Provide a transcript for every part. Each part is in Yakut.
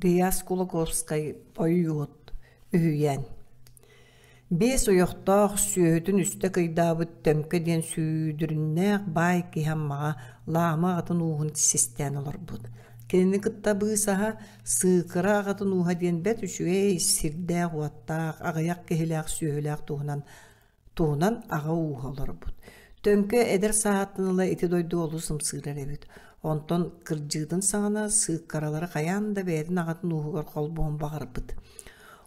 Реас Кулаковскай Ойуут үһүйээн Биэс ойохтоох, сүөһүтүн үстэ кыйдаабыт Төҥкө диэн сүүдүрүннээх баай киһи Аммаҕа Лаама аҕатын ууһун систээн олорбут. Кинини кытта быысаһа Сыыкыра аҕатын ууһа диэн бэрт үчүгэй сирдээх-уоттаах, аҕыйах киһилээх сүөһүлээх туһунан туһунан аҕа ууһа олорбут. Төҥкө эдэр сааһыттан ыла ити дойду олус ымсыырар эбит. Онтон кырдьыытын саҕана сыыккаралары хайаан да бэйэтин аҕатын ууһугар холбуон баҕарбыт.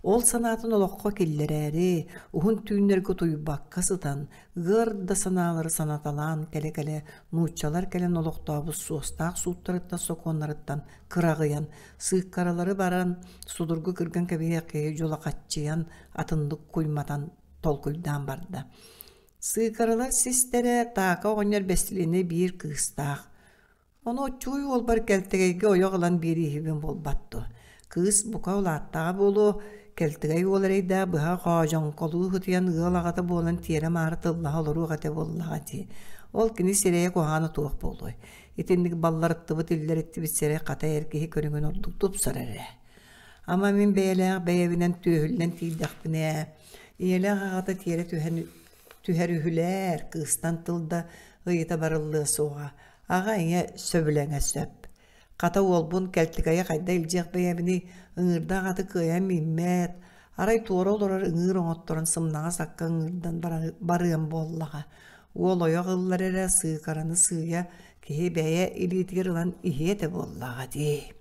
Ол санаатын олоххо киллэрээри, уһун түүннэргэ утуйбакка сытан, ыар да санаалары санаталаан кэлэ-кэлэ нууччалар кэлэн олохтообут суостаах сууттарыттан сокуоннарыттан кыраҕыйан, сыыккаралары баран судургу кырган кэбиһиэх киһи дьулахаччыйан атыннык куйматан толкуйдаан барда. Сыыкаралар систэрэ Таака оҕонньор бэстилиэнэй биир кыыстаах. Ону оччугуй уолбар Кэлтэгэйгэ ойох ылан биэрииһибин буолбат дуо? Кыыс бука улааттаҕа буолуо, Кэлтэгэй уол эрэйдээх быһа хоодьоҥколуу ытыйан ыал аҕата буолан тиэрэ-маары тыллаһа олоруох этэ буоллаҕа дии. Ол кини сирэйэ куһаҕана туох буолуой? Итинник балларыттыбыт иллэриттибит сирэй хата эр киһи көрүҥүн ордук тупсарар эрэ. Ама мин бэйэлээх бэйэбинэн түөһүллэн тиийдэхпинэ, ийэлээх аҕата тиэрэ түһэн түһэр үһүлээр, кыыстан тыл да ыйыта барыллыа суоҕа. Аҕа ийэ сөбүлэҥэ сөп. Хата уолбун Кэлтигэйи хайда илдьиэх бэйэбиний, ыҥыырдаах аты кыайан мииммэт, арай туора олорор ыҥыыр оҥотторон сымнаҕас акка ыҥыырдан барыам буоллаҕа. Уол ойох ыллар эрэ сыыкараны сыыйа киһи бэйэ илиитигэр ылан иһиэ этэ буоллаҕа дии.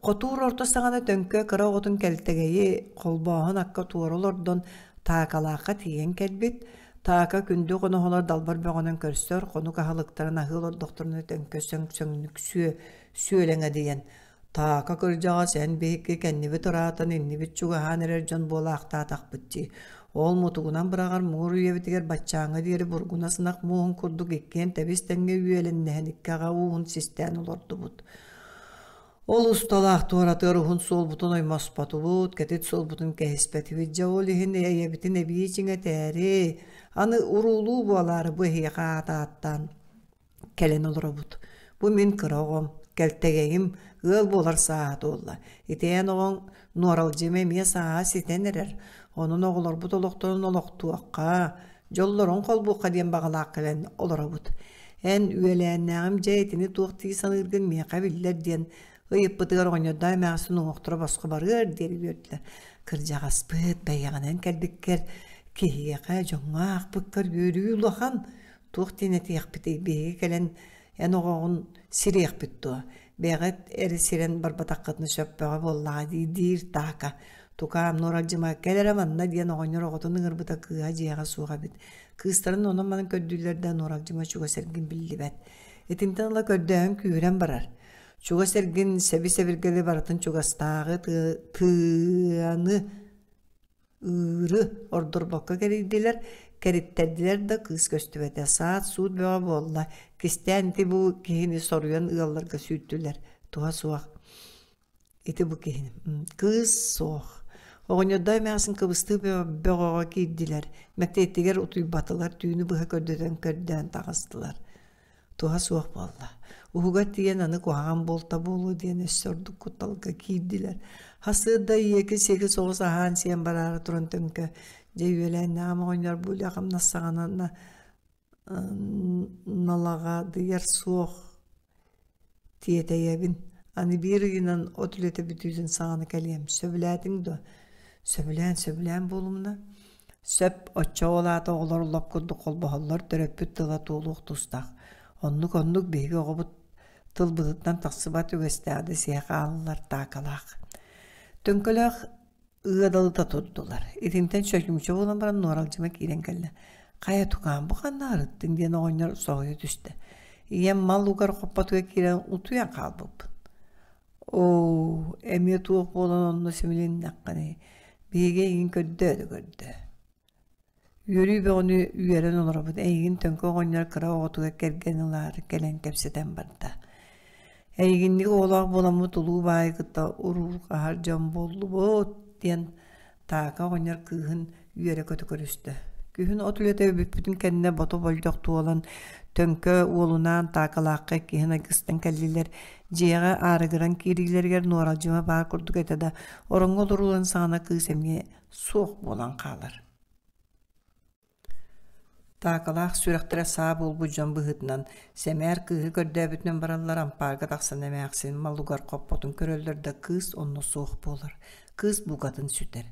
Хотуур орто саҕана Төҥкө кыра оҕотун Кэлтэгэйи холбооһун акка туора олордон Таакалаахха тиийэн кэлбит. Таака күндү хоноһолор далбар бөҕөнөн көрсөр, хонук аһылыктарын аһыы олордохторуна Төҥкө сөҥ-сөҥнүк сүө сүөлэҥэдийэн «Таака кырдьаҕас эн биһикки кэннибит ыраатан, иннибит чугаһаан эрэр дьон буолаахтаатахпыт дии. Ол мутугунан быраҕар муҥур үйэбитигэр баччааҥҥа диэри бургунас ынах муоһун курдук иккиэн тэбис-тэҥҥэ үөлэннэһэн икки аҕа ууһун систээн олордубут. Ол усталаах туоратыгар уһун суолбутун оймоспотубут, кэтит суолбутун кэһиспэтибит. Дьэ ол иһин эйэбитин эбии чиҥэтээри, аны уруулуу буолаары бу эһиэхэ аат ааттаан кэлэн олоробут. Бу мин кыра оҕом, кэлтэгэйим ыал буолар сааһа туолла. Ити эн оҕоҥ Нуоралдьыма эмиэ сааһа ситэн эрэр. Онон оҕолорбут олохторун олохтуохха, дьоллорун холбуохха диэн баҕалаах кэлэн олоробут. Эн үөлээннээҕим дьэ итини туох дии саныыргын миэхэ биллэр диэн ыйыппытыгар оҕонньордоох эмээхсин уҥуохтара босхо барыар диэри үөрдүлэр. Кырдьаҕаспыт бэйэҕинэн кэлбиккэр киһиэхэ дьоҥҥо аахпыккар үөрүү улахан туох диэн этиэхпитий биһиги кэлэн эн оҕоҕун сириэхпит дуо бэйэҕит эрэ сирэн барбатаххытына сөп бөҕө буоллаҕа дии диир Таака Тукаам Нуоралдьыма кэл эрэ манна диэн оҕонньор оҕотун ыҥырбыта кыыһа дьиэҕэ суох эбит Кыыстарын онон-манан көрдүүллэр да Нуоралдьыма чугас эргин биллибэт. Итинтэн ыла көрдөөһүн күүһүрэн барар. Чугас эргин сэби-сэбиргэли барытын чугастааҕы тыаны ыыры ордорбокко кэрийдилэр, кэриттэрдилэр да кыыс көстүбэтэ. Саат-суут бөҕө буолла. Кистээн ити бу киһини соруйан ыалларга сүүттүлэр. Туһа суох. Ити бу киһини. Кыыс суох. Оҕонньордоо эмээхсин кыбыстыы бөҕөҕө киирдилэр. Мэктиэтигэр утуйбатылар, түүнү быһа көрдөтөн көрдөөн таҕыстылар. Туһа суох буолла. Уһугар тиийэн аны куһаҕан буолта буолуо диэн өссө ордук кутталга киирдилэр. Хасыарда ийэки-сиэки соҕус аһаан-сиэн бараары туран төҥкө, дьэ үөлээннээҕим оҕонньор бу үлэ-хамнас саҕана налаҕадыйар суох Тиэтэйэбин, аны биир ыйынан от үлэтэ бүтүүтүн саҕана кэлиэм, сөбүлээтиҥ дуо? Сөбүлээн, сөбүлээн буолумна. Сөп, оччоҕо ол аата оҕолор лоп курдук холбоһоллор, төрөппүт тыла туолуох тустаах. Оннук-оннук биһиги оҕобут тылбытыттан тахсыбат үгэстээх да сиһэ хааллар таакалаах. Төҥкөлөөх ыадалыта турдулар. Итинтэн чочумча буолан баран Нуоралдьыма киирэн кэллэ. «Хайа тукаам, бу ханна арыттыҥ?» диэн оҕонньор соһуйа түстэ. Ийэм мал угар хоппотугар киирэн утуйан хаалбыппын. «Оо, эмиэ туох буолан онно симилиннэххиний? Биһиги эйигин көрдөө да көрдөө. Үөрүү бөҕөнү үөрэн олоробут, эйигин Төҥкө оҕонньор кыра оҕотугар кэргэн ылаары кэлэн кэпсэтэн барда. Эйигинник оҕолоох буоламмыт улуу баайы кытта уруурҕаһар дьон буоллубут диэн Таака оҕонньор кыыһын үөрэ-көтө көрүстэ. Күһүн от үлэтэ бүппүтүн кэннэ бото болдьох туолан Төҥкө уолунаан Таакалаахха иккиһин айгыстан кэллилэр. Дьиэҕэ аарыгыран киириилэригэр Нуоралдьыма баар курдук этэ да, ороҥҥо олорууларын саҕана кыыс эмиэ суох буолан хаалар. Таакалаах сүрэхтэрэ саа буолбут дьон быһыытынан, сэмээр кыыһы көрдөөбүтүнэн бараллар ампаарга тахсан эмээхсин малыгар хоппотун көрөллөр да кыыс онно суох буолар. Кыыс букатын сүтэр.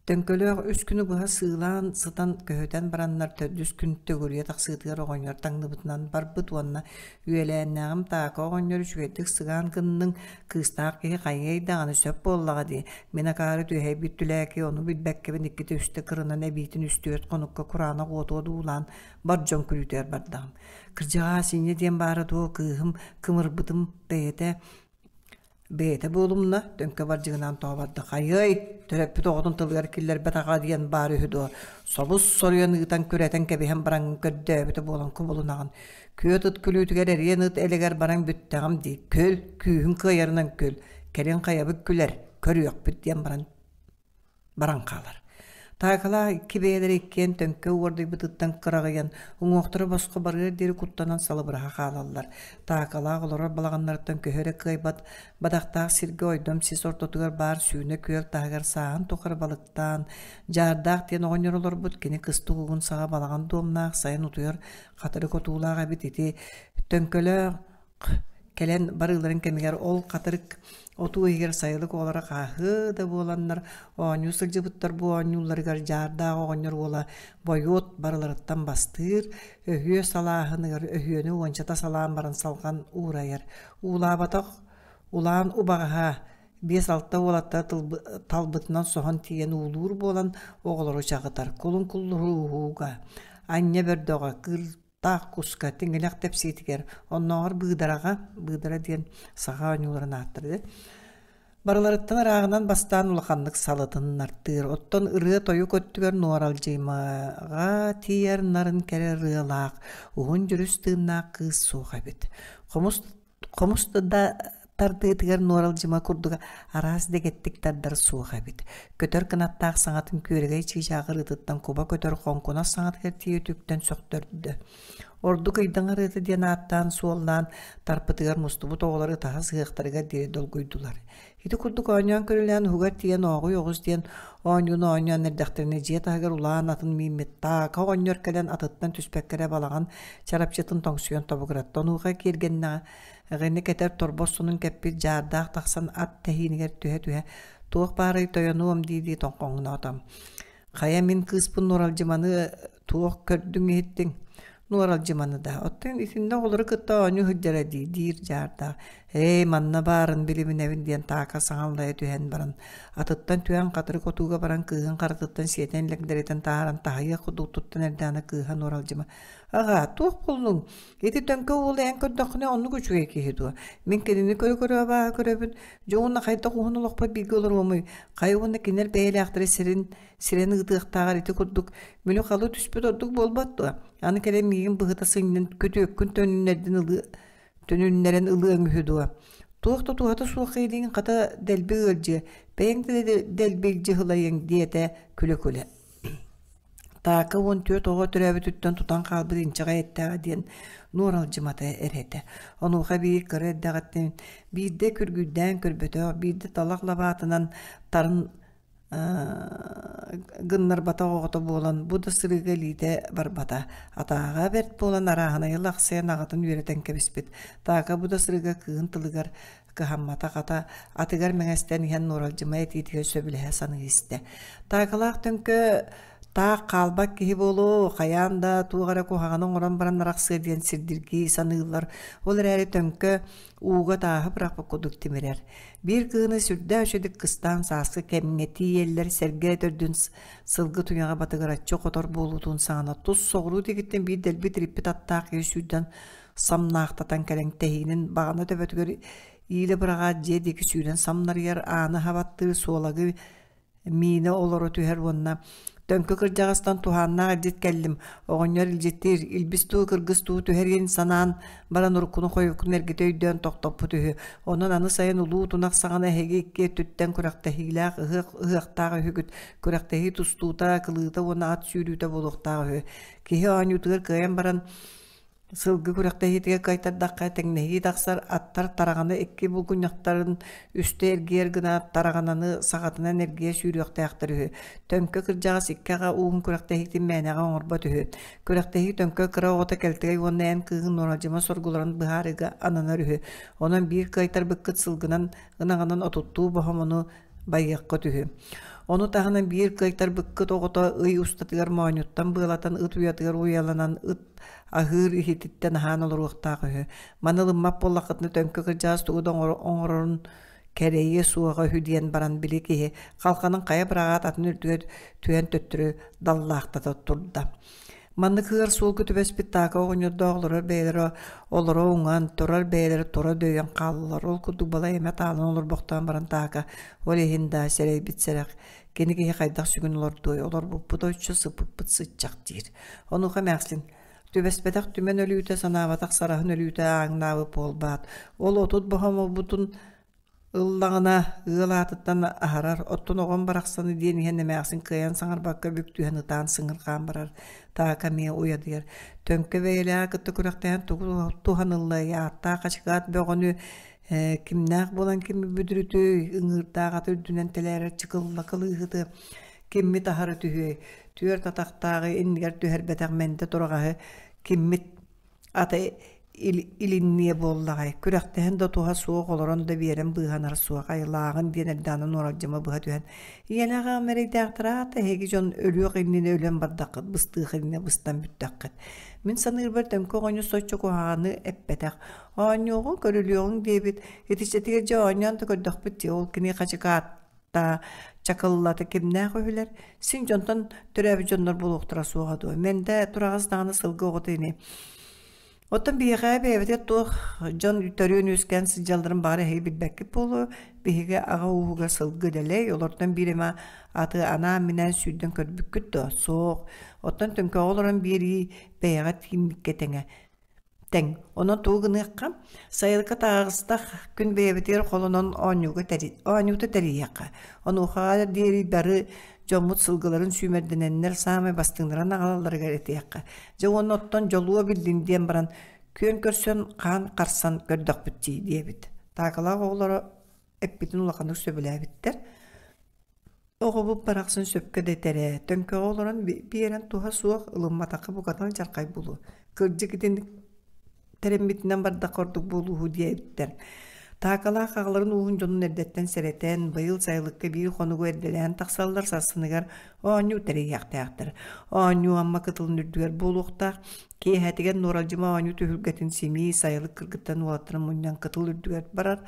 Төҥкөлөөх үс күнү быһа сыылаан сытан көһүтэн бараннар төрдүс күн төгүрүйэ тахсыытыгар оҕонньор таҥныбытынан барбыт уонна «Үөлээннээҕим Таака оҕонньор үчүгэйдик сыгаан гынныҥ, кыыстаах киһи хайыай даҕаны сөп буоллаҕа дии, мин акаары түөһэйбит түлээки ону билбэккэбин иккитэ-үстэ кырынан эбиитин үстүөрт хонукка кураанах уоту одуулаан бар дьон күлүүтүгэр бардаҕым. Кырдьаҕаас инньэ диэн баара дуо кыыһым кымырбытым бэйэтэ Бэйэтэ буолумна, төҥкө бардьыгынаан тоҕо барда хайыай, төрөппүт оҕотун тылыгар киллэрбэт аҕа диэн баар үһү дуо, собус соруйан ыытан күрэтэн кэбиһэн бараҥҥын көрдөөбүтэ буолан кубулунаҕын. Күөт ыт күлүүтүгэр эриэн ыт элэгэр баран бүттэҕим дии, күл, күүһүн кыайарынан күл, кэлин хайабыт күлэр, көрүөхпүт диэн баран баран хаалар. Таакалаах икки бэйэлэрэ иккиэн төҥкө уордайбытыттан кыраҕыйан, уҥуохтара босхо барыар диэри куттанан салыбыраһа хаалаллар. Таакалаах олорор балаҕаннарыттан көһө эрэ кыайбат бадахтаах сиргэ ойдом сис ортотугар баар сүүнэ күөл таһыгар сааһын тухары балыктаан, дьаардаах диэн оҕонньор олорбут кини кыстык угун саҕа балаҕан дуомнаах сайын утуйар хатырык отуулаах эбит ити төҥкөлөөх Кэлэн барыыларын кэмигэр ол хатырык отуу иһигэр сайылык оҕолоро хааһы да буоланнар оонньуу сылдьыбыттар бу оонньуулларыгар дьаардаах оҕонньор уола Бойуот барыларыттан бастыыр, өһүө салааһыныгар өһүөнү уончата салаан баран салҕан уурайар. Уулаабатах улаан убаҕаһа биэс-алта уолаттара талбытынан соһон тиийэн уулуур буолан оҕолору чаҕытар. Кулун куллуһууга, анньа бөрдөҕө, кыр таах куска тиҥилэх тэпсиитигэр оннооҕор быыдараҕа быыдара диэн саха оонньууларын ааттара барыларыттан ырааҕынан бастаан улаханнык салытыннартыыр оттон ырыа-тойук өттүгэр нуоралдьыймаҕа тиийэр нарын кэрэ ырыалаах уһун дьүрүс тыыннаах кыыс суох эбит хомус Хомус да тардыытыгар нуоралдьыма курдуга араас дэгэттик тардар суох эбит. Көтөр кынаттаах саҥатын күөрэгэй чыычаах ырыатыттан куба көтөр хоҥкунас саҥатыгар тиийэ үтүктэн сөхтөрдө. Ордук ыйдаҥ ырыата диэн ааттаан суоллаан тарпытыгар мустубут оҕолор ытаһа сыһыахтарыгар диэри долгуйдулар. Ити курдук оонньоон көрүлээн уһугар тиийэн ооҕуй оҕус диэн оонньууну оонньоон эрдэхтэринэ дьиэ таһыгар улаан атын мииммит Таака оҕонньор кэлэн атыттан түспэккэ эрэ балаҕан чарапчытын тоҥсуйан тобугуратта. Онуоха киэргэннэҕэ эҕини кэтэр торбос сонун кэппит дьаардаах тахсан ат тэһиинигэр түһэ-түһэ туох баарай тойонуом дии-дии тоҥхоҥноото. Хайа мин кыыспын Нуоралдьыманы туох көрдүҥ-иһиттиҥ? Нуоралдьыманы да, оттон итиннэ оҕолору кытта оонньуу сылдьара дии, диир дьаардаах. Ээ, манна баарын билиминэбин диэн Таака саҥаллайа түһэн баран, атыттан түһэн хатырык отууга баран кыыһын харатыттан сиэтэн лэҥдэритэн таһааран таһыйыах курдук туттан эрдэҕинэ кыыһа Нуоралдьыма «Аҕаа, туох буоллуҥ? Ити төҥкө уолу эн көрдөххүнэ оннук үчүгэй киһи дуо? Мин кинини көрө-көрө абааһы көрөбүн. Дьэ уонна хайдах уһун олохпор бииргэ олоруомуй? Хайа уонна кинилэр бэйэлээхтэрэ сирин сирэн ыытыахтааҕар ити курдук мүлү-халы түспүт ордук буолбат дуо? Аны кэлэн миигин быһыта сынньан күтүөккүн төнүннэрдин ылыы төнүннэрэн ылыаҥ үһү дуо? Туох да туһата суох илииҥ хата дэлби ыалдьыа, бэйэҥ да дэлби илдьи ылайыҥ диэтэ күлэ-күлэ. Таака 14 оҕо төрөөбүтүттэн тутан хаалбыт инчэҕэй эттээҕэ диэн нуоралдьымата эрэ этэ. Онуоха биир кыра эрдэҕиттэн биирдэ күргүйдээн көрбөтөх, биирдэ талах лабаатынан тарын гыннарбатах оҕото буолан, бу да сырыыга илиитэ барбата. Атааҕа бэрт буолан арааһынайы лахсыйан аҕатын үөрэтэн кэбиспит. Таака бу да сырыыга кыыһын тылыгар кыһамматах ата атыгар мэҥэстэн иһэн Нуоралдьыма этиитигэр сөбүлэһэ саныы истэ. Таакалаах төҥкө таах хаалбат киһи буолуо, хайаан да туох эрэ куһаҕаны оҥорон баран арахсыа диэн сирдиргии саныыллар. Ол эрээри төҥкө ууга тааһы бырахпыт курдук тимирэр. Биир кыһыны сүрдээх үчүгдүк кыстаан сааскы кэмҥэ тиийэллэр, сэргэ төрдүн сылгы туйаҕа батыгыраччы хотор буолуутун саҕана тус соҕуруу диэкиттэн биир дэлби тириппит аттаах киһи сүүрдэн самнаахтатан кэлэн тэһиинин баҕана төбөтүгэр иилэ быраҕаат дьиэ диэки сүүрэн самнарыйар, ааны хабаттыыр, суолагы миинэ олоро түһэр уонна төҥкө кырдьаҕастан туһааннаах илдьит кэллим оҕонньор илдьиттиир илбис дуу кыргыс дуу түһэриэн санаан баран уруккуну хойуккуну эргитэ өйдөөн тохтоппут үһү онон аны сайын улуу тунах саҕана эһиги икки өттүттэн күрэхтэһиилээх ыһыах ыһыахтаах үһүгүт күрэхтэһии тустуута кылыыта уонна ат сүүрүүтэ буолуохтаах үһү киһи оонньуутугар кыайан баран. Сылгы күрэхтэһиитигэр кыайтардахха тэҥнэһии тахсар, аттар тараҕаны икки булгунньахтарын үстэ эргийэр гына тараҕананы саҕатынан эргийэ сүүрүөхтээхтэр үһү. Төҥкө кырдьаҕас икки аҕа ууһун күрэхтэһиитин мээнэҕэ оҥорбот үһү. Күрэхтэһии Төҥкө кыра оҕото Кэлтэгэй уонна эн кыыһын Нуоралдьыма соргуларын быһаарыыга ананар үһү. Онон биир кыайтарбыккыт сылгынан ынаҕынан отуттуу боһомону байыаххыт үһү. Ону таһынан биир кыайтарбыккыт оҕото ый устатыгар моонньуттан быалатан ыт уйатыгар уйаланан ыт аһыыр иһититтэн аһаан олоруохтаах үһү. Маны ылыммат буоллаххытына төҥкө кырдьаҕас тугу да оҥорорун кэрэйиэ суоҕа үһү диэн баран били киһи халханын хайа быраҕаат атын үрдүгэр түһэн төттөрү даллаахтата турда. Маннык ыар суолга түбэспит Таака оҕонньордоох олорор бэйэлэрэ олоро уҥан, турар бэйэлэрэ тура дөйөн хааллылар. Ол курдук балай эмэ таалан олорбохтоон баран Таака ол иһин да сэрэйбит сэрэх, кини киһи хайдах сүгүн олордуой, олорбуппут оччо, сыппыппыт сыччах диир. Онуоха эмээхсин түбэспэтэх түмэн өлүүтэ, санаабатах сараһын өлүүтэ ааҥнаабыт буолбаат. Ол 30 боһомолбутун Ыллаҕына, ыал аатыттан аһарар, оттон оҕом барахсаны диэн иһэн эмээхсин кыайан саҥарбакка бүк түһэн ытаан сыҥырҕаан барар, Таака эмиэ уйадыйар. Төҥкө бэйэлээҕи кытта күрэхтэһэн тугу туһаныллыай, ааттаах хачыкаат бөҕөнү ээ, кимнээх буолан кими бүдүрүтүөй, ыҥыырдаах аты үрдүнэн тэлээрэр чыкылла кылыыһыты киммит аһара түһүөй, түөрт атахтааҕы иннигэр түһэрбэтэх мэндэ тураҕаһы киммит Ата илинниэ буоллаҕай, күрэхтэһэн да туһа суох, олорон да биэрэн быыһанар суох, айылааҕын диэн эрдэҕинэ Нуоралдьыма быһа түһэн, «Ийэлээх аҕам эрэйдээхтэр аата эһиги дьон өлүөх иннинэ өлөн бардаххыт, быстыах иннинэ быстан бүттэххит. Мин саныырбар Төҥкө оҕонньор соччо куһаҕаны эппэтэх. Оонньуоҕуҥ, көрүлүөҕүҥ диэбит. Итиччэтигэр дьэ оонньоон да көрдөхпүт дии, ол кини хачыкаат чакыллата кимнээх үһүлэр, син дьонтон төрөөбүт дьоннор буолуохтара суоҕа дуо, мэндэ тураҕас даҕаны сылгы оҕото ини. Оттон биһиэхэ бэйэбитигэр туох дьон төрүөн-үөскээн сылдьалларын баҕар эһиги билбэккит буолуо, биһиги аҕа ууһугар сылгы дэлэй, олортон биир эмэ аты анаан-минээн сүүрдэн көрбүккүт дуо? Суох. Оттон төҥкөҕө олорон биэрии бэйэҕэ тиийиммиккэ тэҥэ. Тэҥ. Онон тугу гыныахха? Сайылыкка таҕыстах күн бэйэбитигэр холонон оонньууга оонньуута тэрийиэххэ. Онуоха диэри бары дьоммут сылгыларын сүүмэрдэнэннэр саамай бастыҥнарын аҕалалларыгар этиэххэ. Дьэ уонна оттон дьолуо биллин диэн баран күөн көрсөн хаан харсан көрдөхпүт дии диэбит. Таакалаах оҕолоро эппитин улаханнык сөбүлээбиттэр. Оҕобут барахсан сөпкө да этэр ээ, төҥкөҕө олорон биэрэн туһа суох, ылымматахха букатын алдьархай буолуо. Кырдьык итинник тэриммитинэн бардахха ордук буолууһу диэбиттэр. Таакалаах аҕаларын ууһун дьонун эрдэттэн сэрэтэн, быйыл сайылыкка биир хонугу эрдэлээн тахсаллар, сарсыныгар оонньуу тэрийиэхтээхтэр. Оонньуу Амма кытылын үрдүгэр буолуохтаах. Киэһэтигэр Нуоралдьыма оонньуу түһүлгэтин симии сайылык кыргыттан уолаттарын мунньан кытыл үрдүгэр барар.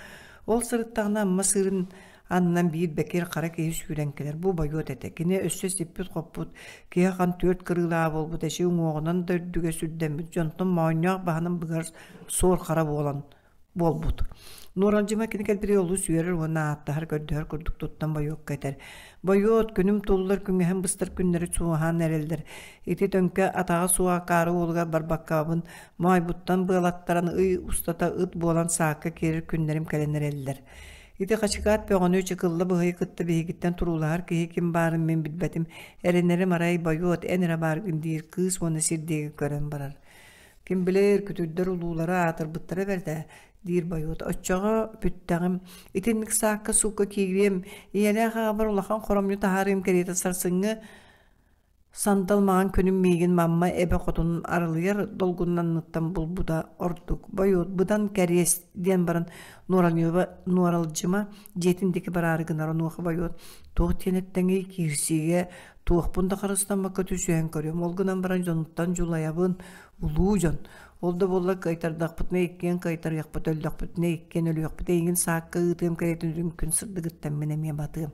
Ол сырыттаҕына Амма сыырын Аннынан биир бэкир хара киһи сүүрэн кэлэр. Бу бойуот этэ. Кини өссө сиппит-хоппут, киһи ахан түөрт кырыылаах буолбут эчи уҥуоҕунан да үрдүгэ сүрдэммит дьонтон моонньоох баһынан быгар суор хара буолан буолбут. Нуоралдьыма кини кэлбитигэр олус үөрэр уонна ааттаһар-көрдөһөр курдук туттан Бойуокка этэр: «Бойуот, күнүм туллар, күҥэһин быстар күннэри суоһаан эрэллэр. Ити төҥкө атаҕа суох акаары уолугар барбаккабын, моойбуттан быалаттаран ый устата ыт буолан саакка киирэр күннэрим кэлэн эрэллэр. Ити хачыкаат бөҕөнү чыкылла быһыйы кытта биһигиттэн туруулаһар киһи ким баарын мин билбэтим, эрэнэрим арай Бойуот эн эрэ бааргын диир кыыс уонна сир диэки көрөн барар. Ким билэр, күтүрдэр улуулара аатырбыттара бэрт ээ, диир Бойуот. Оччоҕо бүттэҕим, итинник саакка-суукка киириэм, ийэлээх аҕабар улахан хоромньу таһаарыым кэриэтэ сарсыҥҥы Сандал маҥан күнүм миигин Мамма эбэ хотунун арылыйар долгуннаныттан булбута ордук. Бойуот быдан кэриэс диэн баран Нуоралдьыма дьиэтин диэки бараары гынар. Онуоха Бойуот туох диэн эттэҥий киирсиигэ туохпун да харыстаммакка түсүһэн көрүөм. Ол гынан баран дьонуттан дьулайабын, улуу дьон. Ол да буоллар кыайтардахпытына иккиэн кыайтарыахпыт, өллөхпүтүнэ иккиэн өлүөхпүт. Эйигин саакка ыытыам кэриэтин үрүҥ күн сырдыгыттан мин эмиэ батыам.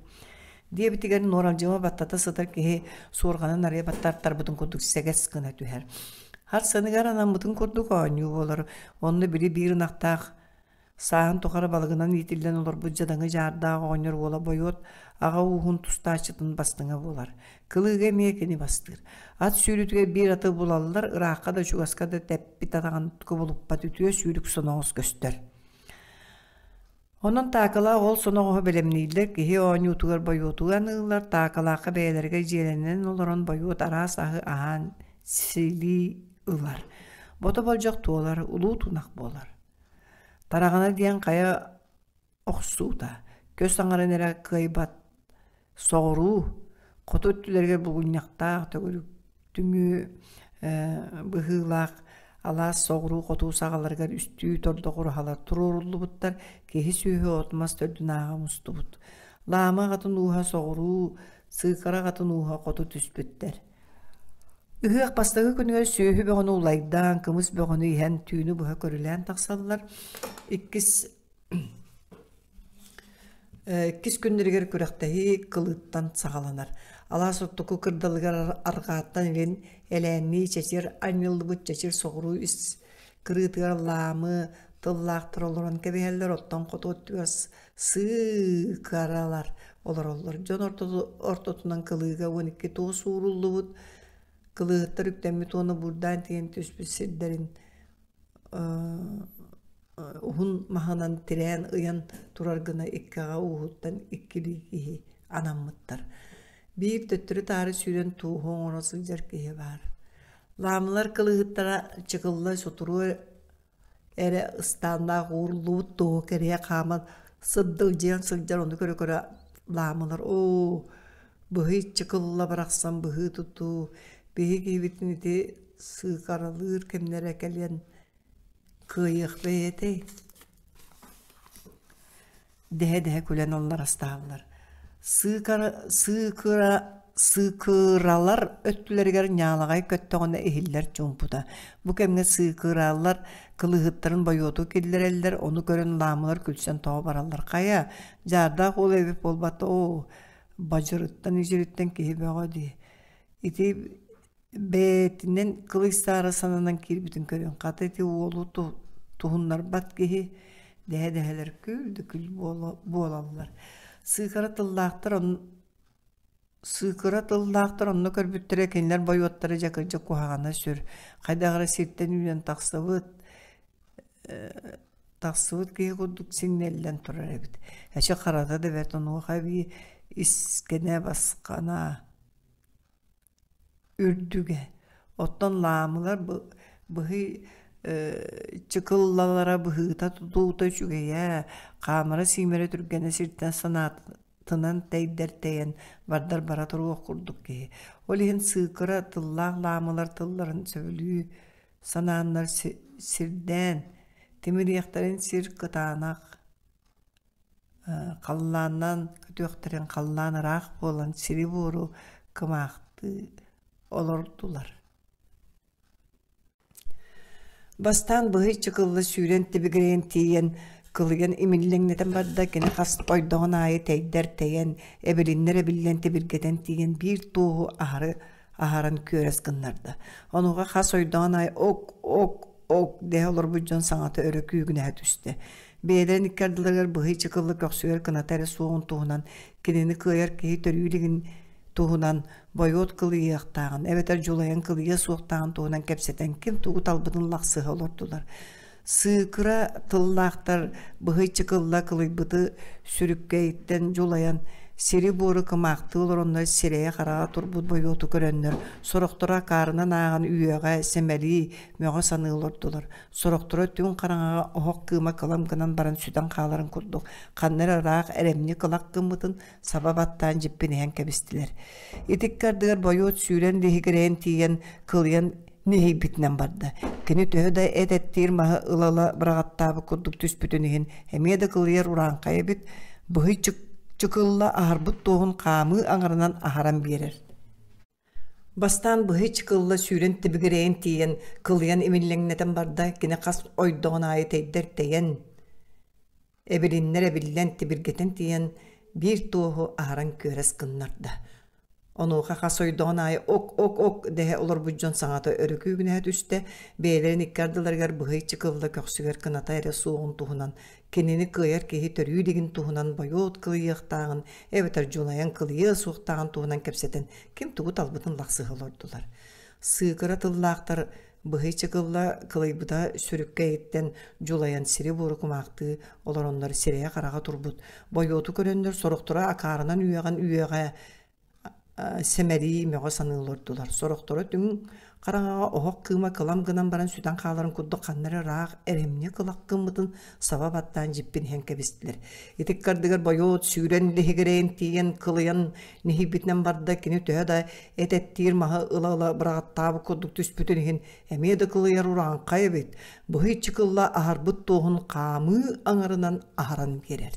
Диэбитигэр Нуоралдьыма баттата сытар киһи суорҕанын арыйа баттаттарбытын курдук сэгэс гына түһэр. Харсыныгар анаммытын курдук оонньуу буолар. Онно били биир ынахтаах сааһын тухары балыгынан иитиллэн олорбут дьадаҥы дьаардаах оҕонньор уола Бойуот аҕа ууһун тустааччытын бастыҥа буолар. Кылыыга эмиэ кини бастыыр. Ат сүүрүүтүгэр биир аты булаллар, ыраахха да чугаска да тэппит атаҕын кубулуппат үтүө сүүрүк соноҕос көстөр. Онон Таакалаах ол соноҕоһу бэлэмнииллэр, киһи оонньуутугар бойуотугар аныыллар, Таакалаахха бэйэлэригэр дьиэлэнэн олорон бойуот араас аһы аһаан силии ылар. Бото болдьох туолар, улуу тунах буолар. Тараҕана диэн хайа охсуута, көс аҥарын эрэ кыайбат соҕуруу, хоту өттүлэригэр булгунньахтаах төгүрүктүҥү быһыылаах алаас соҕуруу хоту саҕаларыгар үстүү тордох ураһалар туруоруллубуттар, киһи-сүөһү от-мас төрдүн ааҕа мустубут. Лаама аҕатын ууһа соҕуруу, Сыыкара аҕатын ууһа хоту түспүттэр. Ыһыах бастакы күнүгэр сүөһү бөҕөнү улайдаан, кымыс бөҕөнү иһэн түүнү быһа көрүлээн тахсаллар. Иккис Иккис күннэригэр күрэхтэһии кылыыттан саҕаланар. Алаас оттоку кырдалыгар арҕааттан илин элээннии чэчир анньыллыбыт чэчир соҕуруу ис кырыытыгар лаамы тыллаахтар олорон кэбиһэллэр, оттон хоту өттүгэр сыыкаралар олороллор. Дьон ортотунан кылыыга 12 туос ууруллубут, кылыыһыттар үктэммит уонна буурдаан тиийэн түспүт сирдэрин уһун маһынан тирээн ыйан турар гына икки аҕа ууһуттан иккилии киһи анаммыттар. Биир төттөрү-таары сүүрэн тууһу оҥоро сылдьар киһи баар. Лаамылар кылыыһыттара чыкылла сутуруо эрэ ыстааннаах ууруллубут туоһу кэриһэ хааман сырдылдьыйан сылдьар ону көрө-көрө лаамылар оо быһый чыкылла барахсан быһыы тутуу биһи киһибитин ити сыыкаралыыр кэмнэрэ кэлиэн кыайыах бэйэтэй дэһэ-дэһэ күлэн алларастаһаллар. Сыыкара, сыыкыра, сыыкыралар өттүлэригэр ньаалаҕай көттөҕүнэ иһиллэр чуумпута. Бу кэмҥэ сыыкыралар кылыыһыттарын бойуоту киллэрэллэр, ону көрөн лаамылар күлсэн тоҕо бараллар. Хайа, дьаардаах уол эбит буолбата оо, бадьырыттан ижириттэн киһи бөҕө дии. Ити Бэйэтинэн кылыйсаары сананан киирбитин көрөн, хата ити уолу туһуннарбат киһи дэһэ-дэһэлэр күл да күл буолаллар. Сыыкара тыллаахтар Сыыкыра тыллаахтар онно көрбүттэрэ кинилэр бойуоттара дьэ кырдьык куһаҕана сүр, хайдах эрэ сиртэн үүнэн тахсыбыт тахсыбыт киһи курдук сиҥнэллэн турар эбит. Эчи харата да бэрт онуоха эбии искэнэ басхана Үрдүгэ. Оттон лаамылар быһый чыкыллалара быһыыта тутуута үчүгэйэ, хаамара-сиимэрэ түргэнэ сиртэн санаатынан тэйдэр тэйэн, бардар бара туруох курдук киһи. Ол иһин сыыкыра тыллаах лаамылар тылларын сөбүлүү санааннар сирдээн, тимириэхтэрин сир кытаанах Халлааннаан көтүөхтэрин халлаан ыраах буолан сири-буору кымаахтыы олордулар. Бастаан быһый чыкылла сүүрэн тибигирэйэн тиийэн кылыйан имиллэҥнэтэн барда, кини хас ойдоҕун аайы тэйдэр тэйэн, эбилиннэр эбиллэн тибиргэтэн тиийэн биир туоһу аһары аһаран күөрэс гыннарда. Онуоха хас ойдоҕун аайы ок ок ок дэһэ олорбут дьон саҥата өрө күүгүнэһэ түстэ. Бэйэлэрин икки ардыларыгар быһый чыкылла көхсүгэр кыната эрэ суоҕун туһунан, кинини кыайар киһи төрүү илигин туһунан бойуот кылыйыахтааҕын эбэтэр дьулайан кылыйыа суохтааҕын туһунан кэпсэтэн ким тугу талбытын лахсыһа олордулар. Сыыкыра тыллаахтар быһый чыкылла кылыйбыты сүрүккэйиттэн дьулайан сири-буору кымаахтыы олороннор сирэйэ-хараҕа турбут бойуоту көрөннөр сорохторо акаарынан ааҕан үөҕэ, сэмэлии, мөҕө саныы олордулар. Сорохторо түҥ хараҥаҕа оһох кыыма кылам гынан баран сүтэн хааларын курдук ханна эрэ ыраах эрэмньи кылах гыммытын саба баттаан дьиппиниһэн кэбистилэр. Итикки ардыгар бойуот сүүрэн лиһигирэйэн тиийэн кылыйан нэһийбитинэн барда. Кини төһө да эт эттиир маһы ыла-ыла быраҕаттаабыт курдук түспүтүн иһин эмиэ да кылыйар урааҥхай эбит, быһый чыкылла аһарбыт туоһун хаамыы аҥарынан аһаран биэрэр. Бастаан быһый чыкылла сүүрэн тибигирэйэн тиийэн, кылыйан имиллэҥнэтэн барда, кини хас ойдоҕун аайы тэйдэр тэйэн, эбилиннэр эбиллэн, тибиргэтэн тиийэн, биир туоһу аһаран күөрэс гыннарда. Онуоха хас ойдоҕун аайы ок-ок-ок дэһэ олорбут дьон саҥата өрө күүгүнэһэ түстэ, бэйэлэрин икки ардыларыгар быһый чыкылла көхсүгэр кыната эрэ суоҕун туһунан кинини кыайар киһи төрүү илигин туһунан бойуот кылыйыахтааҕын эбэтэр дьулайан кылыйыа суохтааҕын туһунан кэпсэтэн ким тугу талбытын лахсыһа олордулар. Сыыкыра тыллаахтар быһый чыкылла кылыйбыта сүрүккэйиттэн дьулайан сири-буору кумаахтыы олороннор сирэйэ-хараҕа турбут бойуоту көрөннөр сорохторо акаарынан үөҕэн үөҕэ. сэмэрии, мөҕө саныы олордулар. Сорохторо түҥ хараҥаҕа оһох кыыма кылам гынан баран сүтэн хааларын курдук ханна эрэ ыраах эрэмньи кылах гыммытын саба баттаан дьиппин иһэн кэбистилэр. Ити ыккардыгар Бойуот сүүрэн лиһигирэйэн тиийэн кылыйан нэһийбитинэн барда. Кини төһө да эт эттиир маһы ыла-ыла быраҕаттаабыт курдук түспүтүн иһин эмиэ да кылыйар урааҥхай эбит. Быһый чыкылла аһарбыт туоһун хаамыы аҥарынан аһаран биэрэр.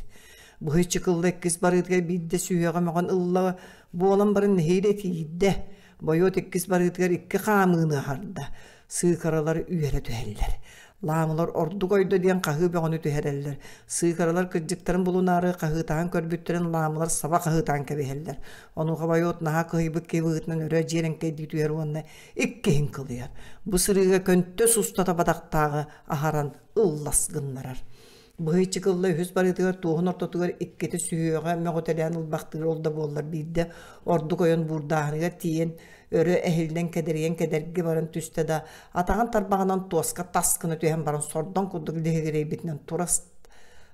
Быһый чыкылла иккис барыытыгар биирдэ сүһүөҕэ мөҕөн ылла буолан баран нэһиилэ тиийдэ. Бойуот иккис барыытыгар икки хаамыыны аһарда. Сыыкаралар үөрэ түһэллэр. Лаамылар ордук ойдо диэн хаһыы бөҕөнү түһэрэллэр. Сыыкаралар кырдьыктарын булунаары хаһыытаан көрбүттэрин лаамылар саба хаһыытаан кэбиһэллэр. Онуоха Бойуот наһаа кыһыйбыт киһи быһыытынан өрө дьиэрэҥкэйдии түһэр уонна иккиһин кылыйар. Бу сырыыга көнтөс устата бадахтааҕы аһаран ыллас гыннарар. Быһый чыкылла үһүс барыытыгар туоһун ортотугар иккитэ сүһүөҕэ мөҕүтэлээн ылбахтыыр ол да буоллар биирдэ ордук ойон буурдааһыныгар тиийэн өрө эһиллэн кэдэрийэн кэдэрги баран түстэ да атаҕын тарбаҕынан туоска тас гына түһэн баран сордоҥ курдук лиһигирэйбитинэн тура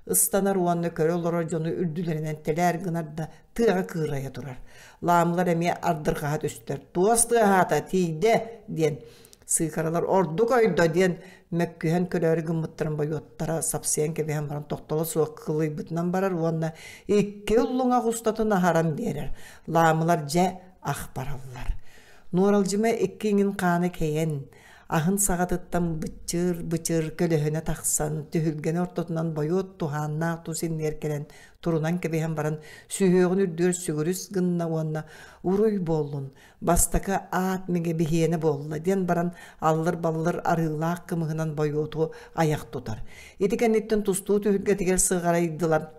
ыстанар уонна көрө олорор дьону үрдүлэринэн тэлээр гынар да тыаҕа кыырайа турар. Лаамылар эмиэ ардырҕаһа түстэр. Туос тыаһаата тиийдэ диэн Сыыкаралар ордук ойдо диэн мөккүһэн көрөөрү гыммыттарын бойуоттара сапсыйан кэбиһэн баран тохтоло суох кылыйбытынан барар уонна икки уллуҥах устатын аһаран биэрэр. Лаамылар дьэ ах бараллар. Нуоралдьыма икки иҥин хаана кэйэн, аһын саҕатыттан быччыр-бычыр көлөһүнэ тахсан, түһүлгэни ортотунан бойуот туһааннаах тус иннигэр кэлэн турунан кэбиһэн баран сүһүөҕүн үрдүгэр сүгүрүс гынна уонна уруй буоллун, Бастакы аат миҥэ биһиэнэ буолла диэн баран аллыр-баллыр арыылаах кымыһынан бойуоту айах тутар. Ити кэнниттэн тустуу түһүлгэтигэр сыҕарайдылар.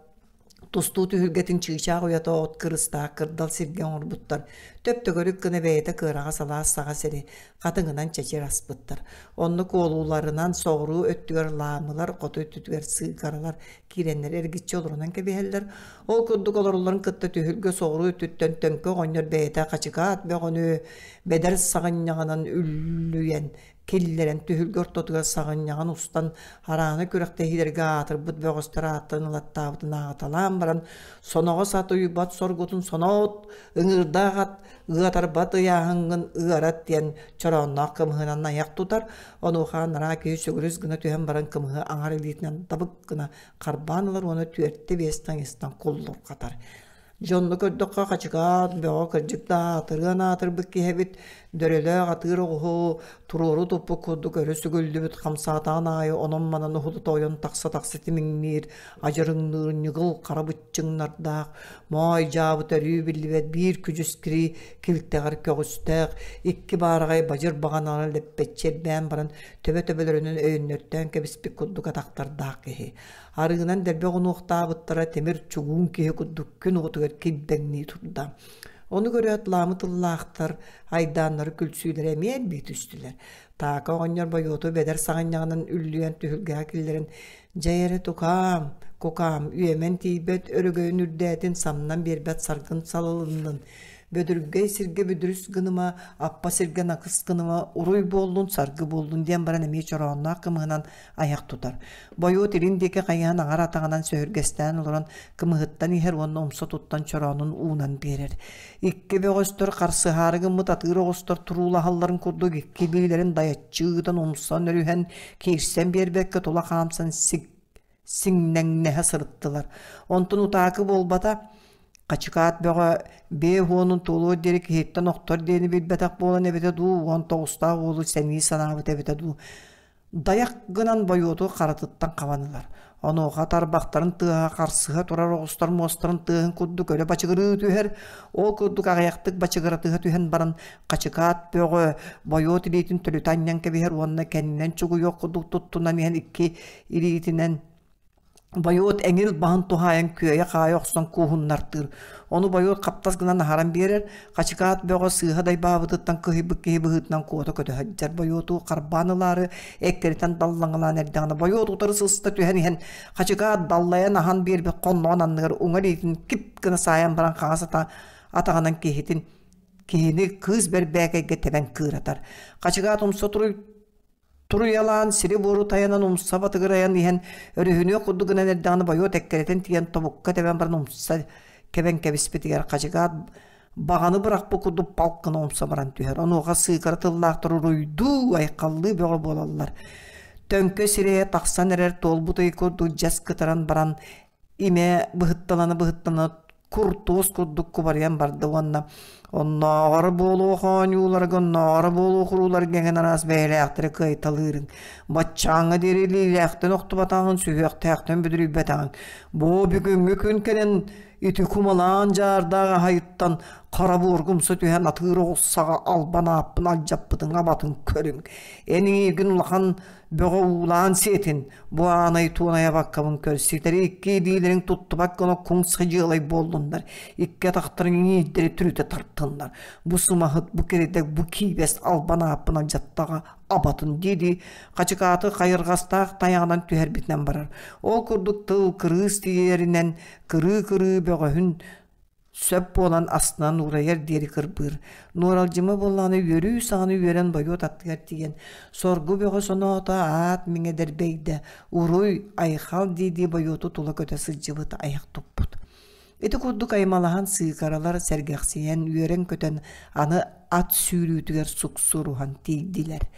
Тустуу түһүлгэтин чыычаах уйата от кырыстаах кырдал сиргэ оҥорбуттар. Төп-төгүрүк гына бэйэтэ кыараҕас алаас саҕа сири хатыҥынан чэчир аспыттар. Онно куолууларынан соҕуруу өттүгэр лаамылар, хоту өттүгэр сыыкаралар киирэннэр эргиччи олорунан кэбиһэллэр. Ол курдук олороллорун кытта түһүлгэ соҕуруу өттүттэн Төҥкө оҕонньор бэйэтэ хачыкаат бөҕөнү бэдэр саҕынньаҕынан үллүйэн киллэрэн түһүлгэ ортотугар саҕынньаҕын устан араана күрэхтэһиилэргэ аатырбыт бөҕөстөр ааттарын ылаттаабытын ааҕыталаан баран соноҕос ат уйбат соргутун соноот ыҥыырдаах ат ыатарбат ыйааһыҥҥын ыарат диэн чороонноох кымыһынан айах тутар онуоха анараа киһи сүгүрүс гына түһэн баран кымыһы аҥар илиитинэн табык гына харбаан ылар уонна түөртэ биэс таҥыстан куллурҕатар Дьонно көрдөххө хачыкаат бөҕө кырдьык да аатырыан аатырбыт киһи эбит, дөрөлөөх атыыр оҕуһу туруору туппут курдук өрө сүгүллүбүт хамсаатаҕын аайы онон-манан уһулута ойон тахса-тахса тимиҥниир, адьырыҥныыр ньыгыл хара быччыҥнардаах, моой дьаабыт өрүү биллибэт биир күдьүс кири килтэҕэр көҕүстээх, икки баараҕай бадьыр баҕаналары лэппэччи эрбээн баран төбө-төбөлөрүнэн өйөннөртөөн кэбиспит курдук атахтардаах киһи. Арыынан дэлби оҕунуохтаабыттара тимир чугуун киһи курдук күн уотугар килбэҥнии турда. Ону көрөөт лаамы тыллаахтар айдааннары күлсүүлэрэ эмиэ элбии түстүлэр. Таака оҕонньор Бойуоту бэдэр саҕынньаҕынан үллүйэн түһүлгэҕэ киллэрэн «Дьэ эрэ тукаам, кукаам, үөмэн тиийбэт өрөгөйүн үрдээтин самнан биэрбэт саргын салалыннын, бөдүргэй сиргэ бүдүрүс гыныма, аппа сиргэ накыс гыныма, уруй буоллун, саргы буоллун» диэн баран эмиэ чороонноох кымыһынан айах тутар. Бойуот илин диэки хайыһан аҥар атаҕынан сөһүргэстээн олорон кымыһыттан иһэр уонна умса туттан чороонун уунан биэрэр. Икки бөҕөстөр харсыһаары гыммыт атыыр оҕустар туруулаһалларын курдук икки илиилэрин дайаччы ыытан умсан өрүһэн киирсэн биэрбэккэ тула хаамсан сик сиҥнэҥнэһэ сырыттылар. Онтон утаакы буолбата Хачыкаат бөҕө биэ уонун туолуор диэри киһиттэн охтор диэни билбэтэх буолан эбитэ дуу, уон тоҕустаах уолу сэнии санаабыт эбитэ дуу Дайах гынан Бойуоту харатыттан хабан ылар. Онуоха тарбахтарын тыаһа харсыһа турар оҕустар муостарын тыаһын курдук өрө бачыгырыы түһэр. Ол курдук аҕыйахтык бачыгыратыһа түһэн баран Хачыкаат бөҕө Бойуот илиитин төлүтэ анньан кэбиһэр уонна кэннинэн чугуйуох курдук туттунан иһэн икки илиитинэн Бойуот эҥил баһын туһаайан күөйэ-хаайа охсон кууһуннартыыр. Ону Бойуот хаптас гынан аһаран биэрэр, Хачыкаат бөҕө сыыһа дайбаабытыттан кыһыйбыт киһи быһыытынан куота көтө сылдьар. Бойуоту харбаан ылаары эккирэтэн даллаҥалаан эрдэҕинэ Бойуот утары сыста түһэн иһэн Хачыкаат даллайан аһан биэрбит хонноҕун анныгар уҥа илиитин кип гына саайан баран хаҥас атаҕынан киһитин киһини кыыс бэрбээкэйгэ тэбэн кыыратар. Хачыкаат умса туруй Туруйалаан, сири-буору тайанан умса батыгырайан иһэн, өрүһүнүөх курдук гынан эрдэҕинэ Бойуот эккирэтэн тиийэн тобукка тэбэн баран умса кэбэн кэбиспитигэр Хачыгаат Баҕаны бырахпыт курдук палк гына умса баран түһэр. Онуоха сыыкара тыллаахтар уруйдуу, айхаллыы бөҕө буолаллар. Төҥкө сирэйэ тахсан эрэр туолбут ый курдук дьэс кытаран баран имэ быһытталана-быһыттана куртуос курдук кубарыйан барда уонна оннооҕор буолуох оонньууларга оннооҕор буолуох урууларга эҥин араас бэйэлээхтэри кыайталыырыҥ баччааҥҥа диэри илиилээхтэн охтубатаҕын сүһүөхтээхтэн бүдүрүйбэтэҕиҥ бу бүгүҥҥү күн кэлэн ити кумалаан дьаардаах аһайыттан хара буорга умса түһэн атыыр оҕус саҕа албан ааппын алдьаппытыҥ абатын көрүҥ эн иҥииргин улахан бөҕө уулаан сиэтин Бу аанай туонайа баккабын көр, ситэри икки илиилэрин туттубат гына куҥ садьыалай буоллуннар, икки атахтарын иҥиирдэри түрүтэ тартыннар. Бу сымаһыт, бу кэридэк, бу киибэс албан ааппын алдьаттаҕа абатын дии-дии хачыкааты хайырҕастаах тайаҕынан түһэрбитинэн барар. Ол курдук тыл кырыыс тиийэринэн кырыы-кырыы бөҕөһүн сөп буолан астынан уурайар диэри кырбыыр. Нуоралдьыма буоллаҕына үөрүү саҕаны үөрэн Бойуот аттыгар тиийэн соргу бөҕө соноото аат миҥэ дэрбэйдэ, уруй, айхал дии-дии Бойуоту тула көтө сылдьыбыт айах туппут. Ити курдук аймалаһан сыыкаралар сэргэхсийэн үөрэн-көтөн аны ат сүүрүүтүгэр суксуруһан тиийдилэр.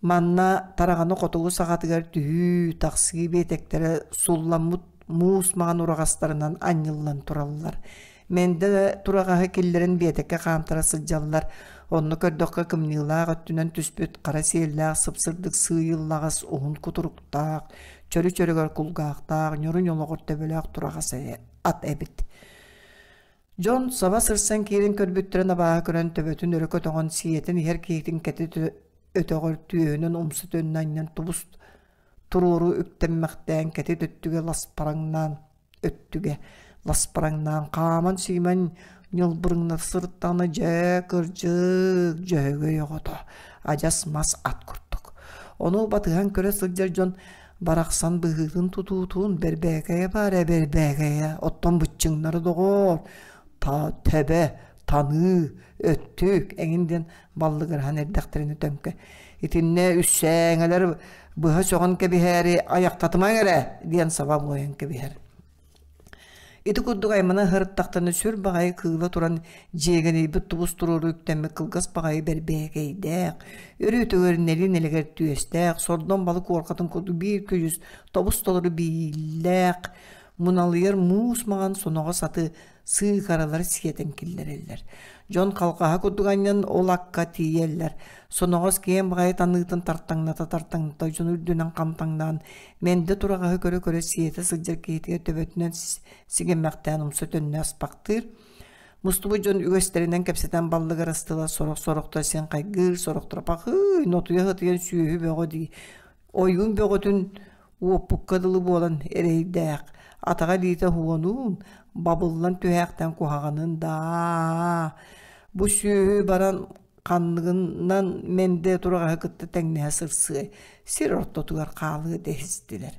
Манна тараҕаны хотугу саҕатыгар түһүү, тахсыы биэтэктэрэ сулламмыт муус маҥан ураҕастарынан анньыллан тураллар. Мэндэ тураҕаһы киллэрэн биэтэккэ хаамтара сылдьаллар. Онно көрдөххө кымньыылаах өттүнэн түспүт хара сиэллээх сып-сырдык сыыйыллаҕас уһун кутуруктаах, чөрү-чөрүгэр кулгаахтаах, ньуру-ньолоҕор төбөлөөх тураҕас ат эбит. Дьон саба сырсан киирэн көрбүттэрин абааһы көрөн төбөтүн өрө көтөҕөн сиэтэн иһэр киһитин кэтит өтөҕөр түөһүнэн умса төннө анньан тубус туруору үктэммэхтээн кэтит өттүгэ ласпараҥнаан өттүгэ ласпараҥнаан хааман-сиимэн ньылбырыҥнат сырыттаҕына дьэ кырдьык дьөһөгөй оҕото адьас мас ат курдук. Ону батыһан көрө сылдьар дьон Барахсан быһыытын тутуутун бэрбээкэйэ баар ээ бэрбээкэйэ, оттон быччыҥнары доҕоор, та тэбэ, таныы, өттүк эҥин диэн баллыгыраһан эрдэхтэринэ төҥкө. Итиннэ үссээҥэлэр быһа сөҕөн кэбиһээри айахтатымаҥ эрэ диэн саба буойан кэбиһэр. Ити курдук аймана ыһырыттахтарына сүр баҕайы кыыла туран дьиэгэнийбит тубус туруору үктэммит кылгас баҕайы бэрбээкэйдээх, өрүүтүгэр нэлин-нэлэгэр түөстээх, сордон балык уорҕатын курдук биир күдьүс тобус-толору бииллээх, муналыйар муус маҥан соноҕос аты сыыкаралары сиэтэн киллэрэллэр. Дьон халҕаһа курдук анньан ол акка тиийэллэр. Соноҕос киэҥ баҕайы таныытын тартаҥната-тартаҥната дьон үрдүнэн хантаҥнаан Мэндэ тураҕаһы көрө-көрө сиэтэ сылдьар киһитигэр төбөтүнэн сигэммэхтээн умса төннө аспахтыыр. Мустубут дьон үгэстэринэн кэпсэтэн баллыгырастылар, сорох-сорохтор син хайгыыр, сорохторо пахыый, нотуйа сытыйан сүөһү бөҕө дии. Ойуун бөҕөтүн уоппукка дылы буолан эрэйдээх, атаҕа илиитэ уһуонуун, бабыллан түһээхтэн куһаҕанын даа. Бу сүөһү баран ханныгынан мэндэ тураҕаһы кытта тэҥнэһэ сырсыай, сир ортотугар хаалыа дэһистилэр.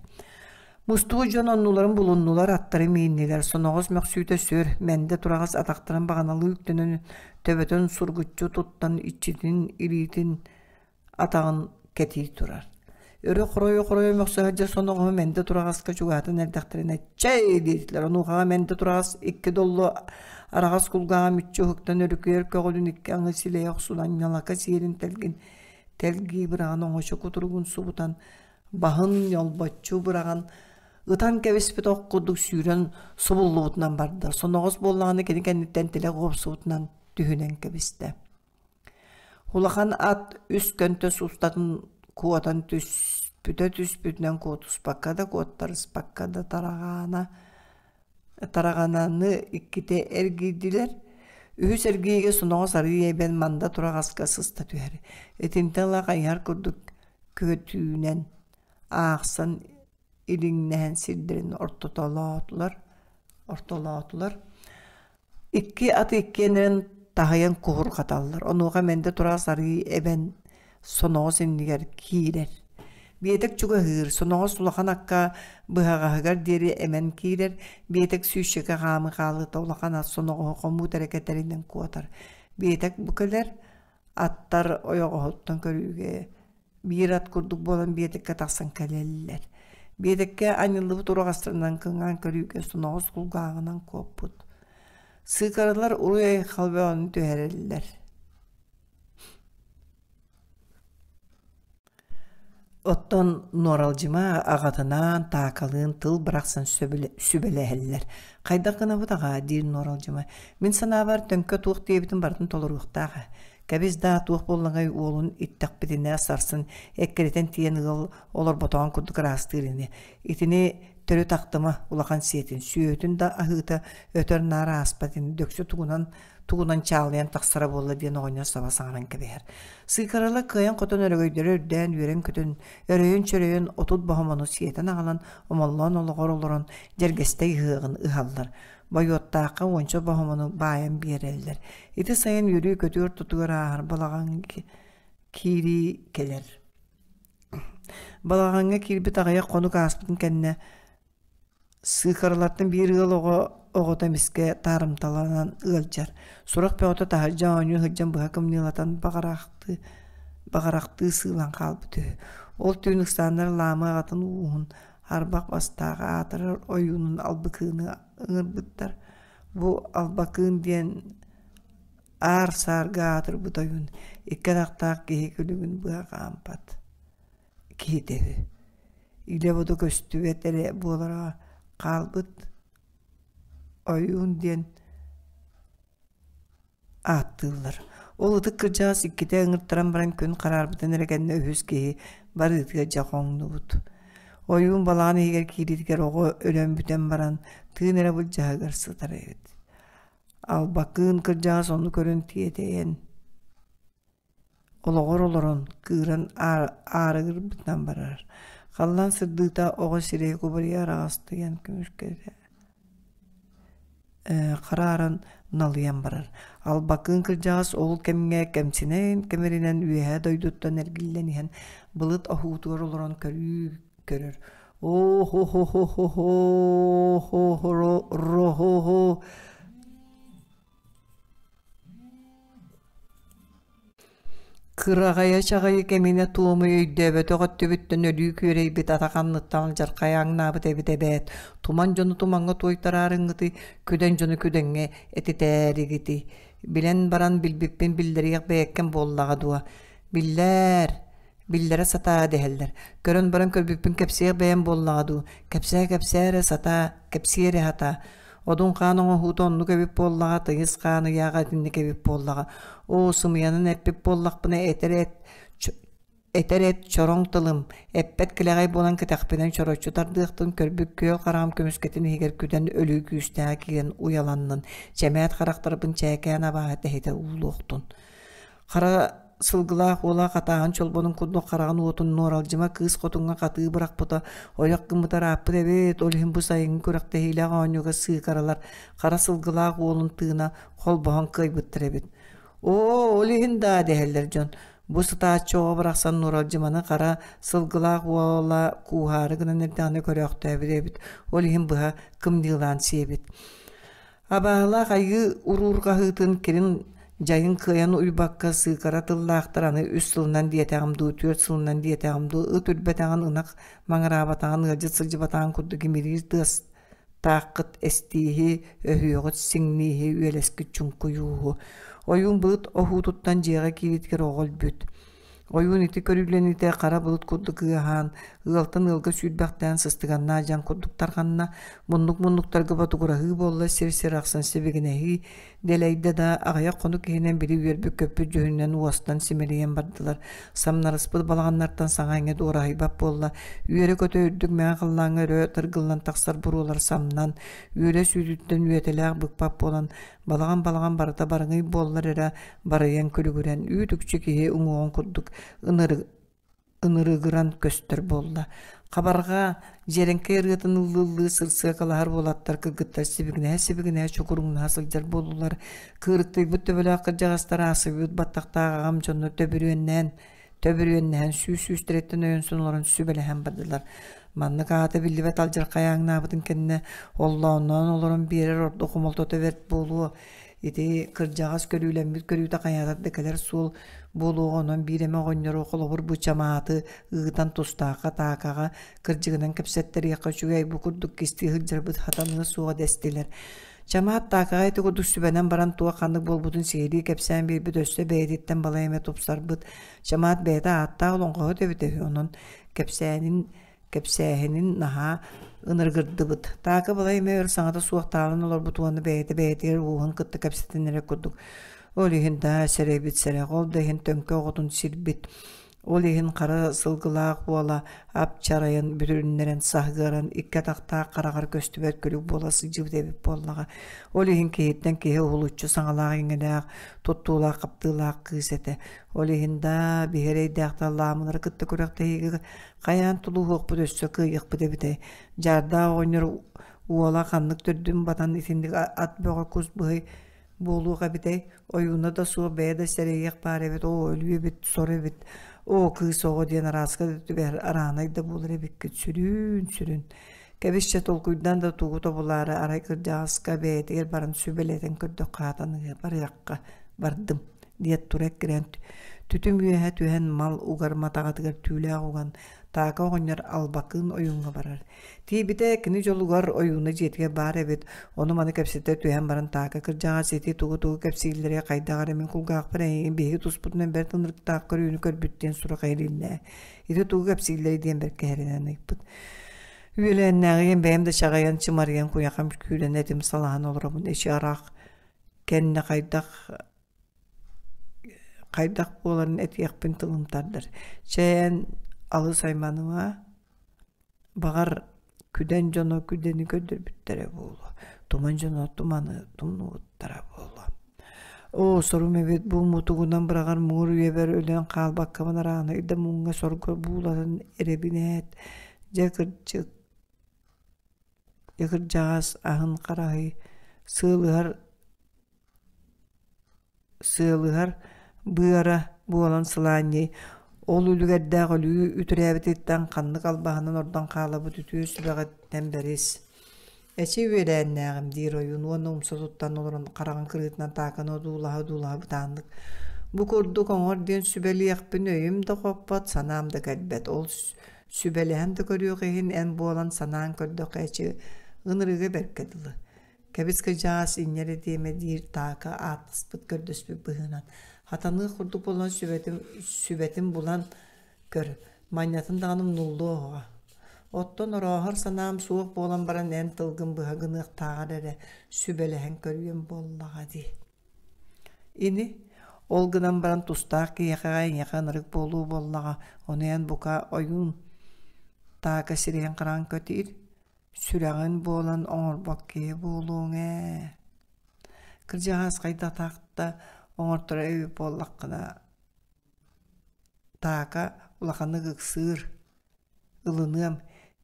Мустубут дьон оннуларын булуннулар, аттары мииннилэр, соноҕос мөхсүүтэ сүр, мэндэ тураҕас атахтарын баҕаналыы үктэнэн, төбөтүн сургуччу туттан иччитин илиитин атаҕын кэтии турар. Өрө хоройо-хоройо мөхсө сылдьар соноҕоһу мэндэ тураҕаска чугаһатан эрдэхтэринэ «Чэй!» диэтилэр. Онуохаҕа мэндэ тураҕас икки доллу араҕас кулгааҕа мүччү уһуктан өрүкүйэр көҕүлүн икки аҥы силэйэ охсунан ньалака сиэрин тэлгин тэлгии быраҕан оҥочо кутуругун субутан баһын ньолбоччу быраҕан ытан кэбиспит ох курдук сүүрэн субуллубутунан барда. Соноҕос буоллаҕына кини кэнниттэн тилэх уопсубутунан түһүнэн кэбистэ. Улахан ат үс көнтөс устатын куотан түспүтэ түспүтүнэн куотуспакка да куоттарыспакка да тараҕаана тараҕананы иккитэ эргийдилэр. Үһүс эргийиигэ соноҕос арыый эбэн манда тураҕаска сыста түһэр. Итинтэн ыла хайыһар курдук көтүүнэн аахсан илиҥнэһэн сирдэрин ортотолоотулар ортолоотулар. Икки аты иккиэннэрин таһыйан куһурҕаталлар, онуоха Мэндэ тураас арыы эбэн соноҕос иннигэр киирэр. Биэтэк чугаһыыр, соноҕос улахан акка быһаҕаһыгар диэри эмэн киирэр, биэтэк сүүсчэкэ хаамыы хаалыыта улахан ат соноҕоһу хомуут эрэ кэтэринэн куотар. Биэтэк бу кэлэр, аттар ойоҕоһуттан көрүүгэ биир ат курдук буолан биэтэккэ тахсан кэлэллэр. Биэтэккэ анньыллыбыт ураҕастарынан кыҥаан көрүүгэ соноҕос кулгааҕынан куоппут. Сыыкаралар уруй-айхал бөҕөнү түһэрэллэр. Оттон Нуоралдьыма аҕатынаан Таакалыын тыл бырахсан сүбэлэһэллэр: «Хайдах гынабыт аҕаа?» диир Нуоралдьыма. «Мин санаабар, Төҥкө туох диэбитин барытын толоруохтаах ээ. Кэбис даа, туох буоллаҕай уолун иттэхпитинэ сарсын эккирэтэн тиийэн ыал олорботоҕун курдук ыраастыыр ини. Итини төрүт ахтыма, улахан сиэтин, сүөһүтүн да аһыыта өтөр-наар ааспат ини, дөксө тугунан тугунан чаалыйан тахсара буолла диэн оҕонньор саба саҥаран кэбиһэр. Сыыкарала кыайан-хотон өрөгөйдөрө үрдээн үөрэн-көтөн, өрөйөн-чөрөйөн 30 боһомону сиэтэн аҕалан Омоллоон олоҕор олорон Дьэргэстэй ыһыаҕын ыһаллар. Бойуоттаахха уонча боһомону баайан биэрэллэр. Ити сайын үөрүү-көтүү ортотугар ааһар балаҕан киирии кэлэр. Балаҕаҥҥа киирбит аҕыйах хонук ааспытын кэннэ Сыыкаралартан биир ыал оҕо оҕото эмискэ таарымталанан ыалдьар. Сурах бөҕөтө таһырдьа оонньуу сылдьан быһа кымньыылатан баҕарахтыы, баҕарахтыы сыылан хаалбыт үһү. Ол түүн ыксааннар Лаамы аҕатын ууһун арбах бастаах аатырар ойуунун Албыкыыны ыҥырбыттар. Бу Албакыын диэн аар-саарга аатырбыт ойуун икки атахтаах киһи күлүгүн быһа хаампат киһитэ үһү. Илэ-бодо көстүбэт эрэ буолара хаалбыт ойуун диэн ааттыыллар. Ол ытык кырдьаҕас иккитэ ыҥыртаран баран күн хараарбытын эрэ кэннэ үһүс киһи барыытыгар дьэ хоҥнубут. Ойуун балаҕан иһигэр киириитигэр оҕо өлөн бүтэн баран тыын эрэ былдьаһыгар сытар эбит. Албакыын кырдьаҕас ону көрөн тиэтэйэн Олоҕор олорон, кыыран аарыгырбытынан барар. Халлаан сырдыыта оҕо сирэйэ кубарыйа араҕастыйан көмүскэтэ харааран налыйан барар. Албакыын кырдьаҕас ол кэмҥэ кэмсинэн кэмиринэн үөһээ дойдуттан эргиллэн иһэн былыт оһуутугар олорон көрүү көрөр. Оо-хо-хо-хо-хо-хо-хо-ро-хо-хо Кыраҕайа чаҕыйы кэминэ туому өйдөөбөтөх өттүбүттэн өлүү күөрэйбит атах анныттан алдьархай ааҥнаабыт эбит эбээт, туман дьону тумаҥҥа туойтараарыҥҥытый, күдэн дьону күдэҥҥэ этитээригитий, билэн баран билбиппин биллэриэх бэйэккэм буоллаҕа дуо, биллээр Биллэрэ сатаа дэһэллэр. Көрөн баран көрбүппүн кэпсиэх бэйэм буоллаҕа дуу, кэпсээ-кэпсээ эрэ сатаа, кэпсиэ эрэ сатаа. Одун хаан оҥоһуута оннук эбит буоллаҕа, тыйыс хаан ыйааҕа итинник эбит буоллаҕа. Оо, сымыйанан эппит буоллахпына этэр эт этэр эт чороҥ тылым, эппэт килэҕэй буолан кэтэхпинэн чороччу тардыахтын көрбүт күөл хараҕым көмүскэтин иһигэр күтэн өлүү күүстээҕэ киирэн уйаланнын, чэмээт харахтарбын чээкээн абааһы тэһитэ уулуохтун. Хара сылгылаах уола хатааһын чолбонун курдук хараҕын уотун Нуоралдьыма кыыс хотуҥҥа хатыы бырахпыта, ойох гыммыта ырааппыт эбит, ол иһин бу сайыҥҥы күрэхтэһиилээх оонньууга сыыкаралар хара сылгылаах уолун тыына холбоһон кыайбыттар эбит. Оо, ол иһин даа дэһэллэр дьон. Бу сытааччы оҕо барахсан Нуоралдьыманы хара сылгылаах уола кууһаары гынан эрдэҕинэ көрөөхтөөбүт эбит, ол иһин быһа кымньыылаан сиэбит. Абааһылаах айыы уруурҕаһыытын кирин дьайын кыайан уйбакка сыыкара тыллаахтар аны үс сылынан диэтэҕим дуу, түөрт сылынан диэтэҕим дуу, ыт үрбэтэҕин, ынах маҥыраабатаҕын, ыалдьыт сылдьыбатаҕын курдук имириир тыастааххыт эстииһи, өһүөҕүт сиҥнииһи, үөлэскит чуҥкуйууһу. Ойуун былыт оһуутуттан дьиэҕэ киириитигэр оҕо өлбүт. Ойуун ити көрүүлэниитэ хара былыт курдук ыаһаан, ыалтан ыалга сүүрбэхтээн сыстыганнаах дьаҥ курдук тарҕанна, муннук-муннуктарга ботугураһыы буолла, сир-сир ахсын сибигинэһии дэлэйдэ да, аҕыйах хонук иһинэн били үөрбүт-көппүт дьүһүнүнэн уостан симэлийэн бардылар, самнарыспыт балаҕаннартан саҥа-иҥэ дуораһыйбат буолла, үөрэ-көтө үрдүк мэҥэ халлааҥҥа өрө тыргыллан тахсар буруолар самнан, үөрэ сүүтүттэн үөтэлээх быкпат буолан, Балаҕан-балаҕан барыта барыҥый буоллар эрэ барыйан күлүгүрэн, үүт-үкчү киһи уҥуоҕун курдук ынырыгыран көстөр буолла. Хабарҕа дьиэрэҥкэй ырыатын ыллыы-ыллыы сырсыакалаһар уолаттар кыргыттар сибигинэһэ-сибигинэһэ чукуруҥнаһа сылдьар буоллулар. Кыырыктыйбыт төбөлөөх кырдьаҕастар аасыйбыт баттахтаах аҕам дьоно төбүрүөннээн төбүрүөннэһэн сүүс-сүүстэриттэн өйөнсөн олорон сүбэлэһэн бардылар. Маннык аата биллибэт алдьархай ааҥнаабытын кэннэ оллоонноон олорон биэрэр ордук хомолтото бэрт буолуо. Ити кырдьаҕас көрүүлэммит көрүүтэ хайаатар да кэлэр суол буолуоҕа онон биир эмэ оҕонньору холобур бу чамааты ыытан тустаахха таакаҕа кырдьыгынан кэпсэттэриэххэ үчүгэй бу курдук кистии сылдьарбыт хатаныа суоҕа дэстилэр. Чамаат Таакаҕа ити курдук сүбэнэн баран туох ханнык буолбутун сиһилии кэпсээн биэрбит өссө бэйэтиттэн балай эмэ тупсарбыт. Чамаат бэйэтэ ааттаах олоҥхоһут эбитэ үһү, онон кэпсээнин кэпсээһинин наһаа ынырыгырдыбыт. Таака балай эмэ өр саҥата суох таалан олорбут уонна бэйэтэ бэйэтигэр уоһун кытта кэпсэтэн эрэр курдук. Ол иһин да сэрэйбит сэрэх, ол да иһин төҥкө оҕотун сирбит. Ол иһин хара сылгылаах уола ап-чарайан бүтүрүннэрэн саһыаран икки атахтаах хараҕар көстүбэт күлүк буола сылдьыбыт эбит буоллаҕа. Ол иһин киһиттэн киһи уһулуччу саҥалаах-иҥэлээх, туттуулаах-хаптыылаах кыыс этэ. Ол иһин да биһи эрэйдээхтэр лаамылары кытта күрэхтэһиигэ хайаан тулуһуохпут өссө кыайыахпыт эбитэй. Дьаардаах оҕонньор уола ханнык төрдүн батан итинник ат бөҕө кус быһый буолуох эбитэй ойууна да суох бэйэ да сэрэйиэх баар эбит оо өлүү эбит сор эбит оо кыыс оҕо диэн арааска да түбэһэр араанай да буолар эбиккит сүрүүн сүрүн кэбис чэ толкуйдаан да тугу тобулаары арай кырдьаҕаска бэйэтигэр баран сүбэлэтэн көрдөххө хатаныа барыахха бардым диэт тура эккирээн түтүм үөһэ түһэн мал угар матаҕатыгар түүлээх уган Таака оҕонньор Албакыын ойууҥҥа барар Тиийбитэ кини дьолугар ойууна дьиэтигэр баар эбит, ону-маны кэпсэтэ түһэн баран Таака кырдьаҕас ити тугу-тугу кэпсииллэрэ хайдах эрэ мин кулгаахпар эйигин биһиги туспутунан бэрт ынырыктаах көрүүнү көрбүт диэн сурах иһилиннэ. Ити тугу кэпсииллэрий диэн бэркэ эрэнэн ыйыппыт. Үөлээннээҕиэн бэйэм да чаҕыйан чымарыйан куйахам күүрэн этим салаһан олоробун эчи араах кэннэ хайдах хайдах буоларын этиэхпин тылым тардар. Чээн алыс айманыма Баҕар, күдэн дьоно күдэни көрдөрбүттэрэ буолуо, туман дьоно туманы тумнубуттара буолуо. Оо, сорум эбит бу мутугунан быраҕар муҥур үйэбэр өлөн хаалбаккабын араанай да муҥҥа сорго буулатан эрэбин ээт, дьэ кырдьык, дьэ кырдьаҕас аһын хараһый, сыалыһар сыалыһар быара буолан сылаанньый ол үлүгэрдээх өлүү үтүрээбититтэн ханнык албаһынан ордон хаалабыт үтүө сүбэҕиттэн бэрис эчи үөлээннээҕим диир ойуун уонна умса туттан олорон хараҕын кырыытынан тааканы одуулаһа-одуулаһа бытааннык бу курдук оҥор диэн сүбэлиэхпин өйүм да хоппот санаам да кэлбэт ол сүбэлэһэн да көрүөх иһин эн буолан санаан көрдөххө эчи ынырыга бэркэ дылы Кэбис кыдьаас инньэ эрэ диэмэ диир Таака ааттаспыт көрдөспүт быһыынан хатаныах курдук буолан сүбэтин, сүбэтин булан көр, манньатын даҕаны умнуллуо оҕо. Оттон орооһор санаам суох буолан баран эн тылгын быһа гыныахтааҕар эрэ сүбэлэһэн көрүөм буоллаҕа дии. Ини, ол гынан баран тустаах киһиэхэ эйиэхэ ынырык буолуу буоллаҕа, ону эн бука ойуун Таака сирэйин хараҕын көтүр, Сүрэҕин буолан оҥорбот киһи буолуоҥ ээ. Кырдьаҕас хайдах да оҥорторо эбит буоллаххына, Таака улаханнык ыксыыр, ылыныам,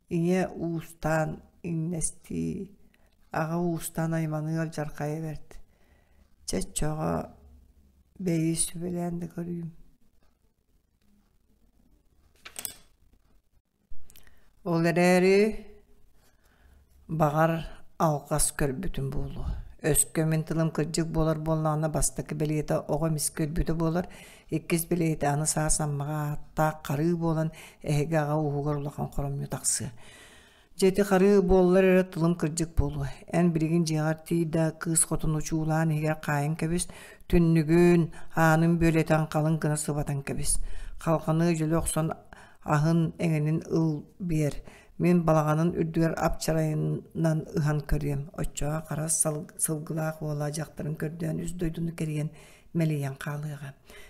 ийэ уустаан иҥнэстии, аҕа уустаан айманыы алдьархайа бэрт. Чэ, оччоҕо бэйи сүбэлээн да көрүүм. Ол эрээри, баҕар, алҕас көрбүтүм буолуо. Өскө мин тылым кырдьык буолар буоллаҕына, бастакы бэлиэтэ оҕо эмискэ өлбүтэ буолар, иккис бэлиэтэ аны саас Аммаҕа ааттаах харыы буолан эһиги аҕа ууһугар улахан хоромньу тахсыа. Дьэ ити харыы буоллар эрэ тылым кырдьык буолуо. Эн билигин дьиэҕэр тиий да, кыыс хотун учуулаан иһигэр хаайан кэбис, түннүгүн, аанын бүөлэтэн халыҥ гына сыбатан кэбис. Халҕаны дьөлө охсон аһын эҥинин ыл биэр. Мин балаҕанын үрдүгэр ап-чарайынан ыһан көрүөм. Оччоҕо хара сылгылаах уола дьахтарын көрдөөн үс дойдуну кэрийэн мэлийэн хаалыаҕа.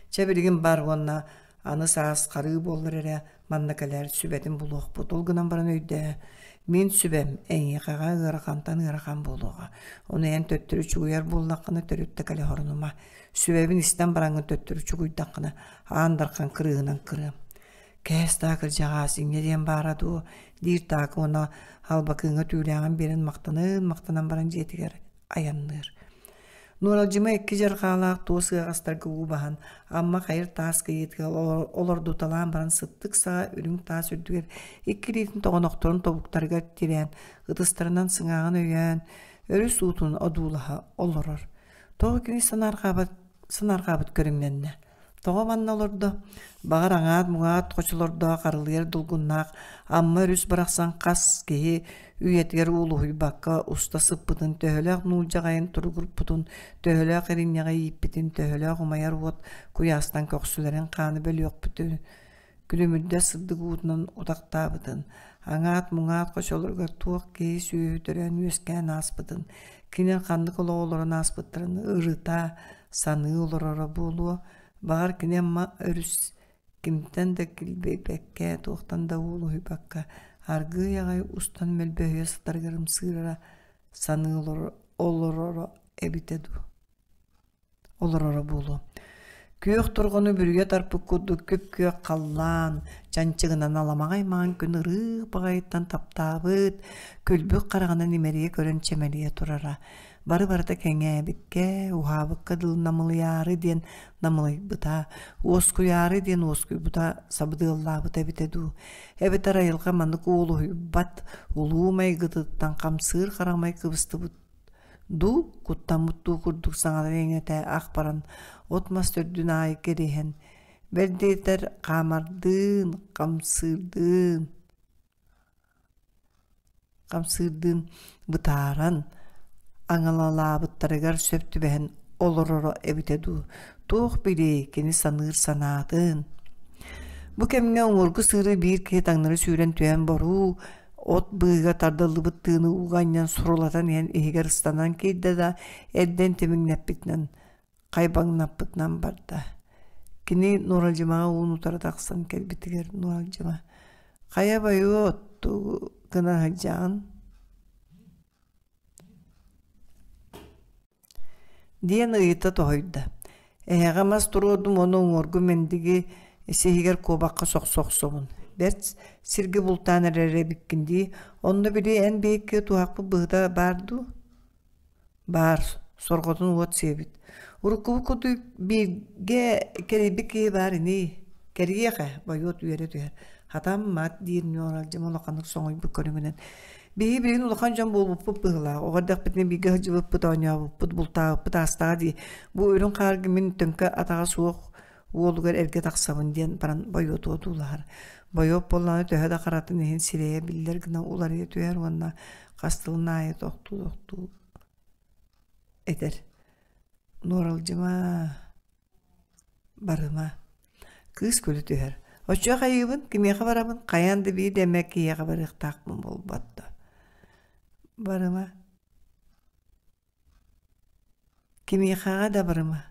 Чэ билигин бар уонна аны саас харыы буоллар эрэ манна кэлээр сүбэтин булуохпут. Ол гынан баран өйдөө, мин сүбэм эйиэхэҕэ ыарахантан ыарахан буолуоҕа. Ону эн төттөрү чугуйар буоллаххына төрүт да кэлэ хорунума. Сүбэбин истэн бараҥҥын төттөрү чугуйдаххына аан дархан кырыыһынан кырыам. Кээс даа кырдьаҕаас инньэ диэн баара дуо диир Таака уонна Албакыыҥҥа түүлээҕин биэрэн махтанын махтанан баран дьиэтигэр айанныыр. Нуоралдьыма икки дьарҕаалаах туос ыаҕастарга уу баһан, Амма хайыр таас кыйыытыгар олордуталаан баран сыттык саҕа үрүҥ таас үрдүгэр икки илиитин тоҕонохторун тобуктарыгар тирээн, ытыстарынан сыҥааҕын өйөөн, өрүс уутун одуулаһа олорор. Тоҕо кини санаарҕаабат, санаарҕаабыт көрүҥнэннэ. Тоҕо манна олордо? Баҕар аҥаат-муҥаат хочолордоох арылыйар долгуннаах Амма өрүс барахсан хас киһи Үйэтигэр уолуһуйбакка уста сыппытын, төһөлөөх нуулдьаҕайын туругурпутун, төһөлөөх иринньэҕи ииппитин, төһөлөөх умайар уот куйаастан көхсүлэрин хааны бөлүөхпүтүн, күлүмүрдэс сырдык уутунан утахтаабытын, аҥаат-муҥаат хочолоругар туох киһи сүөһү төрөөн үөскээн ааспытын, кинилэр ханнык олоҕу олорон ааспыттарын ырыта саныы олороро буолуо, баҕар кини Амма өрүс кимтэн да килбэйбэккэ, туохтан да уолуһуйбакка аргыый аҕай устан мөлбөһүйэ сытарыгар ымсыырара саныы олороро эбитэ дуу олороро буолуо. Күөх торҕону бүрүйэ тарпыт курдук күп-күөх халлаан чанчыгынан аламаҕай маҥан күн ырыых баҕайыттан таптаабыт, күлбүт хараҕынан имэрийэ көрөн чэмэлийэ турара. Бары-барыта кэҥээбиккэ, уһаабыкка дылы намылыйаары диэн намылыйбыта, уоскуйаары диэн уоскуйбута сабыдыаллаабыта эбитэ дуу. Эбэтэр айылҕа маннык уолуһуйбат улуу майгытыттан хамсыыр харамай кыбыстыбыт дуу, куттаммыт дуу курдук саҥалар иҥэтэ ах баран от-мас төрдүн аайы кэриһэн, бэл диэтэр хаамардыын, хамсыырдыын хамсыырдыын бытааран аҥалалаабыттарыгар сөп түбэһэн олороро эбитэ дуу, туох билиэй кини саныыр санаатын. Бу кэмҥэ уҥуоргу сыыры биир киһи таҥнары сүүрэн түһэн боруу, от быыһыгар тардыллыбыт тыыны ууга анньан сурулатан иһэн иһигэр ыстанан киирдэ да эрдэн тимиҥнэппитинэн хайбаҥнаппытынан барда. Кини Нуоралдьымаҕа уун утары тахсан кэлбитигэр Нуоралдьыма «Хайа бойуот, тугу гына сылдьаҕын?» диэн ыйыта тоһуйда. «Эһэҕэ мас туруордум уонна уҥуоргу мэндиги сиһигэр куобахха сохсо охсобун. Бэрт сиргэ бултаан эрэр эбиккин дии, онно били эн биһикки туһахпыт быһыта баар дуу?» Баар, сорҕотун уот сиэбит. Уруккубут курдук бииргэ кэрийбит киһи баар ини. Кэрийиэх ээ, Бойуот үөрэ түһэр. Хатаммат диир Ньуоралдьым улаханнык соҥуйбут көрүҥүнэн. Биһиги билигин улахан дьон буолбуппут быһыылаах. Оҕо эрдэхпитинэ бииргэ сылдьыбыппыт, оонньообуппут, бултаабыппыт аастаҕа дии. Бу үрүҥ хаарга мин төҥкө атаҕа суох уолугар эргэ тахсабын диэн баран Бойуоту одуулаһар. Бойуот буоллаҕына төһө да харатын иһин сирэйэ биллэр гына уларыйа түһэр уонна хас тылын аайы тохтуу-тохтуу этэр: «Нуоралдьыма, барыма». Кыыс күлэ түһэр: «Оччо хайыыбын, кимиэхэ барабын, хайаан да биир да эмэ киһиэхэ барыахтаахпын буолбат дуо?» «Барыма, Кимиэхэҕэ да барыма.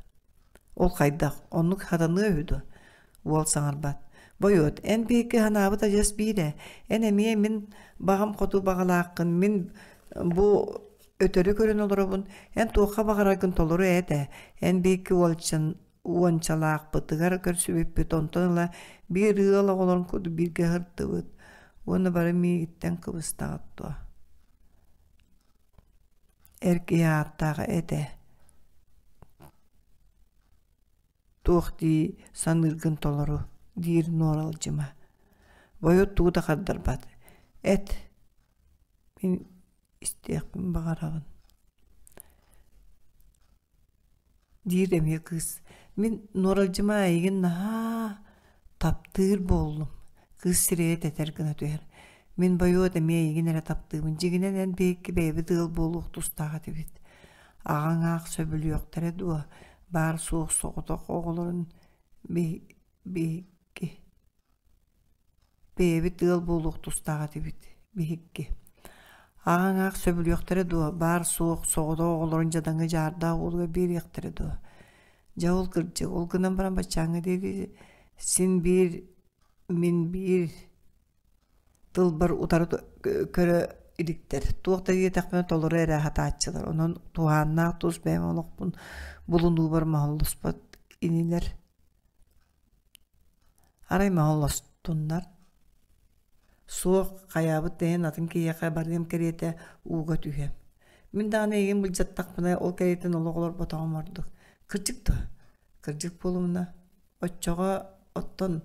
Ол хайдах, оннук хатаныа үһү дуо? Уол саҥарбат. Бойуот, эн биһикки санаабыт адьас биир ээ. Эн эмиэ мин баҕам хоту баҕалааххын, мин бу өтөрү көрөн олоробун. Эн туохха баҕараргын толору эт ээ. Эн биһикки уолчан уончалаахпытыгар көрсүбүппүт, онтон ыла биир ыал оҕолорун курдук бииргэ сырдыбыт. Уонна бары миигиттэн кыбыстаҕыт дуо? Эр киһи ааттаах этэ «Туох дии саныыргын толору» диир Нуоралдьыма. Бойут тугу да хардарбат: «Эт, мин истиэхпин баҕарабын» диир эмиэ кыыс. Мин Нуоралдьыма эйигин наһаа таптыыр буоллум. Кыыс сирэйэ тэтэр гына түһэр. Мин Бойуот эмиэ эйигин эрэ таптыыбын. Дьиҥинэн эн биһикки бэйэбит ыал буолуох тустаах этибит. Аҕаҥ аах сөбүлүөхтэрэ дуо, баар-суох соҕотох оҕолорун биһикки Бэйэбит ыал буолуох тустаах этибит, биһикки. Аҕаҥ аах сөбүлүөхтэрэ дуо, баар-суох соҕотох оҕолорун дьадаҥы дьаардаах уолугар биэриэхтэрэ дуо? Дьэ ол кырдьык, ол гынан баран баччааҥҥа диэри син биир мин биир тылбар утары көрө иликтэр. Туох да диэтэхпинэ толору эрэ аһатааччылар. Онон туһааннаах тус бэйэм олохпун булунуубар моһоллоспот инилэр. Арай моһоллостуннар Суох, хайаабыт да иһин атын киһиэхэ барыам кэриэтэ ууга түһүөм. Мин даҕаны эйигин былдьаттахпына ол кэриэтин олох олорботоҕум ордук. Кырдьык дуо? Кырдьык буолумуна. Оччоҕо оттон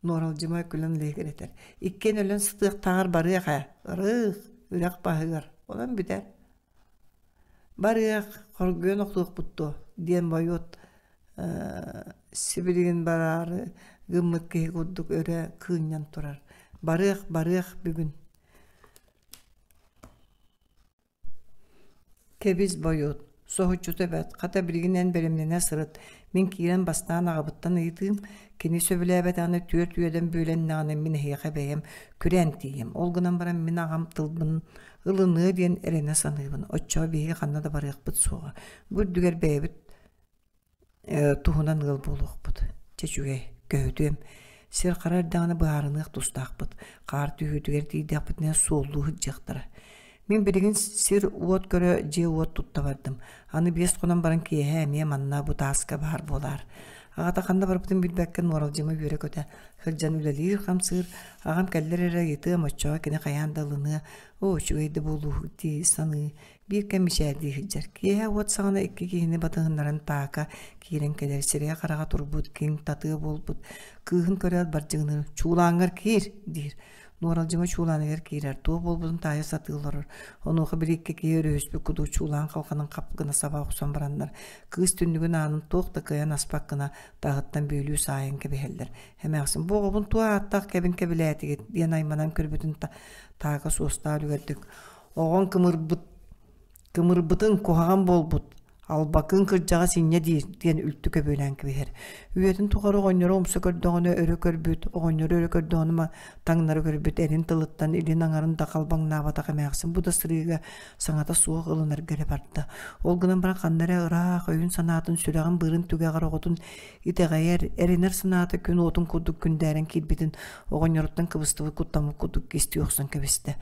Нуоралдьыма күлэн лиһигирэтэр. Иккиэн өлөн сытыахтааҕар барыах ээ, ырыых, үрэх баһыгар. Онон бүтэр. Барыах, хоргуйан охтуохпут дуо? диэн Бойуот сибилигин бараары гыммыт киһи курдук өрө кыынньан турар. Барыах, барыах бүгүн. Кэбис, Бойуот, соһуччута эбээт, хата билигин эн бэлэмнэнэ сырыт, мин киирэн бастаан аҕабыттан ыйытыым, кини сөбүлээбэтэҕинэ түөрт үөдэн бүөлэннэҕинэ мин эһиэхэ бэйэм күрээн тиийиэм, ол гынан баран мин аҕам тылбын ылыныа диэн эрэнэ саныыбын, оччоҕо биһиги ханна да барыахпыт суоҕа, бу үрдүгэр бэйэбит туһунан ыал буолуохпут. Чэ үчүгэй, көһүтүөм. Сир хара эрдэҕинэ быһаарыныах тустаахпыт. Хаар түһүүтүгэр тиийдэхпитинэ суоллуу сылдьыахтара. Мин билигин сир-уот көрө, дьиэ-уот тутта бардым. Аны 5 хонон баран киэһэ эмиэ манна бу тааска баар буолаар. Аҕата ханна барбытын билбэккэ нуоралдьыма үөрэ-көтө сылдьан үлэлиир-хамсыыр. Аҕам кэллэр эрэ ыйытыам, оччоҕо кини хайаан да ылыныа. Оо, үчүгэй да буолууһук дии саныы Биир кэм мичээрдии сылдьар. Киэһэ уот саҕана икки киһини батыһыннаран Така киирэн кэлэр, сирэйэ-хараҕа турбут, киҥ татыа буолбут. Кыыһын көрөөт бардьыгыныыр: «Чуулааҥҥар киир!» диир. Нуоралдьыма чуулааныгар киирэр, туох буолбутун таайа сатыы олорор. Онуоха били икки киһи өрүһүспүт курдук чуулаан халҕанын хап гына саба охсон бараннар, кыыс түннүгүн аанын туох да кыайан аспат гына таһыттан бүөлүү саайан кэбиһэллэр. Эмээхсин: «Бу оҕобун туох ааттаах кэбин кэбилээтигит?» диэн айманан көрбүтүн Така суостаах үлүгэрдик Оҕоҥ кымырбыт кымырбытыҥ куһаҕан буолбут, албакыын кырдьаҕас инньэ диир диэн үлтү көбүөлээн кэбиһэр. Үйэтин тухары оҕонньору умса көрдөҕүнэ өрө көрбүт, оҕонньору өрө көрдөҕүнэ таҥнары көрбүт эрин тылыттан илин аҥарын да халбаҥнаабатах эмээхсин бу да сырыыга саҥата суох ылынарга эрэ барда. Ол гынан баран ханна эрэ ыраах өйүн-санаатын, сүрэҕин-быарын түгэҕэр оҕотун итэҕэйэр, эрэнэр санаата күн уотун курдук күндээрэн киирбитин оҕонньоруттан кыбыстыбыт куттаммыт курдук кистии охсон кэбистэ.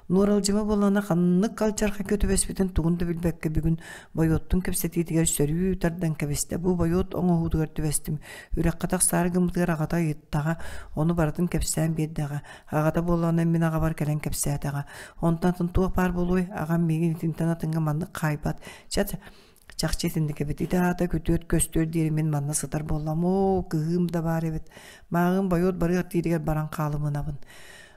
Нуоралдьыма буоллаҕына ханнык алдьархайга түбэспитин тугун да билбэккэ бүгүн Бойуоттун кэпсэтиитигэр сөрүү тардан кэбистэ. Бу Бойуот оҥоһуутугар түбэстим. Үрэххэ тахсаары гыммытыгар аҕата ыйыттаҕа, ону барытын кэпсээн биэрдэҕэ. Аҕата буоллаҕына мин аҕабар кэлэн кэпсээтэҕэ. Онтон атын туох баар буолуой? Аҕам миигин итинтэн атыҥҥа маннык хаайбат. Чэ, чахчы итинник эбит. Ити аата күтүөт көстүөр диэри мин манна сытар буоллам. Оо, кыһыым да баар эбит. Мааҕын Бойуот барыах дииригэр баран хаалымынабын.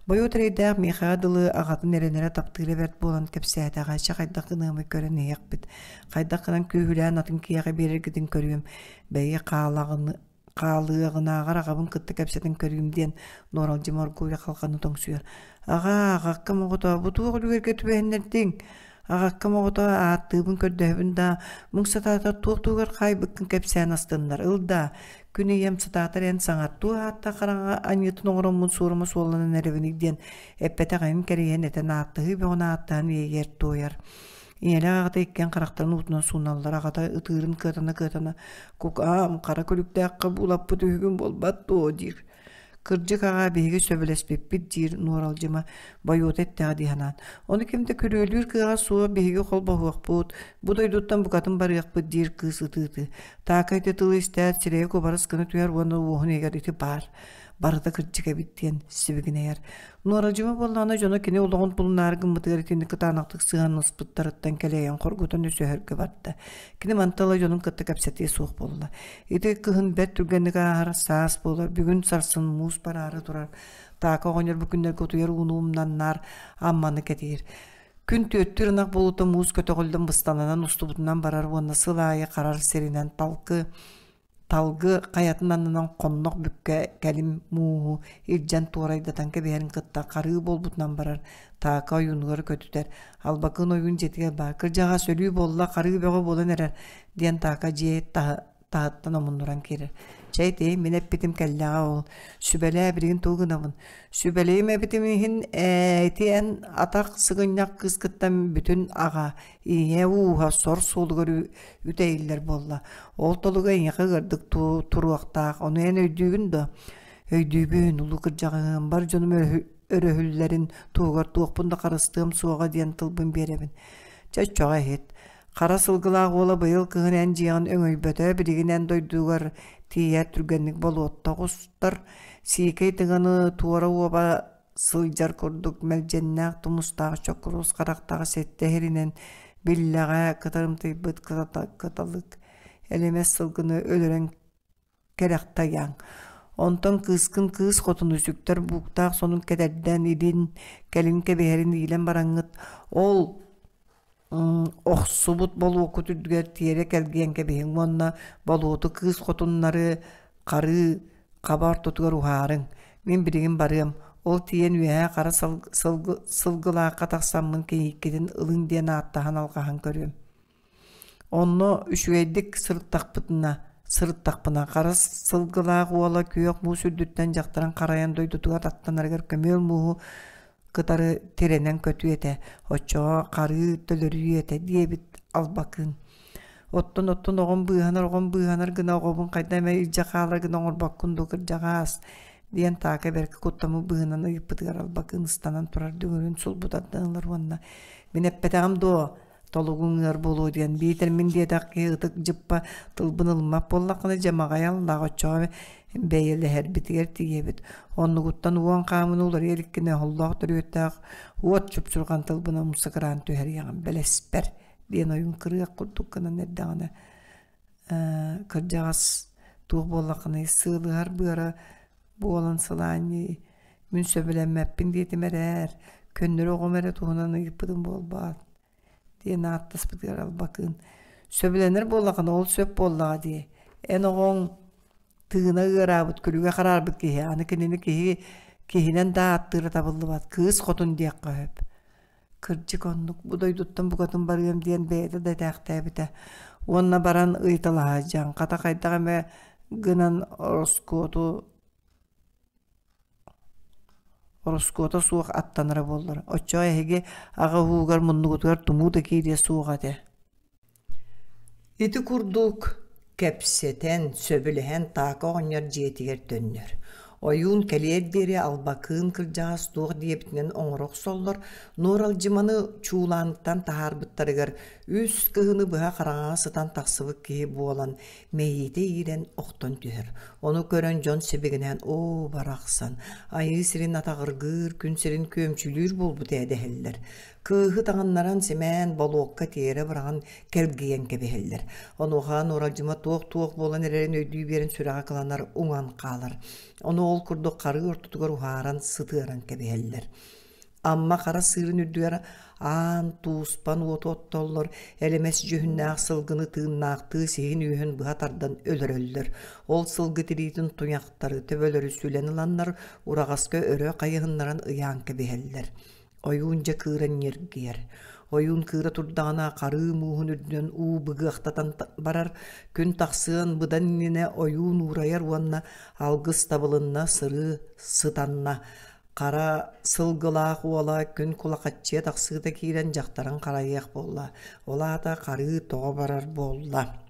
Бойуот эрэйдээх миэхэҕэ дылы аҕатын эрэнэрэ таптыыра бэрт буолан кэпсээтэҕэ, чэ хайдах гыныамый көрөн иһиэхпит. Хайдах гынан күүһүлээн атын киһиэхэ биэрэргитин көрүөм. Бэйи хаалаҕыны хаалыаҕынааҕар аҕабын кытта кэпсэтэн көрүүм диэн Нуоралдьыма оргууй халҕаны тоҥсуйар. Аҕаа, аҕаккам оҕото, бу туох үлүгэргэ түбэһиннэрдиҥ? Аҕаккам оҕото, ааттыыбын көрдөһөбүн даа, муҥ сатаатар туох туһугар хаайбыккын кэпсээн астыннар, ыл даа, күн ийэм сатаатар эн саҥар туох ааттаах хараҥа аньыытын оҥороммун суорума суолланан эрэбиний диэн эппэтэх эҥин кэрийэн этэн ааттаһыы бөҕөнү ааттаһан иэйэр туойар. Ийэлээх аҕата иккиэн харахтарын уутунан сууналлар, аҕата ытыырын кыатана-кыатана «Кукаам, хара күлүктээххэ буулаппыт үһүгүн буолбат дуо?» диир. Кырдьык аҕаа биһиги сөбүлэспиппит диир Нуоралдьыма Бойуота эттэҕэ дии санаан. Ону ким да күрүөлүүр кыаҕа суох биһиги холбоһуохпут, бу дойдуттан букатын барыахпыт диир кыыс ытыы-ытыы. Таакай ити тылы истээт сирэйэ кубарыс гына түһэр уонна уоһун иһигэр ити баар барыта кырдьык эбит диэн сибигинэйэр. Нуорадьыма буоллаҕына дьоно кини олоҕун булунаары гыммытыгар итинник кытаанахтык сыһыаннаспыттарыттан кэлэйэн хоргутан өсөһөргө барда. Кини мантан ыла дьонун кытта кэпсэтиэ суох буолла. Ити кыһын бэрт түргэнник ааһар, саас буолар, бүгүн сарсын муус бараары турар. Таака оҕонньор бу күннэргэ утуйар ууну умнаннаар Амманы кэтиир. Күн түөттүүр ынах буолуута муус көтөҕүллэн быстананан устубутунан барар уонна сыл аайы харар сиринэн талкы Талгы хайатын аннынан хоннох бүккэ кэлим мууһу илдьэн туорайдатан кэбиһэрин кытта харыы буолбутунан барар, Таака ойуунугар көтүтэр, Албакын ойуун дьиэтигэр баар «Кырдьаҕас өлүү буолла, харыы бөҕө буолан эрэр» диэн Таака дьиэ таһыттан омуннуран киирэр. «Чэй ити, мин эппитим кэллэҕэ ол. Сүбэлээ, билигин тугу гынабын? Сүбэлиим эбитим иһин ээ, ити эн атах сыгынньах кыыскыттан бүтүн аҕа, ийэ ууһа сор суолугар үтэйиллэр буолла. Ол толуга эйиэхэ ыардык туруохтаах. Ону эн өйдүүгүн дуо? Өйдүүбүн, улуу кырдьаҕаһым, бар дьонум өрөһүллэрин туһугар туохпун да харыстыам суоҕа диэн тылбын биэрэбин. Чэ, оччоҕо иһит. Хара сылгылаах уола быйыл кыһын эн дьиэҕин өҥөйбөтө, билигин эн дойдугар тиийэр түргэнник болуотта оҕустар. Сиикэй тыганы туора уоба сылдьар курдук мэлдьэннээх тумустаах чокуруус харахтаах сэттэ иһиринэн биллэҕэ кытарымтыйбыт кыталык элэмэс сылгыны өлөрөн кэрэхтэйэҥ. Онтон кыыскын кыыс хотуну сүктэр бууктаах сонун кэтэрдэн илин кэлин кэбиһэрин иилэн бараҥҥыт ол Охсубут болуоккут үрдүгэр тиэрэ кэлгийэн кэбиһиҥ уонна болуоту кыыс хотуннары харыы хаба ортотугар уһаарыҥ. Мин билигин барыам, ол тиийэн үөһээ хара сылгылаахха тахсаммын кийииккитин ылыҥ диэн ааттаһан алҕаһан көрүөм. Онно үчүгэйдик сырыттахпытына сырыттахпына хара сылгылаах уола күөх муус үрдүттэн дьахтарын харайан дойдутугар аттанарыгар көмүөл мууһу кытары тирэнэн көтүө этэ, оччоҕо харыы төлөрүйүө этэ диэбит Албакыын. Оттон оттон оҕом быыһанар оҕом быыһанар гына оҕобун хайда эмэ илдьэ хаалар гына оҥорбоккун дуу кырдьаҕаас диэн Таака бэркэ куттаммыт быһыынан ыйыппытыгар Албакыын ыстанан турар дүҥүрүн сулбу тардан ылар уонна «Мин эппэтэҕим дуо, толугуҥ ыар буолуо диэн биитэр мин диэтэх киһи ытык дьыппа тылбын ылыммат буоллаххына дьэ маҕайаллаах оччоҕо бэйэлэһэрбитигэр тиийэбит оннугуттан уон хаамыны уларыйа иликкинэ оһоллоох төрүөттээх уот чупчурҕан тылбын умса кыраан түһэриэҕим бэлэспэр диэн ойуун кырыах курдук гынан эрдэҕинэ кырдьаҕас туох буоллаххыный сыалыһар быара буолан сылаанньый мин сөбүлэммэппин диэтим эрээр көннөрү оҕом эрэ туһунан ыйыппытым буолбаат диэн ааттаспытыгар Албакыын сөбүлэнэр буоллаххына ол сөп буоллаҕа дии эн оҕоҥ тыына ыараабыт күлүгэ хараарбыт киһи аны кинини киһи киһинэн да ааттыыра табыллыбат кыыс хотун диэххэ сөп Кырдьык оннук, бу дойдуттан букатын барыам диэн бэйэтэ да этээхтээбитэ. Уонна баран ыйыталаһа дьаҥхата хайдах эмэ гынан ороскуоту ороскуота суох аттанара буоллар. Оччоҕо эһиги аҕа уһуугар муннугутугар тумуу да киириэ суоҕа этэ. Ити курдук кэпсэтэн, сөбүлэһэн Таака оҕонньор дьиэтигэр төннөр. Ойуун кэлиэр диэри Албакыын кырдьаҕас туох диэбитинэн оҥоро охсоллор, Нуоралдьыманы чуулааныттан таһаарбыттарыгар үс кыһыны быһа хараҥаҕа сытан тахсыбыт киһи буолан, мэйиитэ иирэн охтон түһэр. Ону көрөн дьон сибигинэһэн «Оо, барахсан, айыы сирин атаҕыргыыр, күн сирин күөмчүлүүр буолбут ээ» дэһэллэр. Кыыһы таҥыннаран симээн, болуокка тиэрэ быраҕан кэлгийэн кэбиһэллэр. Онуоха Нуоралдьыма туох-туох буолан эрэрин өйдүү биэрэн сүрэҕэ кыланар, уҥан хаалар. Ону ол курдук харыы ортотугар уһааран, сытыаран кэбиһэллэр. Амма хара сыырын үрдүгэр аан тууспан уоту оттоллор, элэмэс дьүһүннээх сылгыны тыыннаахтыы сиһин үөһүн быһа тардан өлөрөллөр. Ол сылгы тириитин туйахтары, төбөлөрү сүлэн ыланнар, ураҕаска өрө хайыһыннаран ыйаан кэбиһэллэр. Ойуун дьэ кыыран ньиргийэр. Ойуун кыыра турдаҕына харыы мууһун үрдүнэн уу быгыахтатан барар, күн тахсыан быдан иннинэ ойуун уурайар уонна алгыс табылынна, сырыы сытанна. Хара сылгылаах уола күн кулахаччыйа тахсыыта киирэн дьахтарын харайыах буолла. Ол аата харыы тоҕо барар буолла.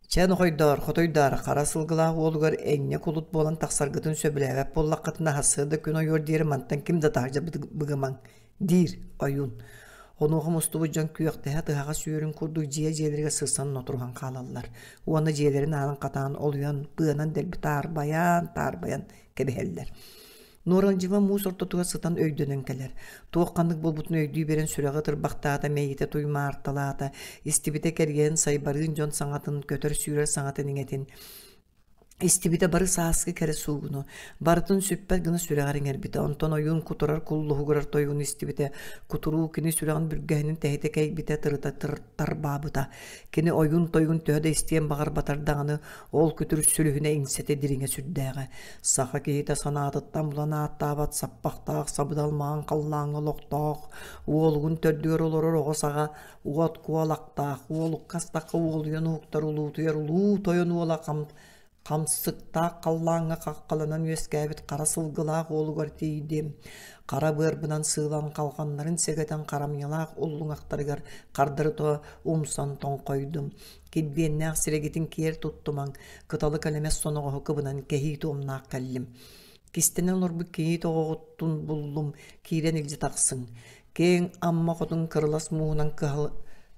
Чэ, нохойдоор, хотойдоор, хара сылгылаах уолугар энньэ кулут буолан тахсаргытын сөбүлээбэт буоллаххытына сарсыарда күн ойуор диэри мантан ким да таһырдьа быгымаҥ, диир ойуун. Онуоха мустубут дьон күөхтэһэ тыһаҕас үөрүн курдук дьиэ дьиэлэригэр сырсан нотуруһан хаалаллар уонна дьиэлэрин аанын хатаан олуйан, быанан дэлби таарбайан-таарбайан кэбиһэллэр. Нуоралдьыма муус ортотугар сытан өйдөнөн кэлэр. Туох ханнык буолбутун өйдүү биэрэн сүрэҕэ ытырбахтаата, мэйиитэ туймаарталаата, истибитэ кэрийэн сайбарыын дьон саҥатын, көтөр-сүүрэр саҥатын иҥэтин, истибитэ бары сааскы кэрэ суугуну, барытын сүппэт гына сүрэҕэр иҥэрбитэ. Онтон ойуун кутурар куллуһугурар тойугун истибитэ, кутуруу кини сүрэҕин бүргэһинин тэһитэ кэйбитэ, тырыта тарбаабыта. Кини ойуун тойугун төһө да истиэн баҕарбатар даҕаны, ол күтүр сүлүһүнэ иҥсэтэ дириҥэ сүрдээҕэ. Саха киһитэ санаатыттан булан ааттаабат саппахтаах сабыдал маҥан халлааҥҥа олохтоох, уолугун төрдүгэр олорор оҕо саҕа уот куолактаах, уолукка астахха уолуйан уһуктар улуутуйар улуу тойон уола хамсыктаах халлааҥҥа хаххаланан үөскээбит хара сылгылаах уолугар тиийдим. Хара быарбынан сыылан халҕаннарын сэгэтэн харамньылаах уллуҥахтарыгар хардарыта умсан тоҥхойдум. Килбиэннээх сирэгитин киэр туттумаҥ, кыталык элэмэс соноҕоһу кыбынан кэһии туомнаах кэллим. Кистэнэн олорбут кийиит оҕоҕуттун буллум, киирэн илдьэ тахсыҥ. Киэҥ Амма хотун кырылас мууһунан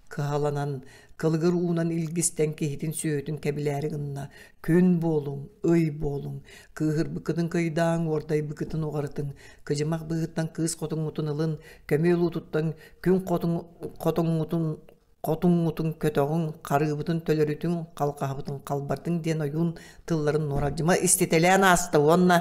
кыһаланан, кылыгыр уунан илгистэн киһитин сүөһүтүн кэбилээри гынна. Күн буолуҥ, ый буолуҥ, кыыһырбыккытын кыйдааҥ, уордайбыккытын уҕарытыҥ, кыдьымах быыһыттан кыыс хотуҥҥутун ылын, көмүөл уутуттан күн хотуҥҥутун хотуҥҥутун көтөҕүҥ, харыыбытын төлөрүтүҥ, халҕаһабытын халбартыҥ диэн ойуун тылларын нуоралдьыма иститэлээн ааста уонна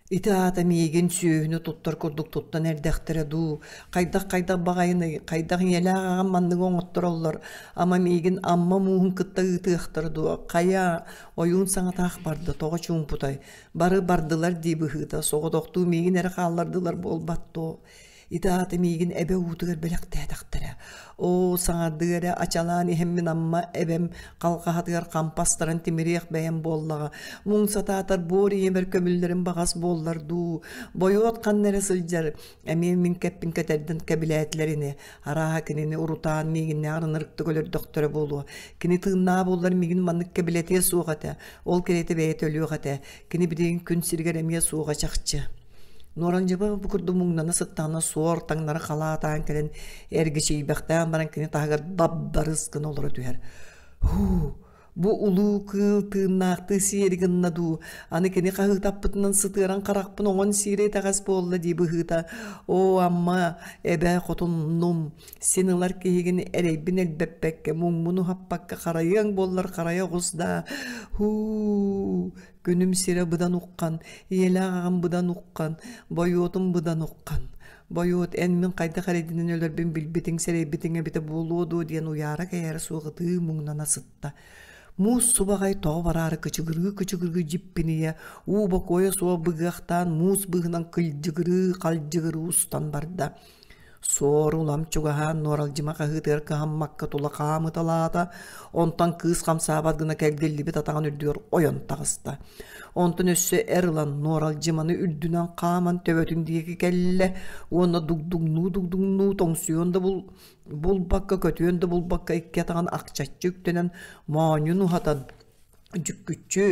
ити аата миигин сүөһүнү туттар курдук туттан эрдэхтэрэ дуу, хайдах-хайдах баҕайыный, хайдах ийэлээх аҕам манныгы оҥоттороллор, ама миигин Амма мууһун кытта ыытыахтара дуо, хайа, ойуун саҥатаах барда, тоҕо чуумпутай, бары бардылар дии быһыыта, соҕотохтуу миигин эрэ хааллардылар буолбат дуо, Ити аата миигин эбэ уутугар бэлэхтээтэхтэрэ. Оо, саҥардыы эрэ ачалаан иһэммин Амма эбэм халҕаһатыгар хампастаран тимириэх бэйэм буоллаҕа. Муҥ сатаатар буор ийэбэр көмүллэрим баҕас буоллар дуу. Бойуот ханна эрэ сылдьар, эмиэ мин кэппин кэтэрдэн кэбилээтилэр ини. Арааһа кинини урутаан миигиннээҕэр ынырыктык өлөрдөхтөрө буолуо. Кини тыыннааҕа буоллар миигин маннык кэбилэтиэ суох этэ. Ол кэриэтэ бэйэтэ өлүөх этэ. Кини билигин күн сиригэр эмиэ суоҕа чахчы. Нуоралдьыба бу курдук муҥнана сыттаҕына суор таҥнары халаатаан кэлэн эргичийбэхтээн баран кини таһыгар дабдарыс гына олоро түһэр. Һуу, бу улуу кыыл тыыннаахтыы сиэри гынна дуу, аны кини хаһыытаппытынан сытыаран харахпын оҥон сиирэ итэҕэс буолла дии быһыыта. Оо, Амма, эбээ хотуннум, син ылар киһигин эрэйбин элбэппэккэ, муҥмун уһаппакка харайыаҥ буоллар харайа оҕус даа. Һуу, Күнүм сирэ быдан уххан, ийэлээх аҕам быдан уххан, бойуотум быдан уххан. Бойуот, эн мин хайдах эрэйдэнэн өлөрбүн билбитиҥ, сэрэйбитиҥ эбитэ буолуо дуо диэн уйаара-кэйээрэ суох ытыы муҥнана сытта. Муус субаҕай тоҕо бараары кычыгырыы-кычыгырыы дьиппинийэ, уу бокуойа суох быгыахтаан муус быыһынан кылдьыгырыы-халдьыгырыы устан барда. Суор улам чугаһаан Нуоралдьыма хаһыытыгар кыһаммакка тула хаамыталаата, онтон кыыс хамсаабат гына кэлгиллибит атаҕын үрдүгэр ойон таҕыста. Онтон өссө эр ылан Нуоралдьыманы үрдүнэн хааман төбөтүн диэки кэллэ уонна дугдуҥнуу-дугдуҥнуу тоҥсуйуон да булбакка, көтүөн да булбакка икки атаҕын ахчаччы үктэнэн моонньун уһатан дьүккүччү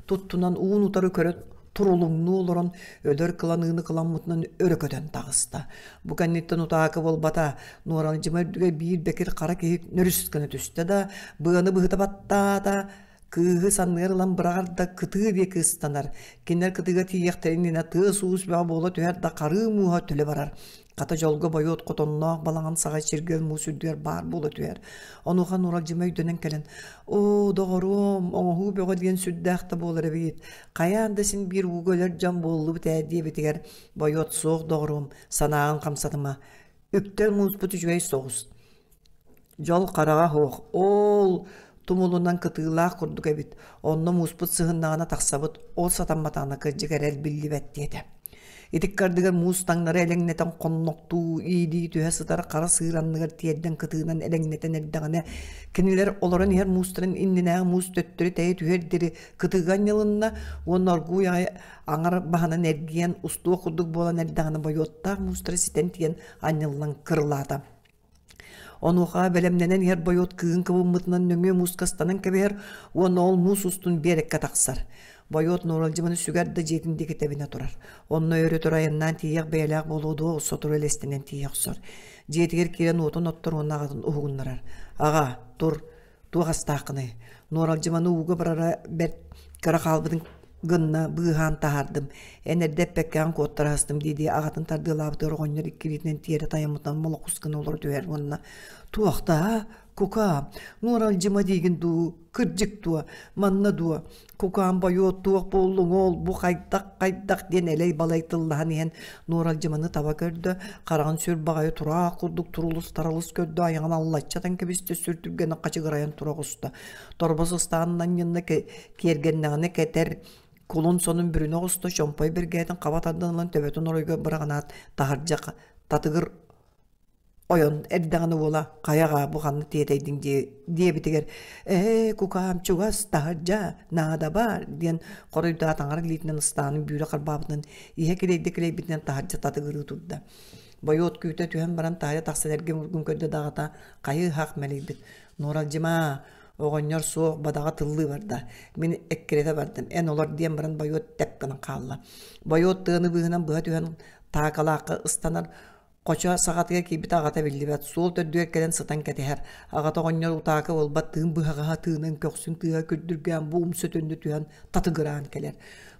туттунан уун утары көрө турулуҥнуу олорон өлөр кыланыыны кыламмытынан өрө көтөн таҕыста. Бу кэнниттэн утаакы буолбата, Нуоралдьыма үрдүгэр биир бэкир хара киһи нөрүс гына түстэ да, быаны быһыта баттаата, кыыһы санныгар ылан быраҕар да кытыы диэки ыстанар. Кинилэр кытыыга тиийиэхтэрин иннинэ тыас-уус бөҕө буола түһэр да харыы мууһа төлө барар. Хата дьолго бойуот хотонноох балаҕан саҕа чиргэл муус үрдүгэр баар буола түһэр. Онуоха Нуралдьыма өйдөнөн кэлэн, «Оо, доҕоруом, оҥоһуу бөҕө диэн сүрдээх да буолар эбит. Хайаан да син биир ууга өлөр дьон буоллубут ээ» диэбитигэр бойуот суох доҕоруом, санааҕын хамсатыма. Үктэл мууспут үчүгэй соҕус. Дьол хараҕа суох, оол тумулунан кытыылаах курдук эбит, онно мууспут сыһыннаҕына тахсабыт, ол сатамматаҕына кырдьык эрэл биллибэт диэтэ. Итик ардыгар муус таҥнары элэҥнэтэн хоннохтуу, иилии түһэ сытар хара сыыр анныгар тиэрдэн кытыынан элэҥнэтэн эрдэҕинэ, кинилэр олорон иһэр муустарын иннинээҕи муус төттөрү тэйэ түһэр диэри кытыыга анньылынна уонна оргууй аҕай аҥар баһынан эргийэн устуох курдук буолан эрдэҕинэ бойуоттаах муустара ситэн тиийэн анньыллан кырылаата. Онуоха бэлэмнэнэн иһэр бойуот кыыһын кыбыммытынан нөҥүө мууска ыстанан кэбиһэр уонна ол муус устун биэрэккэ тахсар. Бойуот Нуоралдьыманы сүгэр да дьиэтин диэки тэбинэ турар. Онно өрө-өтөр айаннаан тиийиэх бэйэлээх буолуо дуо, сотору элэстэнэн тиийэ охсор. Дьиэтигэр киирэн уотун оттор уонна аҕатын уһугуннарар. «Аҕа, тур, Туох астааххыный? Нуоралдьыманы ууга барара бэрт кыра хаалбытын гынна быыһаан таһаардым. Эн эрдэ эппэккэҕин куоттараһыстым дии-дии аҕатын тардыалаабытыгар оҕонньор икки илиитинэн тиэрэ тайаммытынан молокус гына олоро түһэр уонна «Туохта? Кука, Нуоралдьыма диигин дуу, кырдьык дуо, манна дуо? Кукаан бойуот туох буоллуҥ ол, бу хайдах-хайдах диэн элэй-балай тыллаһан иһэн Нуоралдьыманы таба көрдө, хараҕын сүр баҕайы тураах курдук турулус-таралыс көрдө, айаҕын аллаччатан кэбистэ, сүр түргэнэ хачыгырайан тура оҕуста. Торбос ыстаанын анньынна киэргэннэҕинэ кэтэр, кулун сонун бүрүнэ оҕуста, чомпой бэргээтин хаба тардан ылан төбөтүн оройго быраҕынаат таһырдьа татыгыр Ойон эрдэҕинэ уола «Хайаҕа бу ханна тиэтэйдиҥ» диэбитигэр «Ээ, кукаам чугас, таһырдьа, наада баар» диэн хоруйдаат аҥар илиитинэн ыстаанын бүүрэ харбаабытынан иһэ килэйдэ-килэйбитинэн таһырдьа татыгырыы турда. Бойуот күүтэ түһэн баран таһырдьа тахсан эргим-ургум көрдө даҕата хайыы-хах мэлийбит. «Нуоралдьымаа, оҕонньор суох бадаҕа тыллыы барда. Мин эккирэтэ бардым, эн олор» диэн баран Бойуот тэп гынан хаалла. Бойуот тыаны быыһынан быһа түһэн таакалаахха ыстанар Хочо саҕатыгар киирбит аҕата биллибэт, суол төрдүгэр кэлэн сытан кэтэһэр. Аҕата оҕонньор утаакы буолбат тыын быһаҕаһа тыынан көхсүн тыаһа күрдүргээн бу умса төннө түһэн татыгыраан кэлэр.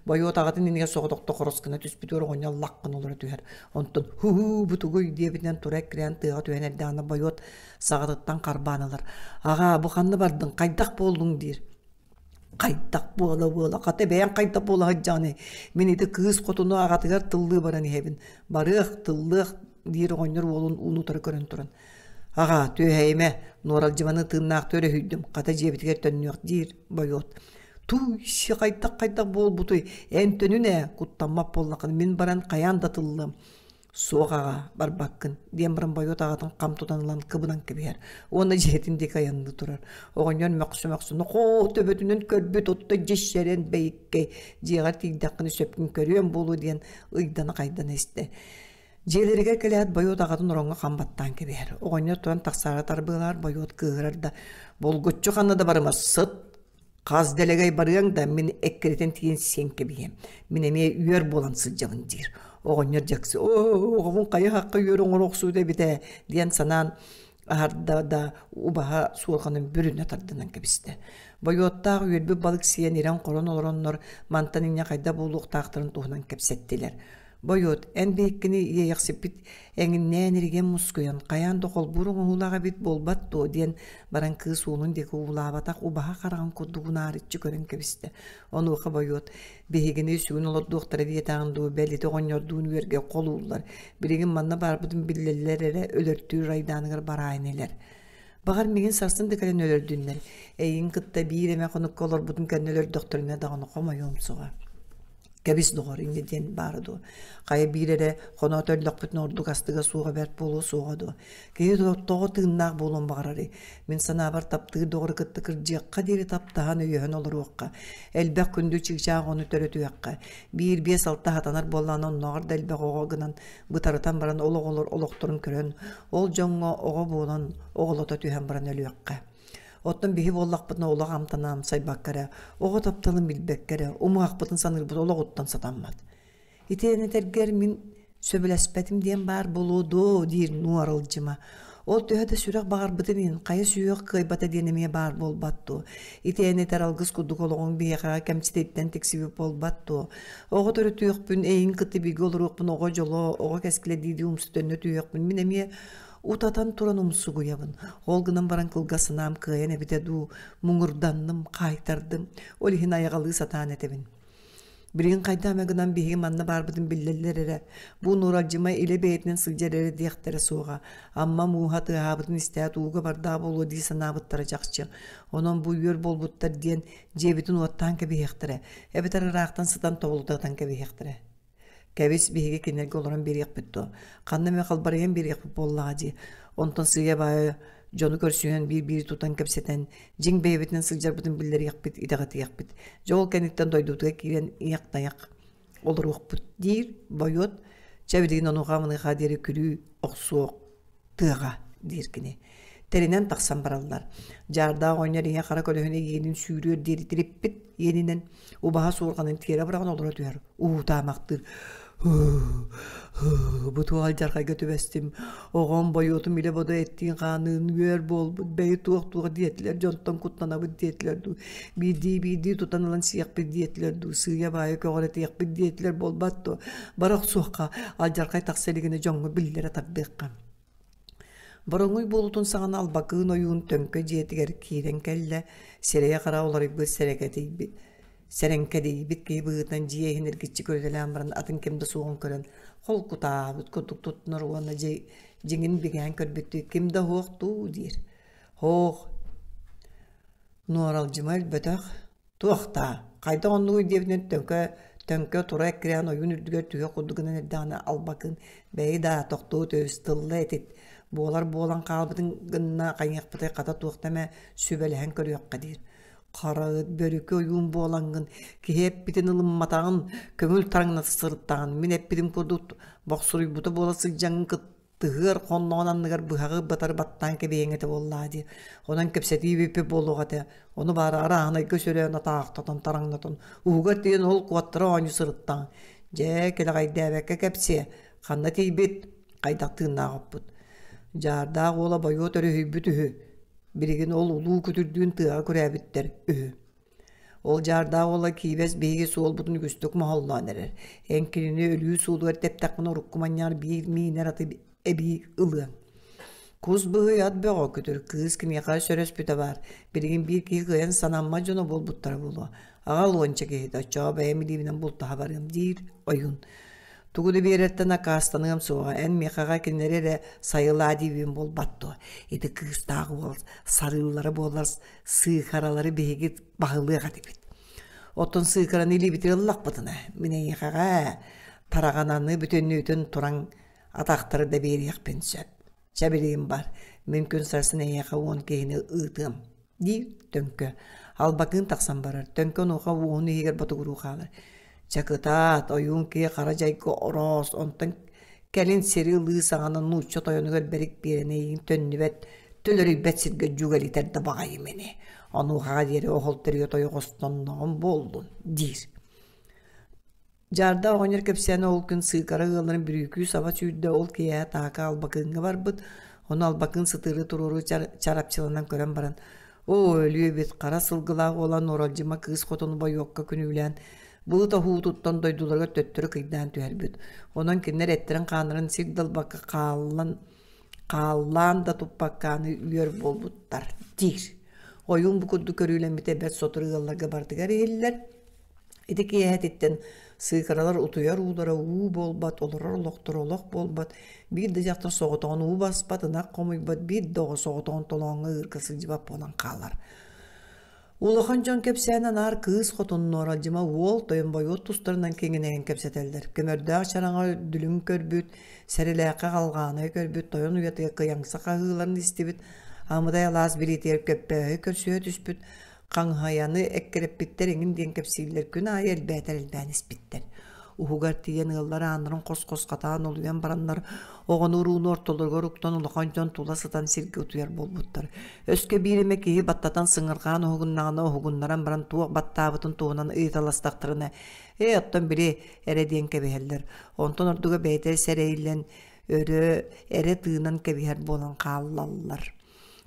Бойуот аҕатын иннигэр соҕотохто хорос гына түспүтүгэр оҕонньор лах гына олоро түһэр. Онтон һуу бу тугуй диэбитинэн тура эккирээн тыаҕа түһэн эрдэҕинэ Бойуот саҕатыттан харбаан ылар. Аҕаа бу ханна бардыҥ, хайдах буоллуҥ диир. Хайдах буола-буола, хата бэйэҥ хайдах буола сылдьаҕыный? Мин ити кыыс хотуну аҕатыгар тыллыы баран иһэбин. Барыах, тыллыах диир оҕонньор уолун ууну утары көрөн туран. Аҕаа, түөһэйимэ, Нуоралдьыманы тыыннаахтыы өрөһүйдүм, хата дьиэбитигэр төннүөх диир Бойуот. Тууй, хайдах-хайдах буолбутуй, эн төнүн ээ, куттаммат буоллаххына мин баран хайаан да тыллыам. Суох аҕа, барбаккын, диэн баран Бойуот аҕатын хам тутан ылан кыбынан кэбиһэр уонна дьиэтин диэки айанныы турар. Оҕонньор мөхсө-мөхсө нохоо төбөтүнэн көрбүт отто дьиссэрэн бэйиккэй дьиэҕэр тиийдэххинэ сөпкүн көрүөм буолуо диэн ыйдана-хайдана истэ. Дьиэлэригэр кэлээт Бойуот аҕатын ороҥҥо хам баттаан кэбиһэр. Оҕонньор туран тахсаары тарбыалаар Бойуот кыыһырар да булгуччу ханна да барыма сыт Хас дэлэгэй барыаҥ да, мин эккирэтэн тиийэн сиэн кэбиһиэм. Мин эмиэ үөр буолан сылдьабын диир. Оҕонньор дьаксы оо, оҕобун хайа-хахха үөр оҥоро охсубут эбит ээ диэн санаан аһарда да убаһа суорҕанын бүрүнэ тардынан кэбистэ. Бойуоттаах үөрбүт балык сиэн ирэн-хорон олороннор мантан инньэ хайдах буолуохтаахтарын туһунан кэпсэттилэр. Бойуот, эн биһиккини иэйэхсиппит эҥиннээн иригэн мускуйан, хайаан да холбуур оҥоһуулаах эбит буолбат дуо диэн баран кыыс уолун диэки уулаабатах убаһа хараҕын курдук унаарыччы көрөн кэбистэ. Онуоха Бойуот, биһигини сүгүн олордуохтара диэтэҕин дуу, бэл ити оҕонньордуун үөргэ холууллар. Билигин манна баарбытын биллэллэр эрэ өлөртүүр айдааныгар бараа инилэр. Баҕар миигин сарсын да кэлэн өлөрдүннэр. Эйигин кытта биир эмэ хонукка олорбутун кэннэ өлөрдөхтөрүнэ даҕаны хомойуом суоҕа. Кэбис доҕор инньэ диэн баара дуо? Хайа биир эрэ хоноото өллөхпүтүнэ ордук астыга суоҕа бэрт буолуо суоҕа дуо? Киһи тоҕо тыыннаах буолуон баҕарарый? Мин санаабар таптыыр доҕору кытта кырдьыахха диэри таптаһан өйөһөн олоруохха, элбэх күндү чыычаах оҕону төрөтүөххэ, биир биэс-алта сатанар буоллаҕына оннооҕор да элбэх оҕо гынан бытарытан баран ол оҕолор олохторун көрөн, ол дьоҥҥо оҕо буолан оҕолото түһэн баран өлүөххэ. Оттон биһи буоллахпытына олох амтана амсайбакка эрэ, оҕо тапталын билбэккэ эрэ, умуһахпытын саныырбыт олоҕуттан сатаммат. Итиэн этэргэр мин сөбүлэспэтим диэн баар буолуо дуо диир нуоралдьыма. Ол төһө да сүрэх баҕарбытын иһин хайа сүһүөх кыайбата диэн эмиэ баар буолбат дуо? Итиэн этэр алгыс курдук олоҕуҥ биһиэхэ кэмчититтэн тиксибит буолбат дуо? Оҕо төрөтүөхпүн, эйигин кытта бииргэ олоруохпун, оҕо дьоло, оҕо кэскилэ дии-дии умса төннө түһүөхпүн мин эмиэ Утатан туран умсугуйабын. Ол гынан баран кылгас санаам кыайан эбитэ дуу, муҥурданным, хаайтардым. Ол иһин айаҕалыы сатаан этэбин. Билигин хайдах эмэ гынан биһиги манна баарбытын биллэллэр эрэ. Бу Нуралдьыма илэ бэйэтинэн сылдьар эрэ диэхтэрэ суоҕа. Амма мууһа тыаһаабытын истээт ууга бардаҕа буолуо дии санаабыттара чахчы. Онон бу үөр буолбуттар диэн дьиэбитин уоттаан кэбиһиэхтэрэ, эбэтэр ыраахтан сытан тобулутатан кэбиһиэхтэрэ. Кэбис, биһиги кинилэргэ олорон биэриэхпит дуо? Ханна эмэ халбарыйан биэриэхпит буоллаҕа дии. Онтон сыыйа-баайа дьону көрсүһэн, биир-биир тутан кэпсэтэн, дьиҥ бэйэбитинэн сылдьарбытын биллэриэхпит, итэҕэтиэхпит. Дьэ ол кэнниттэн дойдубутугар киирэн иэх-тайах олоруохпут диир Бойуот. Чэ билигин онуоха-маныаха диэри күлүү охсуох тыаҕа диир кини. Тэринэн тахсан бараллар. Дьаардаах оҕонньор ийэ хара көлөһүнэ иэнин сүүрүөр диэри тириппит иэнинэн убаһа суорҕанын тиэрэ быраҕан олоро түһэр. Уһуутаамахтыыр. Бу туох алдьархайга түбэстим. Оҕом бойуотум илэ-бодо эттиин-хааныын үөр буолбут, бэйи туох-туох диэтилэр, дьонтон куттанабыт диэтилэр дуу, биирдии-биирдии тутан ылан сиэхпит диэтилэр дуу, сыыйа-баайа көҕүрэтиэхпит диэтилэр буолбат дуо? Бара охсуохха, алдьархай тахса илигинэ дьоҥҥо биллэрэ тардыахха. Бороҥуй буолуутун саҕана Албакыын ойуун төҥкө дьиэтигэр киирэн кэллэ, сирэйэ-хараҕа уларыйбыт сэрэкэтийбит сэрэҥкэдийбит киһи быһыытынан дьиэ иһин эргиччи көрүтэлээн баран атын ким да суоҕун көрөн холкутаабыт курдук туттунар уонна дьиҥин бигээн көрбүттүү ким да суох дуу диир. Һоох, Нуоралдьыма өлбөтөх Туох даа, хайдах оннугуй диэбитинэн төҥкө төҥкө тура эккирээн ойуун үрдүгэр түһүөх курдук гынан эрдэҕинэ албакын бэйи даа тохтуу түс тылла этит буолар буолан хаалбытын гынна хайыахпытый хата туохта эмэ сүбэлэһэн көрүөххэ диир хара ыт бөрүкү ойуун буолаҥҥын киһи эппитин ылымматаҕын көҥүл тараҥната сырыттаҕын мин эппитим курдук бохсуруйбута буола сылдьаҥҥын кытта тыһыар хонноҕун анныгар быһаҕы батары баттаан кэбиһиэҥ этэ буоллаа дии. Онон кэпсэтии бүппүт буолуох этэ. Ону баара арааһынайга сөрөөн атаахтатан тараҥнатан уһугар тиийэн ол куоттара оонньуу сырыттаҥ. Дьэ, кэлэҕэйдээбэккэ кэпсиэ. Ханна тиийбит? Хайдах тыыннаах оппут? Дьаардаах уола Бойуот өрүһүйбүт үһү. Билигин ол улуу күтүрдүүн тыаҕа күрээбиттэр үһү. Ол дьаардаах уола Киибэс биһиги суолбутун үгүстүк моһоллоон эрэр. Эн кинини өлүү суолугар тэптэххинэ урукку манньаар биир миинэр аты эбии ылыаҥ. Кус быһый ат бөҕө күтүр кыыс киниэхэ сөрөспүтэ баар. Билигин биир киһи кыайан санаммат дьоно буолбуттара буолуо. Аҕал уонча киһитэ оччоҕо бэйэм илиибинэн бултаһа барыам диир ойуун. Тугу да биэрэртэн аккаастаныам суоҕа, эн миэхэҕэ кинилэри эрэ сайылаа диибин буолбат дуо? Ити кыыстаах уол сарыыллара буоллар сыыкаралары биһиги баһылыах этибит. Оттон сыыкараны илиибитигэр ыллахпытына, мин эйиэхэҕэ тараҕананы бүтүннүүтүн тураҥ Атахтары да биэриэхпин сөп. Чэ билигин бар, мин күн сарсын эйиэхэ 10 киһини ыытыам, диир Төҥкө. Албакыын тахсан барар, Төҥкө онуоха уоһун иһигэр ботугуруу хаалар. Чэ кытаат, ойуун киһи хара дьайга ороос, онтон кэлин сири ылыы саҕана нуучча тойонугар бэрик биэрэн эйигин төннүбэт, төлөрүйбэт сиргэ дьүгэлитэр да баҕайым ини. Онуохаҕа диэри оһол төрүөт ойоҕостонноҕум буоллун, диир. Дьаарда оҕонньор кэпсээнэ ол күн сыыкара ыалларын бүрүүкүү саба сүүрдэ, ол киэһэ Таака Албакыыҥҥа барбыт, ону Албакыын сытыары туруору чарапчыланан көрөн баран, «Оо, өлүө эбит, хара сылгылаах уола Нуоралдьыма кыыс хотуну бойуокка күнүүлээн, былыт оһуутуттан дойдуларыгар төттөрү кыйдаан түһэрбит. Онон кинилэр эттэрин-хааннарын сир далбакка хааллан хааллаан да туппакка аны үөр буолбуттар» диир. Ойуун бу курдук көрүүлэммитэ бэрт сотору ыалларга барытыгар иһиллэр. Ити киэһэтиттэн сыыкыралар утуйар уулара уу буолбат, олорор олохторо олох буолбат, биир да дьахтар соҕотоҕун уу баспат, ынах хомуйбат, биир да оҕо соҕотоҕун толооҥҥо ыырга сылдьыбат буолан хаалар. Улахан дьон кэпсээн анаар кыыс хотун Нуоралдьыма уол тойон Бойуот тустарынан киҥинэйэн кэпсэтэллэр. Көмөрдөөх чараҥа дүлүҥ көрбүт, сэрилээххэ халҕаанай көрбүт, тойон уйатыгар кыйаҥса хаһыыларын истибит, Амыдай алаас билиитигэр көппөөһү көрсүһэ түспүт, Хаҥһайаны эккирэппиттэр эҥин диэн кэпсииллэр күн аайы элбээтэр элбээн испиттэр. Уһугар тиийэн ыаллар ааннарын хос-хос хатаан олуйан бараннар, оҕону-урууну ортолоругар уктан улахан дьон тула сытан сиргэ утуйар буолбуттар. Өскө биир эмэ киһи баттатан сыҥырҕаан уһугуннаҕына уһугуннаран баран туох баттаабытын туһунан ыйыталастахтарына, «Ээ, оттон били» эрэ диэн кэбиһэллэр. Онтон ордуга бэйэтэ сэрэйиллэн өрө эрэ тыынан кэбиһэр буолан хааллаллар.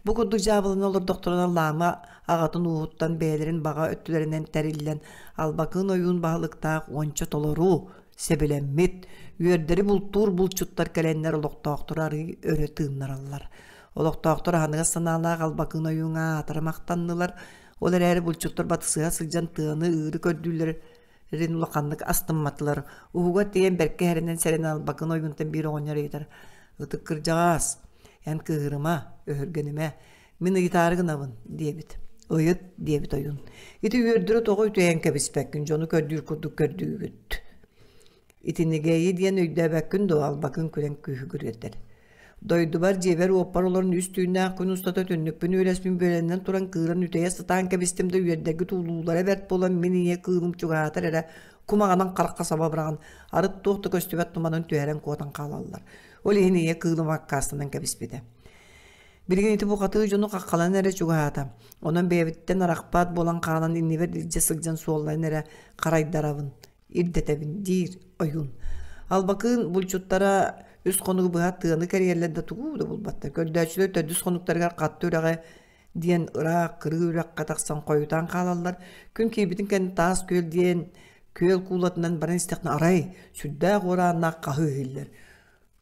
Бу курдук дьаабылана олордохторуна Лаама аҕатын ууһуттан бэйэлэрин баҕа өттүлэринэн тэриллэн Албакыын ойуун баһылыктаах уонча толору сэбилэммит, үөрдэри бултуур булчуттар кэлэннэр олохтоохтору арыый өрө тыыннараллар. Олохтоохтор аһыныгас санаалаах Албакыын ойууҥа аатара махтаннылар, ол эрээри булчуттар батысыһа сылдьан тыаны ыыры көрдүүллэр рин улаханнык астымматылар. Уһугар тиийэн бэркэ иһэринэн сэрэнэн Албакын ойуунтан биир оҕонньор ыйытар: «Ытык кырдьаҕаас, эн кыыһырыма, өһүргэнимэ, мин ыйытаары гынабын» диэбит. «Ыйыт» диэбит ойуун. «Ити үөрдүрэ тоҕо үтэйэн кэбиспэккин, дьону көрдүүр курдук көрдүүгүт. Итинигэйи диэн өйдөөбөккүн дуо?» Албакын күлэн күүһүгүрүтэр. Дойдубар дьиэбэр-уоппар олорон үс түүннээх күн устата түннүкпүн үөлэспин бүөлэнэн туран кыыран үтэйэ сатаан кэбистим да үөрдэргит уулуулара бэрт буолан мин ийэ кыылым чугаһаатар эрэ кумаҕанан харахха саба быраҕан арыт туох да көстүбэт туманын түһэрэн куотан хаалаллар. Ол иһин ийэ кыылым аккаастанан кэбиспитэ. Билигин ити бухатыы дьону хаххалан эрэ чугаһаата. Онон бэйэбиттэн арахпат буолан хаалан иннибэр илдьэ сылдьан суолларын эрэ харайдарабын ирдэтэбин диир ойуун. Албакыын булчуттара үс хонугу быһа тыаны кэрийэллэр да тугу да булбаттар. Көрдөөччүлэр төрдүс хонуктарыгар хатты үрэҕи диэн ыраах кырыы үрэххэ тахсан хойутаан хаалаллар. Күн киирбитин кэннэ таас күөл диэн күөл куулатынан баран истэххинэ арай сүрдээх уорааннаах хаһыы иһиллэр.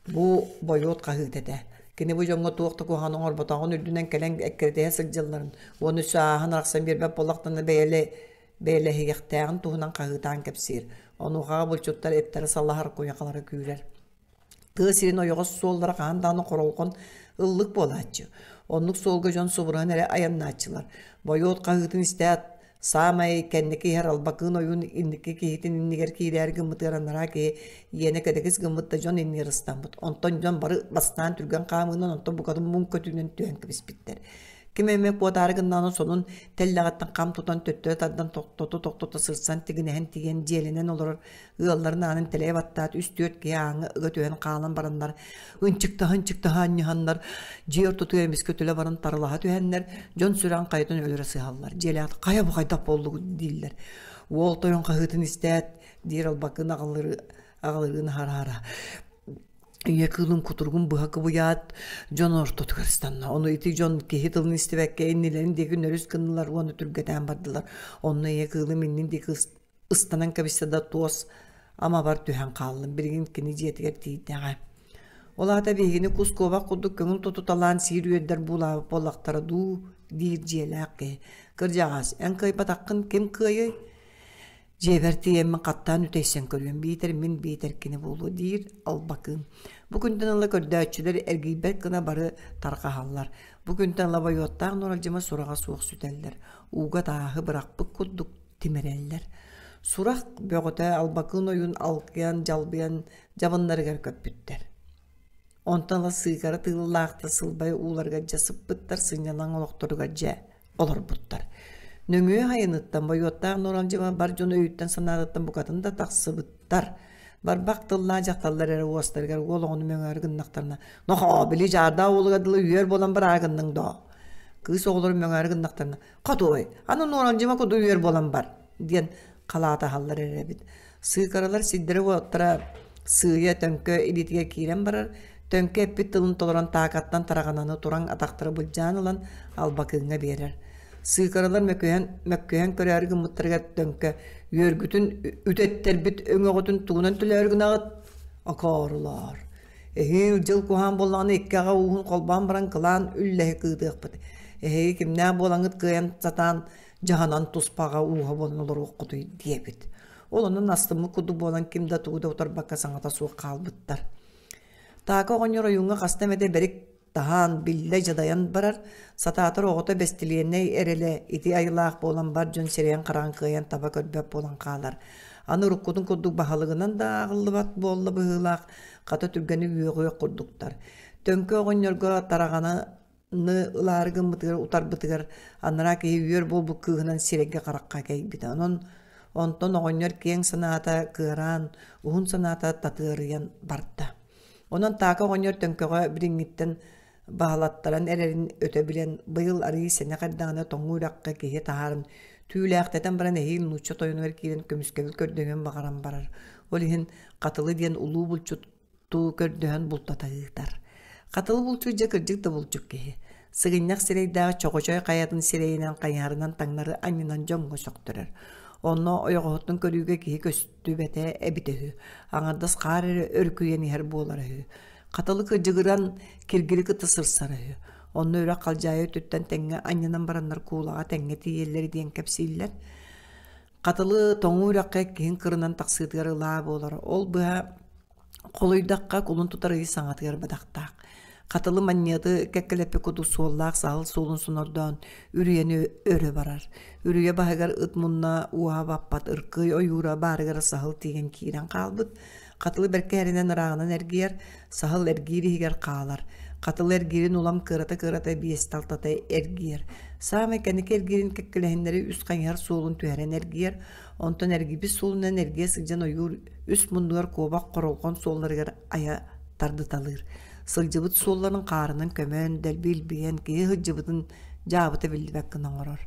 Бу Бойуот хаһыыта этэ. Кини бу дьоҥҥо туох да куһаҕаны оҥорботоҕун үрдүнэн кэлэн эккирэтиһэ сылдьалларын уонна өссө ааһан арахсан биэрбэт буоллахтарына бэйэлэ бэйэлэһиэхтээҕин туһунан хаһыытаан кэпсиир. Онуохаҕа булчуттар эттэрэ салаһар, куйахалара күүрэр. Тыа сирин ойоҕос суоллара хаһан даҕаны хоролҕон ыллык буолааччы. Оннук суолга дьон субуруһан эрэ айаннааччылар. Бойуот хаһыытын истээт, Саамай кэнники иһэр Албакыын ойуун инники киһитин иннигэр киирээри гыммытыгар анараа киһи иэнэ кэдэкис гыммыт да дьон иннигэр ыстаммыт. Онтон дьон бары бастаан түргэн хаамыынан, онтон букатын муҥ көтүүнэн түһэн кэбиспиттэр. Ким эмэ куотаары гыннаҕына сонун тэллэҕиттэн хам тутан төттөрү тардан тохтото-тохтото сырсан тигинэһэн тиийэн дьиэлэнэн олорор ыалларын аанын тэлэйэ баттаат үс-түөрт киһи ааҥҥа ыга түһэн хаалан бараннар ынчыктаһа-ынчыктаһа анньыһаннар дьиэ ортотугар эмискэ төлө баран тарылаһа түһэннэр дьон сүрэҕин хайатын өлөрө сыһаллар дьиэлээх хайа бу хайдах буоллугут дииллэр уол тойон хаһыытын истээт диир албакын аҕалыры аҕалырыын аһараара ийэ кыылын кутуругун быһа кыбыйаат дьон ортотугар ыстанна ону ити дьон киһи тылын истибэккэ иннилэрин диэки нөрүс гыннылар уонна түргэтээн бардылар онно ийэ кыылым иннин диэки ыстанан кэбистэ да туос амабар түһэн хааллым билигин кини дьиэтигэр тиийдэҕэ ол аата биһигини кус куобах курдук көҥүл тутуталаан сиир үөрдэр буулаабыт буоллахтара дуу диир дьиэлээх киһи кырдьаҕас эн кыайбатаххын ким кыайыай дьиэбэр тиийэммин хаттаан үтэйсэн көрүөм биитэр мин биитэр кини буолуо диир албакыын бу күнтэн ыла көрдөөччүлэр эргийбэт гына бары тарҕаһаллар бу күнтэн ыла бойуоттаах нуоралдьыма сураҕа суох сүтэллэр ууга тааһы бырахпыт курдук тимирэллэр. Сурах бөҕөтө Албакыын ойуун алгыйан, дьалбыйан дьабыннарыгар көппүттэр. Онтон ыла сыыкара тыыллаахтар сылбай ууларыгар дьэ сыппыттар, сынньалаҥ олохторугар дьэ олорбуттар. Нөҥүө айаныттан Бойуоттаах Нуоралдьыма бар дьон өйүттэн-санаатыттан букатын да тахсыбыттар. Барбах тыллаах дьахталлар эрэ уостарыгар уол оҕону мөҥөөрү гыннахтарына «Нохоо, били дьаардаах уолугар дылы үөр буолан бараа гынныҥ доо?» Кыыс оҕолору мөҥөөрү гыннахтарына «Хотуой, аны Нуоралдьыма курдук үөр буолан бар» диэн халаатаһаллар эрэ эбит. Сыыкаралар сирдэрэ-уоттара сыыйа төҥкө илиитигэр киирэн барар, төҥкө эппит тылын толорон таакаттан тараҕананы тураҥ атахтара былдьаан ылан албакыыҥҥа биэрэр. Сыыкаралар мөкүһэн, мөккүһэн көрөөрү гыммыттарыгар төҥкө үөргүтүн үтэттэрбит өҥөҕүтүн тугунан төлөөрү гынаҕыт? Окоорулоор. Эһиил дьыл куһаан буоллаҕына икки аҕа ууһун холбоон баран кылаан үллэһик ыытыахпыт. Эһиги кимнээх буолаҥҥыт кыайан сатаан дьаһанан туспаҕа ууһа буолан олоруоххутуй диэбит. Ол онон астыммыт курдук буолан ким да тугу да утарбакка саҥата суох хаалбыттар. Таака оҕонньор ойууҥҥа хаста эмэтэ бэрик таһаан, биллэ дьадайан барар, сатаатар оҕото бэстилиэнэй эрэлэ ити айылаах буолан бар дьон сирэйин-хараҕын кыайан таба көрбөт буолан хаалар. Аны уруккутун курдук баһылыгынан да ааҕыллыбат буолла быһыылаах, хата түргэни үөҕүөх курдуктар. Төҥкө оҕонньорго тараҕана ны ылаары гыммытыгар утарбытыгар анараа киһи үөр буолбут кыыһынан сирэйгэ-харахха кэйбитэ. Онон онтон оҕонньор киэҥ санаата кыараан, уһун санаата татыарыйан барда. Онон Таака оҕонньор төҥкөҕө билиҥҥиттэн баһылаттаран эрэрин өтө билэн, быйыл арыый сэнэх эрдэҕинэ тоҥуу үрэххэ киһи таһааран түүлээхтэтэн баран эһиил нуучча тойонугар киирэн көмүскэбил көрдөһүөн баҕаран барар. Ол иһин Хатылы диэн улуу булчут туу көрдөһөн бултата ыытар. Хатылы булчут дьэ кырдьык да булчут киһи. Сыгынньах сирэйдээх Чоҕочой хайатын сирэйинэн хайыһарынан таҥнары анньынан дьоҥҥо сөхтөрөр. Онно ойоҕоһуттан көрүүгэ киһи көстүбэтэ эбитэ үһү. Аҥардас хаар эрэ өрүкүйэн иһэр буолара үһү. Хатылы кырдьыгыран киргили кытта сырсара үһү. Онно үрэх халдьаайы өттүттэн тэҥҥэ анньынан бараннар куулаҕа тэҥҥэ тиийэллэр диэн кэпсииллэр. Хатылы тоҥуу үрэххэ иккиһин кырынан тахсыытыгар ылаа буолар. Ол быһа холуйдахха кулун тутар ый саҥатыгар бадахтаах. Хатылы манньыаты кэккэлэппит курдук суоллаах саһыл суолун сонордоон үрүйэни өрө барар. Үрүйэ баһыгар ыт мунна уоһа баппат ыркый ойуура баарыгар саһыл тиийэн киирэн хаалбыт. Хатылы бэркэ эринэн ырааҕынан эргийэр, саһыл эргиир иһигэр хаалар. Хатылы эргиирин улам кыарата-кыарата биэстэ-алтата эргийэр. Саамай кэнники эргиирин кэккэлэһиннэри үс хайыһар суолун түһэрэн эргийэр, онтон эргийбит суолунан эргийэ сылдьан ойуур үс муннугар куобах хоролҕон суолларыгар айа тардыталыыр. Сылдьыбыт суолларын хаарынан көмөн, дэлби илбийэн, киһи сылдьыбытын дьаабыта биллибэт гына оҥорор.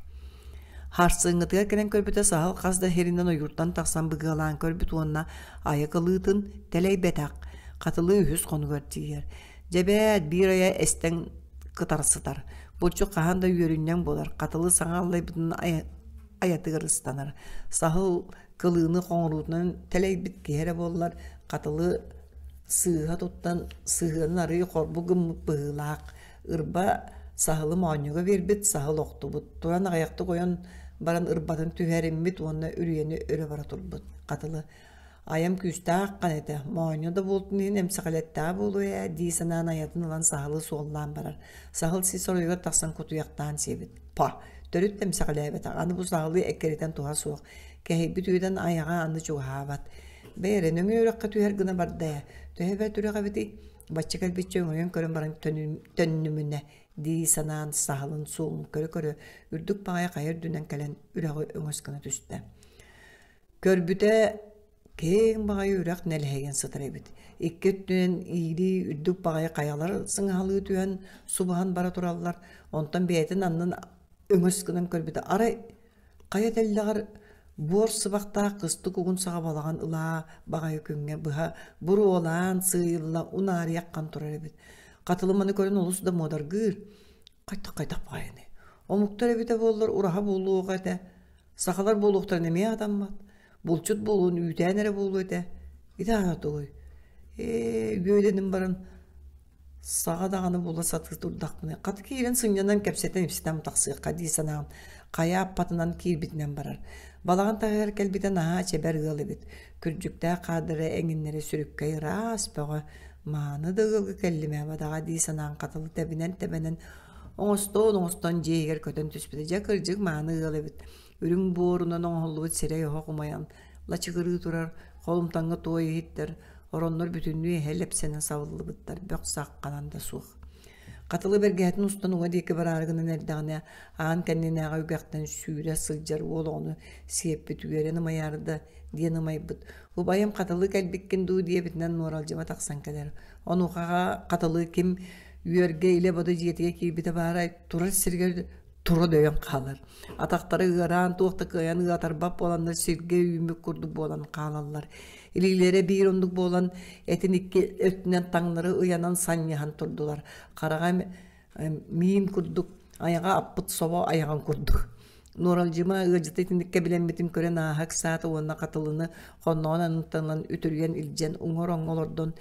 Харсыҥҥытыгар кэлэн көрбүтэ саһыл хас да иһиринэн ойууртан тахсан быгыалаан көрбүт уонна айа кылыытын тэлэйбэтэх, хатылыы үһүс хонугар тиийэр. Дьэбээт биир айа эстэн кытар сытар. Булчут хаһан да үөрүнньэҥ буолар, хатылы саҥа аллайбытын айатыгар ыстанар. Саһыл кылыыны хоҥоруутунан тэлэйбит киһи эрэ буоллар, хатылы сыыһа туттан сыһыанын арыый холбу гыммыт быһыылаах Ырба саһылы моонньуга биэрбит, саһыл охтубут. Туран аҕыйахтык ойон баран ырбатын түһэриммит уонна үрүйэни өрө бара турбут. Хатылы айам күүстээх аххан этэ, моонньу да буолтун иһин эмсэҕэлэттэҕэ буолуо ээ дии санаан айатын ылан саһылы суоллаан барар. Саһыл сис оройугар тахсан кутуйахтаан сиэбит. Па, төрүт да эмсэҕэлээбэтэх, аны бу саһылы эккирэтэн туһа суох. Кэһэйбит үөдэн айаҕа аны чугаһаабат. Бэйэ эрэ нөҥүө үрэххэ түһэр гына барда ээ. Төһө бэрт үрэх эбитий? Бачча кэлбиччэ өҥөйөн көрөн баран төннүмүнэ дии санаан саһылын суолун көрө-көрө үрдүк баҕайы хайа үрдүнэн кэлэн үрэҕи өҥөс гына түстэ. Көрбүтэ киэҥ баҕайы үрэх нэлэһийэн сытар эбит. Икки өттүнэн иилии үрдүк баҕайы хайалар сыҥаһалыы түһэн субуһан бара тураллар. Онтон бэйэтин аннын өҥөс гынан көрбүтэ арай Хайа тэллэҕэр буор сыбахтаах кыстык угун саҕа балаҕан ылаа баҕайы күҥҥэ быһа буруолаан сыыйылла унаарыйаххан турар эбит. Хатылым аны көрөн олус да муодаргыыр. Хайдах-хайдах баҕайыный? Омуктар эбитэ буоллар ураһа буолуоҕа этэ. Сахалар буолуохтарын эмиэ атаммат. Булчут буолуон үүтээн эрэ буолуо этэ. Ити аата тугуй? Ээ, үөдэнин баран Саҕа даҕаны була сатыы турдахпына, хата киирэн сынньанан кэпсэтэн-ипсэтэн тахсыахха дии санаан, хайа аппатынан киирбитинэн барар. Балаҕан таһыгар кэлбитэ наһаа чэбэр ыал эбит. Күрдьүктээх хаардара эҥиннэрэ сүрүккэй ыраас бөҕө, мааны да ыалга кэллим ээ бадаҕа дии санаан хатылы тэбинэн-тэбэнэн оҥостон-оҥостон дьиэ иһигэр көтөн түспүтэ. Дьэ кырдьык мааны ыал эбит. Үрүҥ буорунан оҥоһуллубут сирэй оһох умайан лачыгырыы турар, холумтаҥҥа туой иһиттэр. Ороннор бүтүннүү эһэ лэпсэнэн сабыллыбыттар, бөх-сах ханан да суох. Хатылы бэргэһэтин устан уҥа диэки бараары гынан эрдэҕинэ, аан кэннинээҕи үгэхтэн сүүрэ сылдьар уол оҕону сиэппит үөрэн ымайаары да диэн ымайбыт. Убайым хатылы кэлбиккин дуу диэбитинэн нуоралдьыма тахсан кэлэр. Онуохаҕа хатылы ким үөргэ илэ-бодо дьиэтигэр киирбитэ баарай, турар сиригэр тура дөйөн хаалар. Атахтара ыараан туох да кыайан ыатарбат буоланнар сиргэ үүммүт курдук буолан хаалаллар. Илиилэрэ биир оннук буолан этин икки өттүнэн таҥнары ыйанан санньыһан турдулар. Хараҕа миин курдук, айаҕа аппыт собо айаҕын курдук. Нуоралдьыма ыалдьыта итинник кэбилэммитин көрөн ааһа ыксаата уонна хатылыны хонноҕун анныттан үтүрүйэн илдьэн уҥа ороҥҥо олордон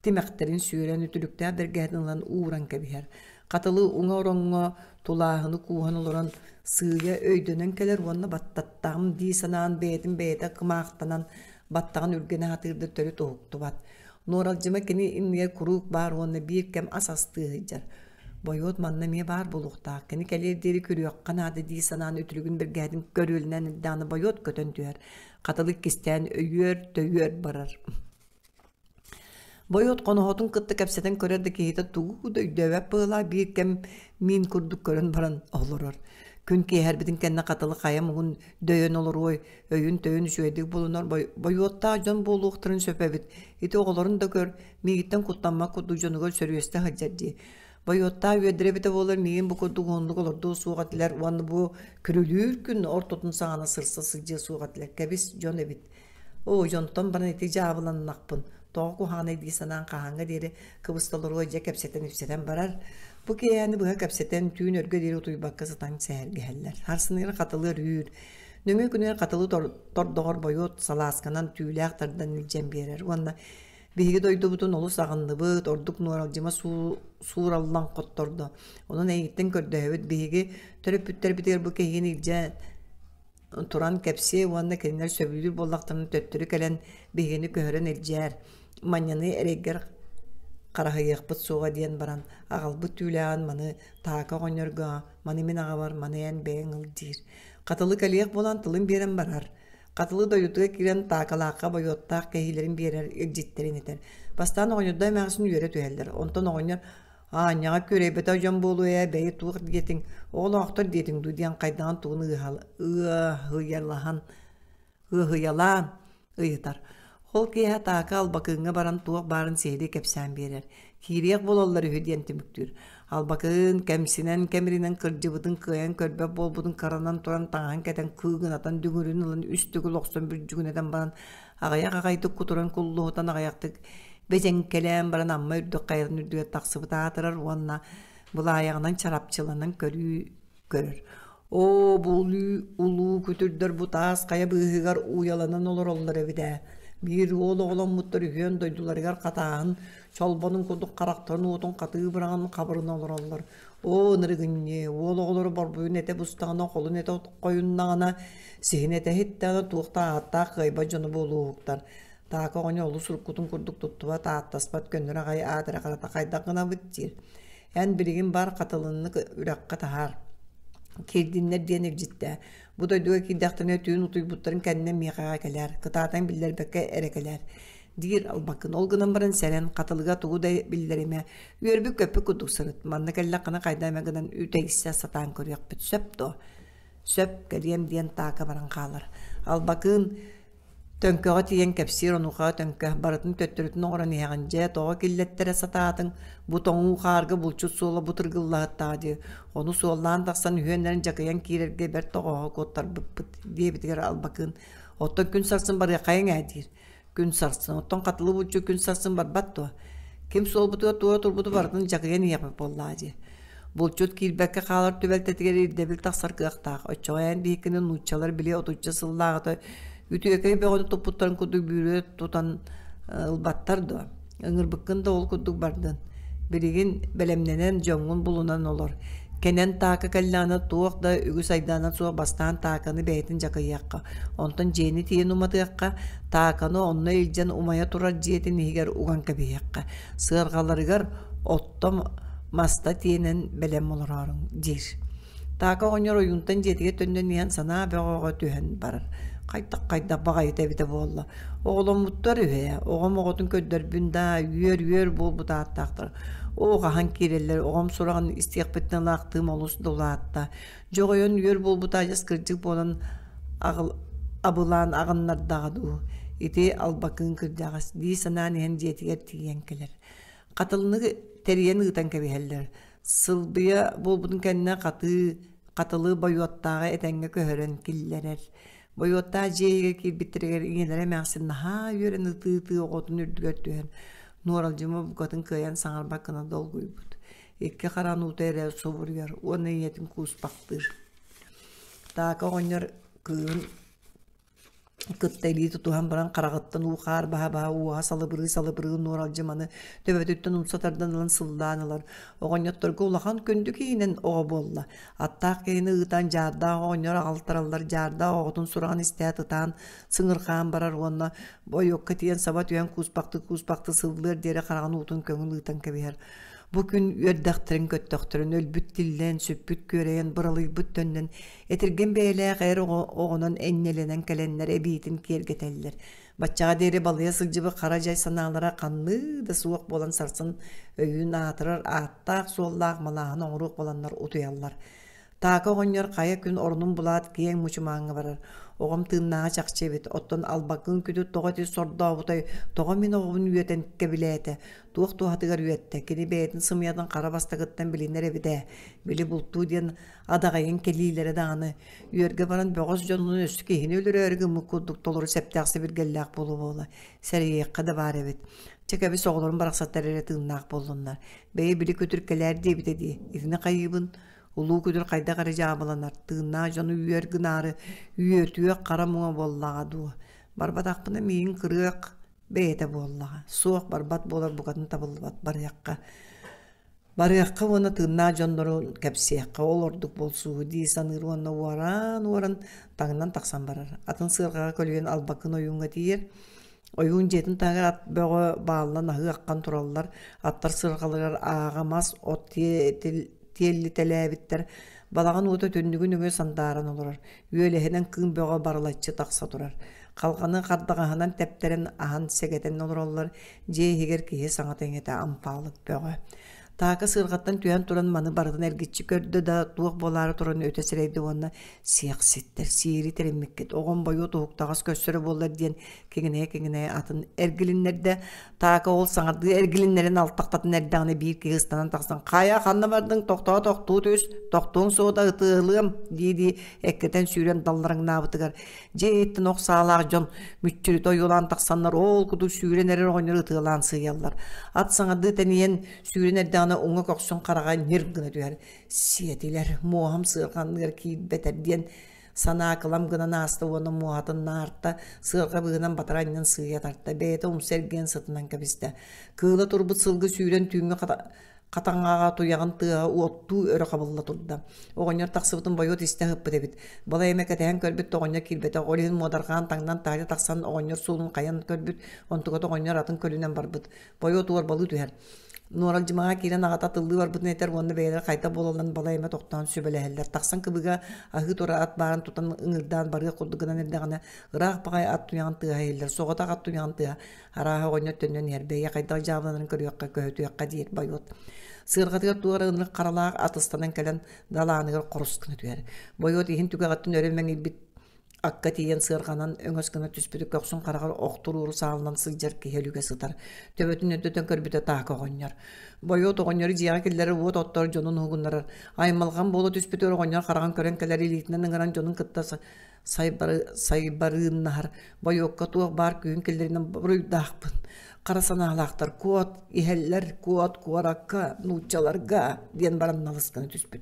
тимэхтэрин сүөрэн үтүлүктээх бэргэһэтин ылан ууран кэбиһэр. Хатылы уҥа ороҥҥо тулааһыны кууһан олорон сыыйа өйдөнөн кэлэр уонна баттаттаҕым дии санаан бэйэтин бэйэтэ кымаахтанан баттаҕын үргэнэ сатыыр да төрүт уһуктубат. Нуоралдьыма кини иннигэр куруук баар уонна биир кэм ас астыы сылдьар. Бойуот манна эмиэ баар буолуохтаах, кини кэлиэр диэри күрүөххэ наада дии санаан үтүлүгүн бэргэһэтин көрүөлэнэн эрдэҕинэ Бойуот көтөн түһэр. Хатылы иккистээн өйүөр-төйүөр барар. Бойуот хоноһотун кытта кэпсэтэн көрөр да киһитэ тугу да өйдөөбөт быһыылаах биир кэм миин курдук көрөн баран олорор. Күн киэһэрбитин кэннэ хатылы хайа муҥун дөйөн олоруой, өйүн-төйүн үчүгэйдик булунар бойуоттаах дьон буолуохтарын сөп эбит. Ити оҕолорун да көр, миигиттэн куттаммат курдук дьонугар сөрүөстэ сылдьар дии. Бойуоттаах үөрдэрэ эбитэ буоллар миигин бу курдук уһуннук олордуо суох этилэр уонна бу күрүлүүр күн ортотун саҕана сырса сылдьыа суох этилэр. Кэбис дьон эбит. Оо, дьонтон баран ити дьаабыланнахпын, тоҕо куһаҕанай дии санаан хаһааҥҥа диэри кыбысталаруой дьэ кэпсэтэн-ипсэтэн барар. Бу киэһээни быһа кэпсэтэн, түүн өргө диэри утуйбакка сытан сэһэргэһэллэр. Сарсыныгар хатылы өрүүр. Нөҥүө күнүгэр хатылы тордоҕор бойуот салаасканан түүлээх тардан илдьэн биэрэр уонна биһиги дойдубутун олус аҕынныбыт, ордук нуоралдьыма суураллан хоттордо. Онон эйигиттэн көрдөһөбүт, биһиги төрөппүттэрбитигэр бу киһигин илдьэ туран кэпсиэ уонна кинилэр сөбүлүүр буоллахтарына төттөрү кэлэн биһигини көһөрөн илдьээр, манньаны эрэйгэр хараһыйыахпыт суоҕа диэн баран аҕалбыт түүлээҕин маны Таака оҕонньорго, маны мин аҕабар, маны эн бэйэҥ ыл диир. Хатылы кэлиэх буолан тылын биэрэн барар. Хатылы дойдутугар киирэн Таакалаахха бойуоттаах кэһиилэрин биэрэр илдьиттэрин этэр. Бастаан оҕонньордоо эмээхсин үөрэ түһэллэр. Онтон оҕонньор Аанньаҕа күөрэйбэтэх дьон буолуо ээ, бэйи туох диэтиҥ, оҕолоохтор диэтиҥ дуу диэн хайдаҕын тугун ыаһыйалаһан ыаһыйалаан ыйытар. Ол киэһэ Таака Албакыыҥҥа баран туох баарын сиһилии кэпсээн биэрэр. Киириэх буолаллар үһү диэн түмүктүүр. Албакыын кэмсинэн кэмиринэн кырдьыбытын кыайан көрбөт буолбутун кыранан туран таҥаһын кэтэн кыыгынатан дүҥүрүн ылан үс төгүл охсон бүрдьүгүнэтэн баран аҕыйах аҕайдык кутуран куллуһутан аҕыйахтык бэдьэҥкэлээн баран Амма үрдүк хайатын үрдүгэр тахсыбыт аатырар уонна былаайаҕынан чарапчыланан көрүү көрөр. Оо, бу улуу күтүрдэр бу таас хайа быыһыгар уйаланан олороллор эбит ээ. Биир уол оҕоломмуттар үһүөн дойдуларыгар хатааһын чолбонун курдук харахтарын уотун хатыы быраҕан хабырына олороллор. Оо, ынырыгынньы, уол оҕолоро борбуйун этэ бустаҕына, холун этэ хойуннаҕына, сиһин этэ иһиттэҕинэ туох да ааттаах кыайбат дьоно буолуоһуктар. Таака оҕонньор олус уруккутун курдук туттубат, ааттаспат, көннөрү аҕай аат эрэ харата хайдах гынабыт диир. Эн билигин бар хатылыннык үрэххэ таһаар. Киирдиннэр диэн илдьиттээ. Бу дойдуга киирдэхтэринэ түүн утуйбуттарын кэннэ миэхэҕэ кэлээр, кытаатан биллэрбэккэ эрэ кэлээр диир Албакын. Ол гынан баран сэрэн, хатылыга тугу да биллэримэ. Үөрбүт-көппүт курдук сырыт. Манна кэллэххинэ хайда эмэ гынан үтэйсэ сатаан көрүөхпүт. Сөп дуо? Сөп, кэлиэм диэн таака баран хаалар. Албакыын Төҥкөҕө тиийэн кэпсиир онуоха Төҥкө барытын төттөрүтүн оҥорон иһэҕин дьэ тоҕо киллэттэрэ сатаатыҥ бу тоҥуу хаарга булчут суола бу тыргыллаһыттаҕа дии ону суоллаан тахсан үһүөннэрин дьакыйан киирэргэ бэрт тоҕооһо куоттарбыппыт диэбитигэр Албакыын оттон күн сарсын барыаххайыҥ ээ диир Күн сарсын, оттон хатылы булчу күн сарсын барбат дуо? Ким суолбутугар туора турбуту барытын дьакыйан иһиэхпит буоллаҕа дии. Булчут киирбэккэ хаалар түбэлтэтигэр ирдэбил тахсар кыахтаах. Оччоҕо эн биһиккини нууччалар били отучча сыллааҕыта үтүөкэй бөҕөнү туппуттарын курдук бүүрэ тутан ылбаттар дуо? Ыҥырбыккын да ол курдук бардын. Билигин бэлэмнэнэн дьоҥҥун булунан олор. Кэнэн таака кэллэҕинэ туох да үгүс айдаана суох бастаан тааканы бэйэтин дьакыйыахха, онтон дьиэни тиийэн уматыахха, тааканы онно илдьэн умайа турар дьиэтин иһигэр уган кэбиһиэххэ, сыарҕаларыгар оттом маста тиэнэн бэлэм олорооруҥ диир. Таака оҕонньор ойуунтан дьиэтигэр төннөн иһэн санаа бөҕөҕө түһэн барар. Хайдах-хайдах баҕайыта эбитэ буолла. Оҕоломмуттар үһү ээ, оҕом оҕотун көрдөрбүн даа, үөр-үөр буолбут ааттаахтар. Оо, хаһан киирэллэр, оҕом сураҕын истиэхпиттэн ылаахтыым олус да улаатта. Дьоҕойон үөр буолбута адьас кырдьык буолан аҕыл абылаан аҕыннардаҕа дуу, ити албакыын кырдьаҕас дии санаан иһэн дьиэтигэр тиийэн кэлэр. Хатылыны тэрийэн ыытан кэбиһэллэр. Сылбыйа буолбутун кэннэ хатыы хатылы Бойуоттааҕы этэҥҥэ көһөрөн киллэрэр. Бойуоттаах дьиэ иһигэр киирбиттэригэр ийэлэрэ эмээхсин наһаа үөрэн ытыы-ытыы оҕотун үрдүгэр түһэн, Нуоралдьыма букатын кыайан саҥарбат гына долгуйбут. Икки хараҕын уута эрэ субуруйар уонна ийэтин кууспахтыыр. Таака оҕонньор кыыһын кытта илии тутуһан баран хараҕыттан уу-хаар баһа-баһа уоһа салыбырыы-салыбырыы нуоралдьыманы төбөтүттэн умса тардан ылан сыллаан ылар. Оҕонньотторго улахан күндү киһинэн оҕо буолла. Аттаах киһини ыытан дьаардаах оҕонньор аҕалтараллар дьаардаах оҕотун сураҕын истээт ытаан сыҥырҕаан барар уонна бойуокка тиийэн саба түһэн кууспахтыы-кууспахтыы сыллыар диэри хараҕын уутун көҥүл ыытан кэбиһэр. Бу күн үөрдэхтэрин-көттөхтөрүн өлбүт тиллэн, сүппүт күөрэйэн, быралыйбыт төннөн Этиргэн бэйэлээх эр оҕонон энньэлэнэн кэлэннэр эбиитин киэргэтэллэр. Баччаҕа диэри балыйа сылдьыбыт хара дьай санаалара ханныы да суох буолан сарсын өйүүн аатырар ааттаах-суоллаах малааһын оҥоруох буоланнар утуйаллар. Таака оҕонньор хайа күн орунун булаат киэҥ мучумааҥҥа барар. Оҕом тыыннааҕа чахчы эбит, оттон албаккын күтүр тоҕо ити сордообутай, тоҕо мин оҕобун үөтэн кэбилээтэ, туох туһатыгар үөттэ, кини бэйэтин сымыйатын хара бастакыттан билинэр эбит ээ, били бултуу диэн Адаҕайын кэлиилэрэ даҕаны үөргэ баран бөҕөс дьонун өссө киһини өлөрөөрү гыммыт курдук толору сэптээх сэбиргэллээх буола-буола сэрэйиэххэ да баар эбит. Чэ кэбис оҕолорум барахсаттар эрэ тыыннаах буоллуннар. Бэйэ били күтүр кэлээр диэбитэ дии. Итини хайыыбын? Улуу күтүр хайдах эрэ дьаабыланар, тыыннаах дьону үөр гынаары үөтүөх хара муҥа буоллаҕа дуо? Барбатахпына миигин кырыах бэйэтэ буоллаҕа. Суох барбат буолар букатын табыллыбат барыахха. Барыахха уонна тыыннаах дьоннору кэпсиэххэ, ол ордук буолсуһу дии саныыр уонна уораан-уоран таҥнан тахсан барар. Атын сыарҕаҕа көлүйэн Албакын ойууҥҥа тиийэр. Ойуун дьиэтин таһыгар ат бөҕө бааллан аһыы аххан тураллар. Аттар сыарҕаларыгар ааҕа мас, от тиэллитэлээбиттэр. Балаҕан уота түннүгүн өҥө сандааран олорор. Үөлэһинэн кыым бөҕө барылаччы тахса турар. Халҕаны хардаҕаһынан тэптэрэн аһан сэгэтэн олороллор, дьиэ иһигэр киһи саҥата-иҥэтэ ампаалык бөҕө. Таака сыарҕаттан түһэн туран маны барытын эргиччи көрдө да, туох буолаары туран өтө сэрэйдэ уонна «Сиэхситтэр, сиэри тэриммиккит, оҕом бойуот уһуктаҕас көрсөрө буоллар» диэн киҥинэйэ-киҥинэйэ атын эргилиннэрдэ. Таака ол саҥардыы эргилиннэрин алтахтатын эрдэҕинэ биир киһи ыстанан тахсан «Хайа, ханна бардыҥ? Тохтоо, тохтуу түс, тохтуоҥ суоҕа ытыалыам» дии-дии эккирэтэн сүүрэн даллараҥнаабытыгар Дьиэ иһиттэн ох саалаах дьон мүччүрүтэ ойуулаан тахсаннар оол курдук сүүрэн эрэр оҕонньору ытыалаан сыыйаллар. Ат саҥардыы тэнийэн сүүрэн эрдэҕинэ уҥа көхсүн хараҕа ньир гына түһэр. Сиэтилэр, муоһам сыарҕаныгар киирбэтэр диэн санаа кылам гынан ааста уонна муоһатын наарта, сыарҕа быыһынан батара анньан сыыйа тарта, бэйэтэ умса эргийэн сытынан кэбистэ. Кыыла турбут сылгы сүүрэн түүҥҥү хатаҥаҕа туйаҕын тыаһа уоттуу өрө хабылла турда. Оҕонньор тахсыбытын Бойуот истэ ыһыппыт эбит. Балай эмэ кэтэһэн көрбүт да оҕонньор киирбэтэх. Ол иһин муодарҕаан таҥнан таһырдьа тахсан оҕонньор суолун хайан көрбүт, онтуката оҕонньор атын көлүнэн барбыт. Бойуот уорбалыы түһэр. Нуоралдьымаҕа киирэн аҕата тыллыы барбытын этэр уонна бэйэлэрэ хайдах буолалларын балай эмэ тохтоон сүбэлэһэллэр. Тахсан кыбыыга аһыы турар ат баарын тутан ыҥырдаан барыах курдук гынан эрдэҕинэ, ыраах баҕайы ат туйаҕын тыаһа иһиллэр. Соҕотох ат туйаҕын тыаһа Арааһа оҕонньор төннөн иһэр, бэйэ хайдах дьаабыланарын көрүөххэ, көһүтүөххэ диир Бойуот. Сыарҕатыгар туох эрэ ынырык харалаах ат ыстанан кэлэн далааныгар хорус гына түһэр. Бойуот иһин түгэҕиттэн өрө мэҥийбит акка тиийэн сыарҕанан өҥөс гына түспүтү көхсүн хараҕар охтуруору саалынан сылдьар киһи өлүгэ сытар. Төбөтүн өттүттэн көрбүтэ таака оҕонньор. Бойуот оҕонньору дьиэҕэ киллэрэр уот оттор дьонун уһугуннарар. Аймалҕан буола түспүтүгэр оҕонньор хараҕын көрөн кэлэр илиитинэн ыҥыран дьонун кытта сайбарыыннаһар бойуокка туох баар күүһүн киллэринэн буруйдаахпын хара санаалаахтар куот иһэллэр куот куоракка нууччаларга диэн баран налыс гына түспүт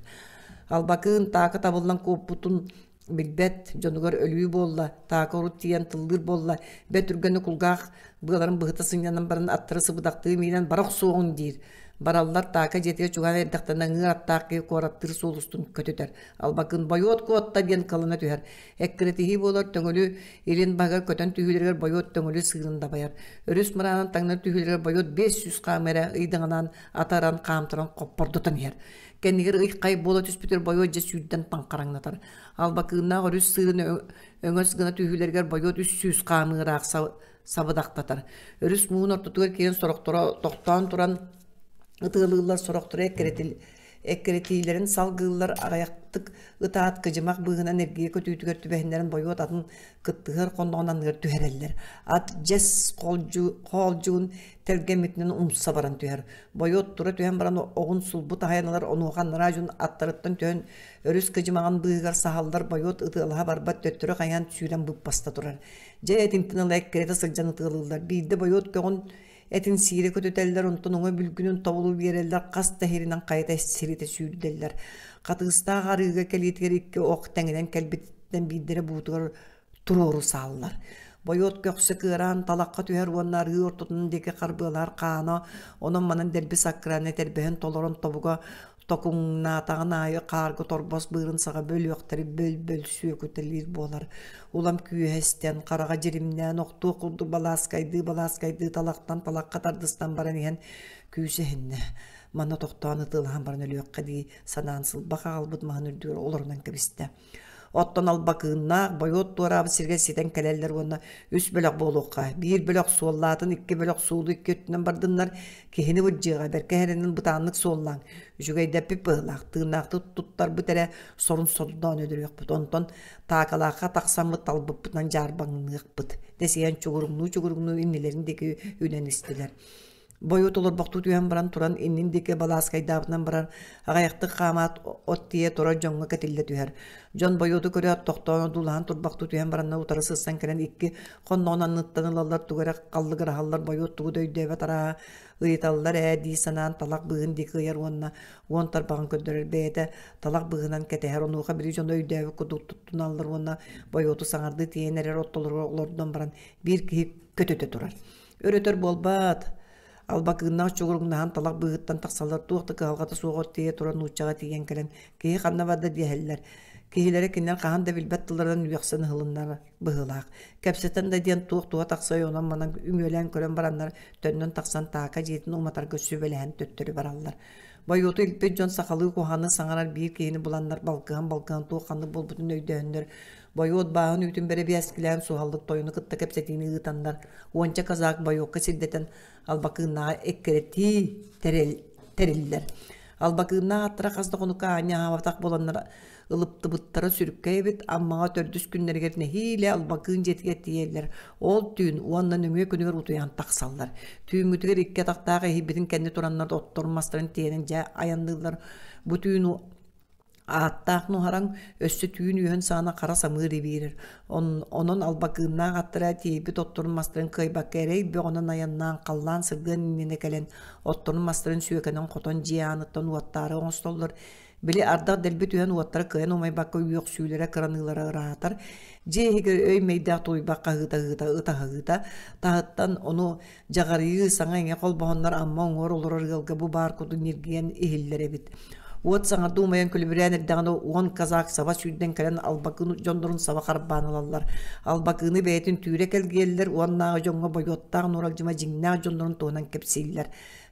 албакыын таака табыллан куоппутун билбэт дьонугар өлүү буолла таака урут тиийэн тыллыыр буолла бэрт түргэнник кулгаах быаларын быһыта сынньанан баран аттары сыбыдахтыы миинэн бара охсуоҕуҥ диир. Бараллар Таака дьиэтигэр чугаһаан эрдэхтэринэ ыҥыыр аттаах киһи куораттыыр суол устун көтүтэр. Албакын Бойуот куотта диэн кылана түһэр. Эккирэтиһии буолар Төҥүлү илин баһыгар көтөн түһүүлэригэр Бойуот Төҥүлү сыырын дабайар. Өрүс мыраанын таҥнары түһүүлэригэр Бойуот 500 хаам эрэ ыйдаҥалаан атаран хаамтаран хоппордотон иһэр. Кэннигэр ый-хай буола түспүтүгэр Бойуот дьэ сүүрдэн таҥхараҥнатар. Албакыыннаах өрүс сыырын өҥөс гына түһүүлэригэр Бойуот 300 хаамыы ыраах сабыдахтатар. Өрүс муун ортотугар киирэн сорохторо тохтоон туран ытыалыыллар, сорохторо эккирэтиилэрин салгыыллар, аҕыйахтык ытаат кыдьымах быыһынан эргийэ көтүүтүгэр түбэһиннэрэн Бойуот атын кыттыһар хонноҕун анныгар түһэрэллэр. Ат дьэс хоолдьугун тэлгэммитинэн умса баран түһэр. Бойуот тура түһэн баран оҕун сулбу таһайан ылар, онуоха анараа дьон аттарыттан түһэн өрүс кыдьымаҕын быыһыгар саһаллар. Бойуот ытыалаһа барбат, төттөрү хайаан сүүрэн быппаста турар. Дьэ этинтэн ыла эккирэтэ сылдьан ытыалыыллар. Биирдэ Бойуот көҕүн этин сиирэ көтүтэллэр, онтон уҥа бүлгүнүн тобулу биэрэллэр, хас да иһиринэн хайата сиритэ сүүрдэллэр. Хатыыстаах арыыга кэлиитигэр икки ох тэҥинэн кэлбититтэн биирдэрэ буутугар туруору сааллар. Бойуот көхсө кыараан талахха түһэр уонна арыы ортотун диэки харбыалаһар хаана онон-манан дэлби саккыраан этэрбэһин толорон тобуга токуҥнаатаҕын аайы хаарга торбос быырын саҕа бөлүөхтэри бөл-бөл сүөкүтэлиир буолар. Улам күүһэ истэн, хараҕа дьиримнээн, охтуох курдук балааскайдыы-балааскайдыы талахтан талахха тардыстан баран иһэн күүс эһиннэ. Манна тохтоон ытыалаһан баран өлүөххэ дии санаан сылбах аҕалбыт маһын үрдүгэр олорунан кэбистэ. Оттон Албакыыннаах Бойуот туораабыт сиргэ ситэн кэлэллэр уонна үс бөлөх буолуохха. Биир бөлөх суоллаатын, икки бөлөх суолу икки өттүнэн бардыннар, киһини быдьыаҕа, бэркэ эрэнэн бытааннык суоллааҥ. Үчүгэйдэппит быһыылаах, тыыннаахтык туттарбыт эрэ сорун сордоон өлөрүөхпүт. Онтон Таакалаахха тахсаммыт талбыппытынан дьаарбаҥныахпыт. Дэсиһэн чугуруҥнуу-чугуруҥнуу иннилэрин диэки үнэн истилэр. Бойуот олорбохтуу түһэн баран туран иннин диэки балааскайдаабытынан баран аҕыйахтык хаамаат от тиийэ турар дьоҥҥо кэтиллэ түһэр. Дьон Бойуоту көрөөт тохтоон одуулаһан турбахтыы түһэн бараннар утары сырсан кэлэн икки хонноҕун анныттан ылаллар тугу эрэ халлыгыраһаллар Бойуот тугу да өйдөөбөт арааһа ыйыталлар ээ дии санаан талах быыһын диэки ыйар уонна уон тарбаҕын көрдөрөр бэйэтэ талах быыһынан кэтэһэр онуоха били дьоно өйдөөбүт курдук туттуналлар уонна Бойуоту саҥардыы тиийэн эрэр оттолоругар олордон баран биир киһи көтүтэ турар. Өр-өтөр буолбат, Албакыыннаах чугуруҥнаһан талах быыһыттан тахсаллар туох да кыһалҕата суоҕар тиийэ туран нууччаҕа тиийэн кэлэн киһи ханна барда диэһэллэр. Киһилэрэ кинилэр хаһан да билбэт тылларынан үөхсэн ыһылыннар быһыылаах. Кэпсэтэн да диэн туох туһа тахсыай онон-манан үҥүөлээн көрөн бараннар төннөн тахсан Таака дьиэтин уматарга сүбэлэһэн төттөрү бараллар. Бойуоту илпит дьон сахалыы куһаҕаны саҥарар биир киһини буланнар балкыһан-балкыһан туох ханнык буолбутун өйдөөннөр Бойуот бааһын үүтүн бэрэбиэскилээн суһаллык тойону кытта кэпсэтиини ыытаннар, уонча казак Бойуокка сирдэтэн Албакыыннаҕа эккирэтии тэриллэр. Албакыыннаах аттара хас да хонукка аанньа аһаабатах буоланнар ылыптыбыттара сүрүккэ эбит, Аммаҕа төрдүс күннэригэр нэһиилэ Албакыын дьиэтигэр тиийэллэр. Ол түүн уонна нөҥүө күнүгэр утуйан тахсаллар. Түүҥҥүтүгэр икки атахтаах эһийбитин кэннэ тураннар отторун мастарын тиэнэн дьэ айанныыллар. Бу түүн Ааттаах нуһараҥ өссө түүн үөһүн саҕана хара самыыр ибиирэр. Онон албакыыннаах аттара тиэйбит отторун мастарын кыайбакка эрэй бөҕөнөн айаннаан халлаан сырдыан иннинэ кэлэн отторун мастарын сүөкэнэн хотон дьиэ ааныттан уоттаары оҥостоллор. Били ардах дэлби түһэн уоттара кыайан умайбакка үөхсүүлэрэ кыраныылара ыраатар. Дьиэ иһигэр өй-мэйдээх тулуйбах хаһыыта-ыһыыта ытаһыыта таһыттан ону Дьаҕарыйыы саҥа-иҥэ холбоһоннор Амма уҥуор олорор ыалга бу баар курдук ньиргийэн иһиллэр эбит. Уот саҥардыы умайан күлүбүрээн эрдэҕинэ уон казак саба сүүрдэн кэлэн Албакыын дьоннорун саба харбаан ылаллар. Албакыыны бэйэтин түүрэ кэлгийэллэр уоннааҕы дьоҥҥо бойуоттаах Нууралдьыма дьиҥнээх дьоннорун туһунан кэпсииллэр.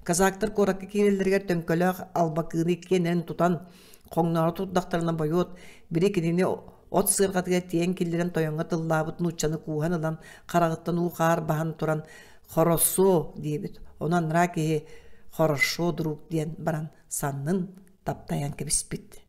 Казактар куоракка киирэллэригэр Төҥкөлөөх Албакыыны иккиэннэрин тутан хоҥноро турдахтарына Бойуот били кинини от сыарҕатыгар тиэйэн киллэрэн тойоҥҥо тыллаабыт нууччаны кууһан ылан хараҕыттан уу-хаар баһан туран «Хорошо» диэбит. Ону анараа киһи «Хорошо, друг» диэн баран саннын таптайан кэбиспит.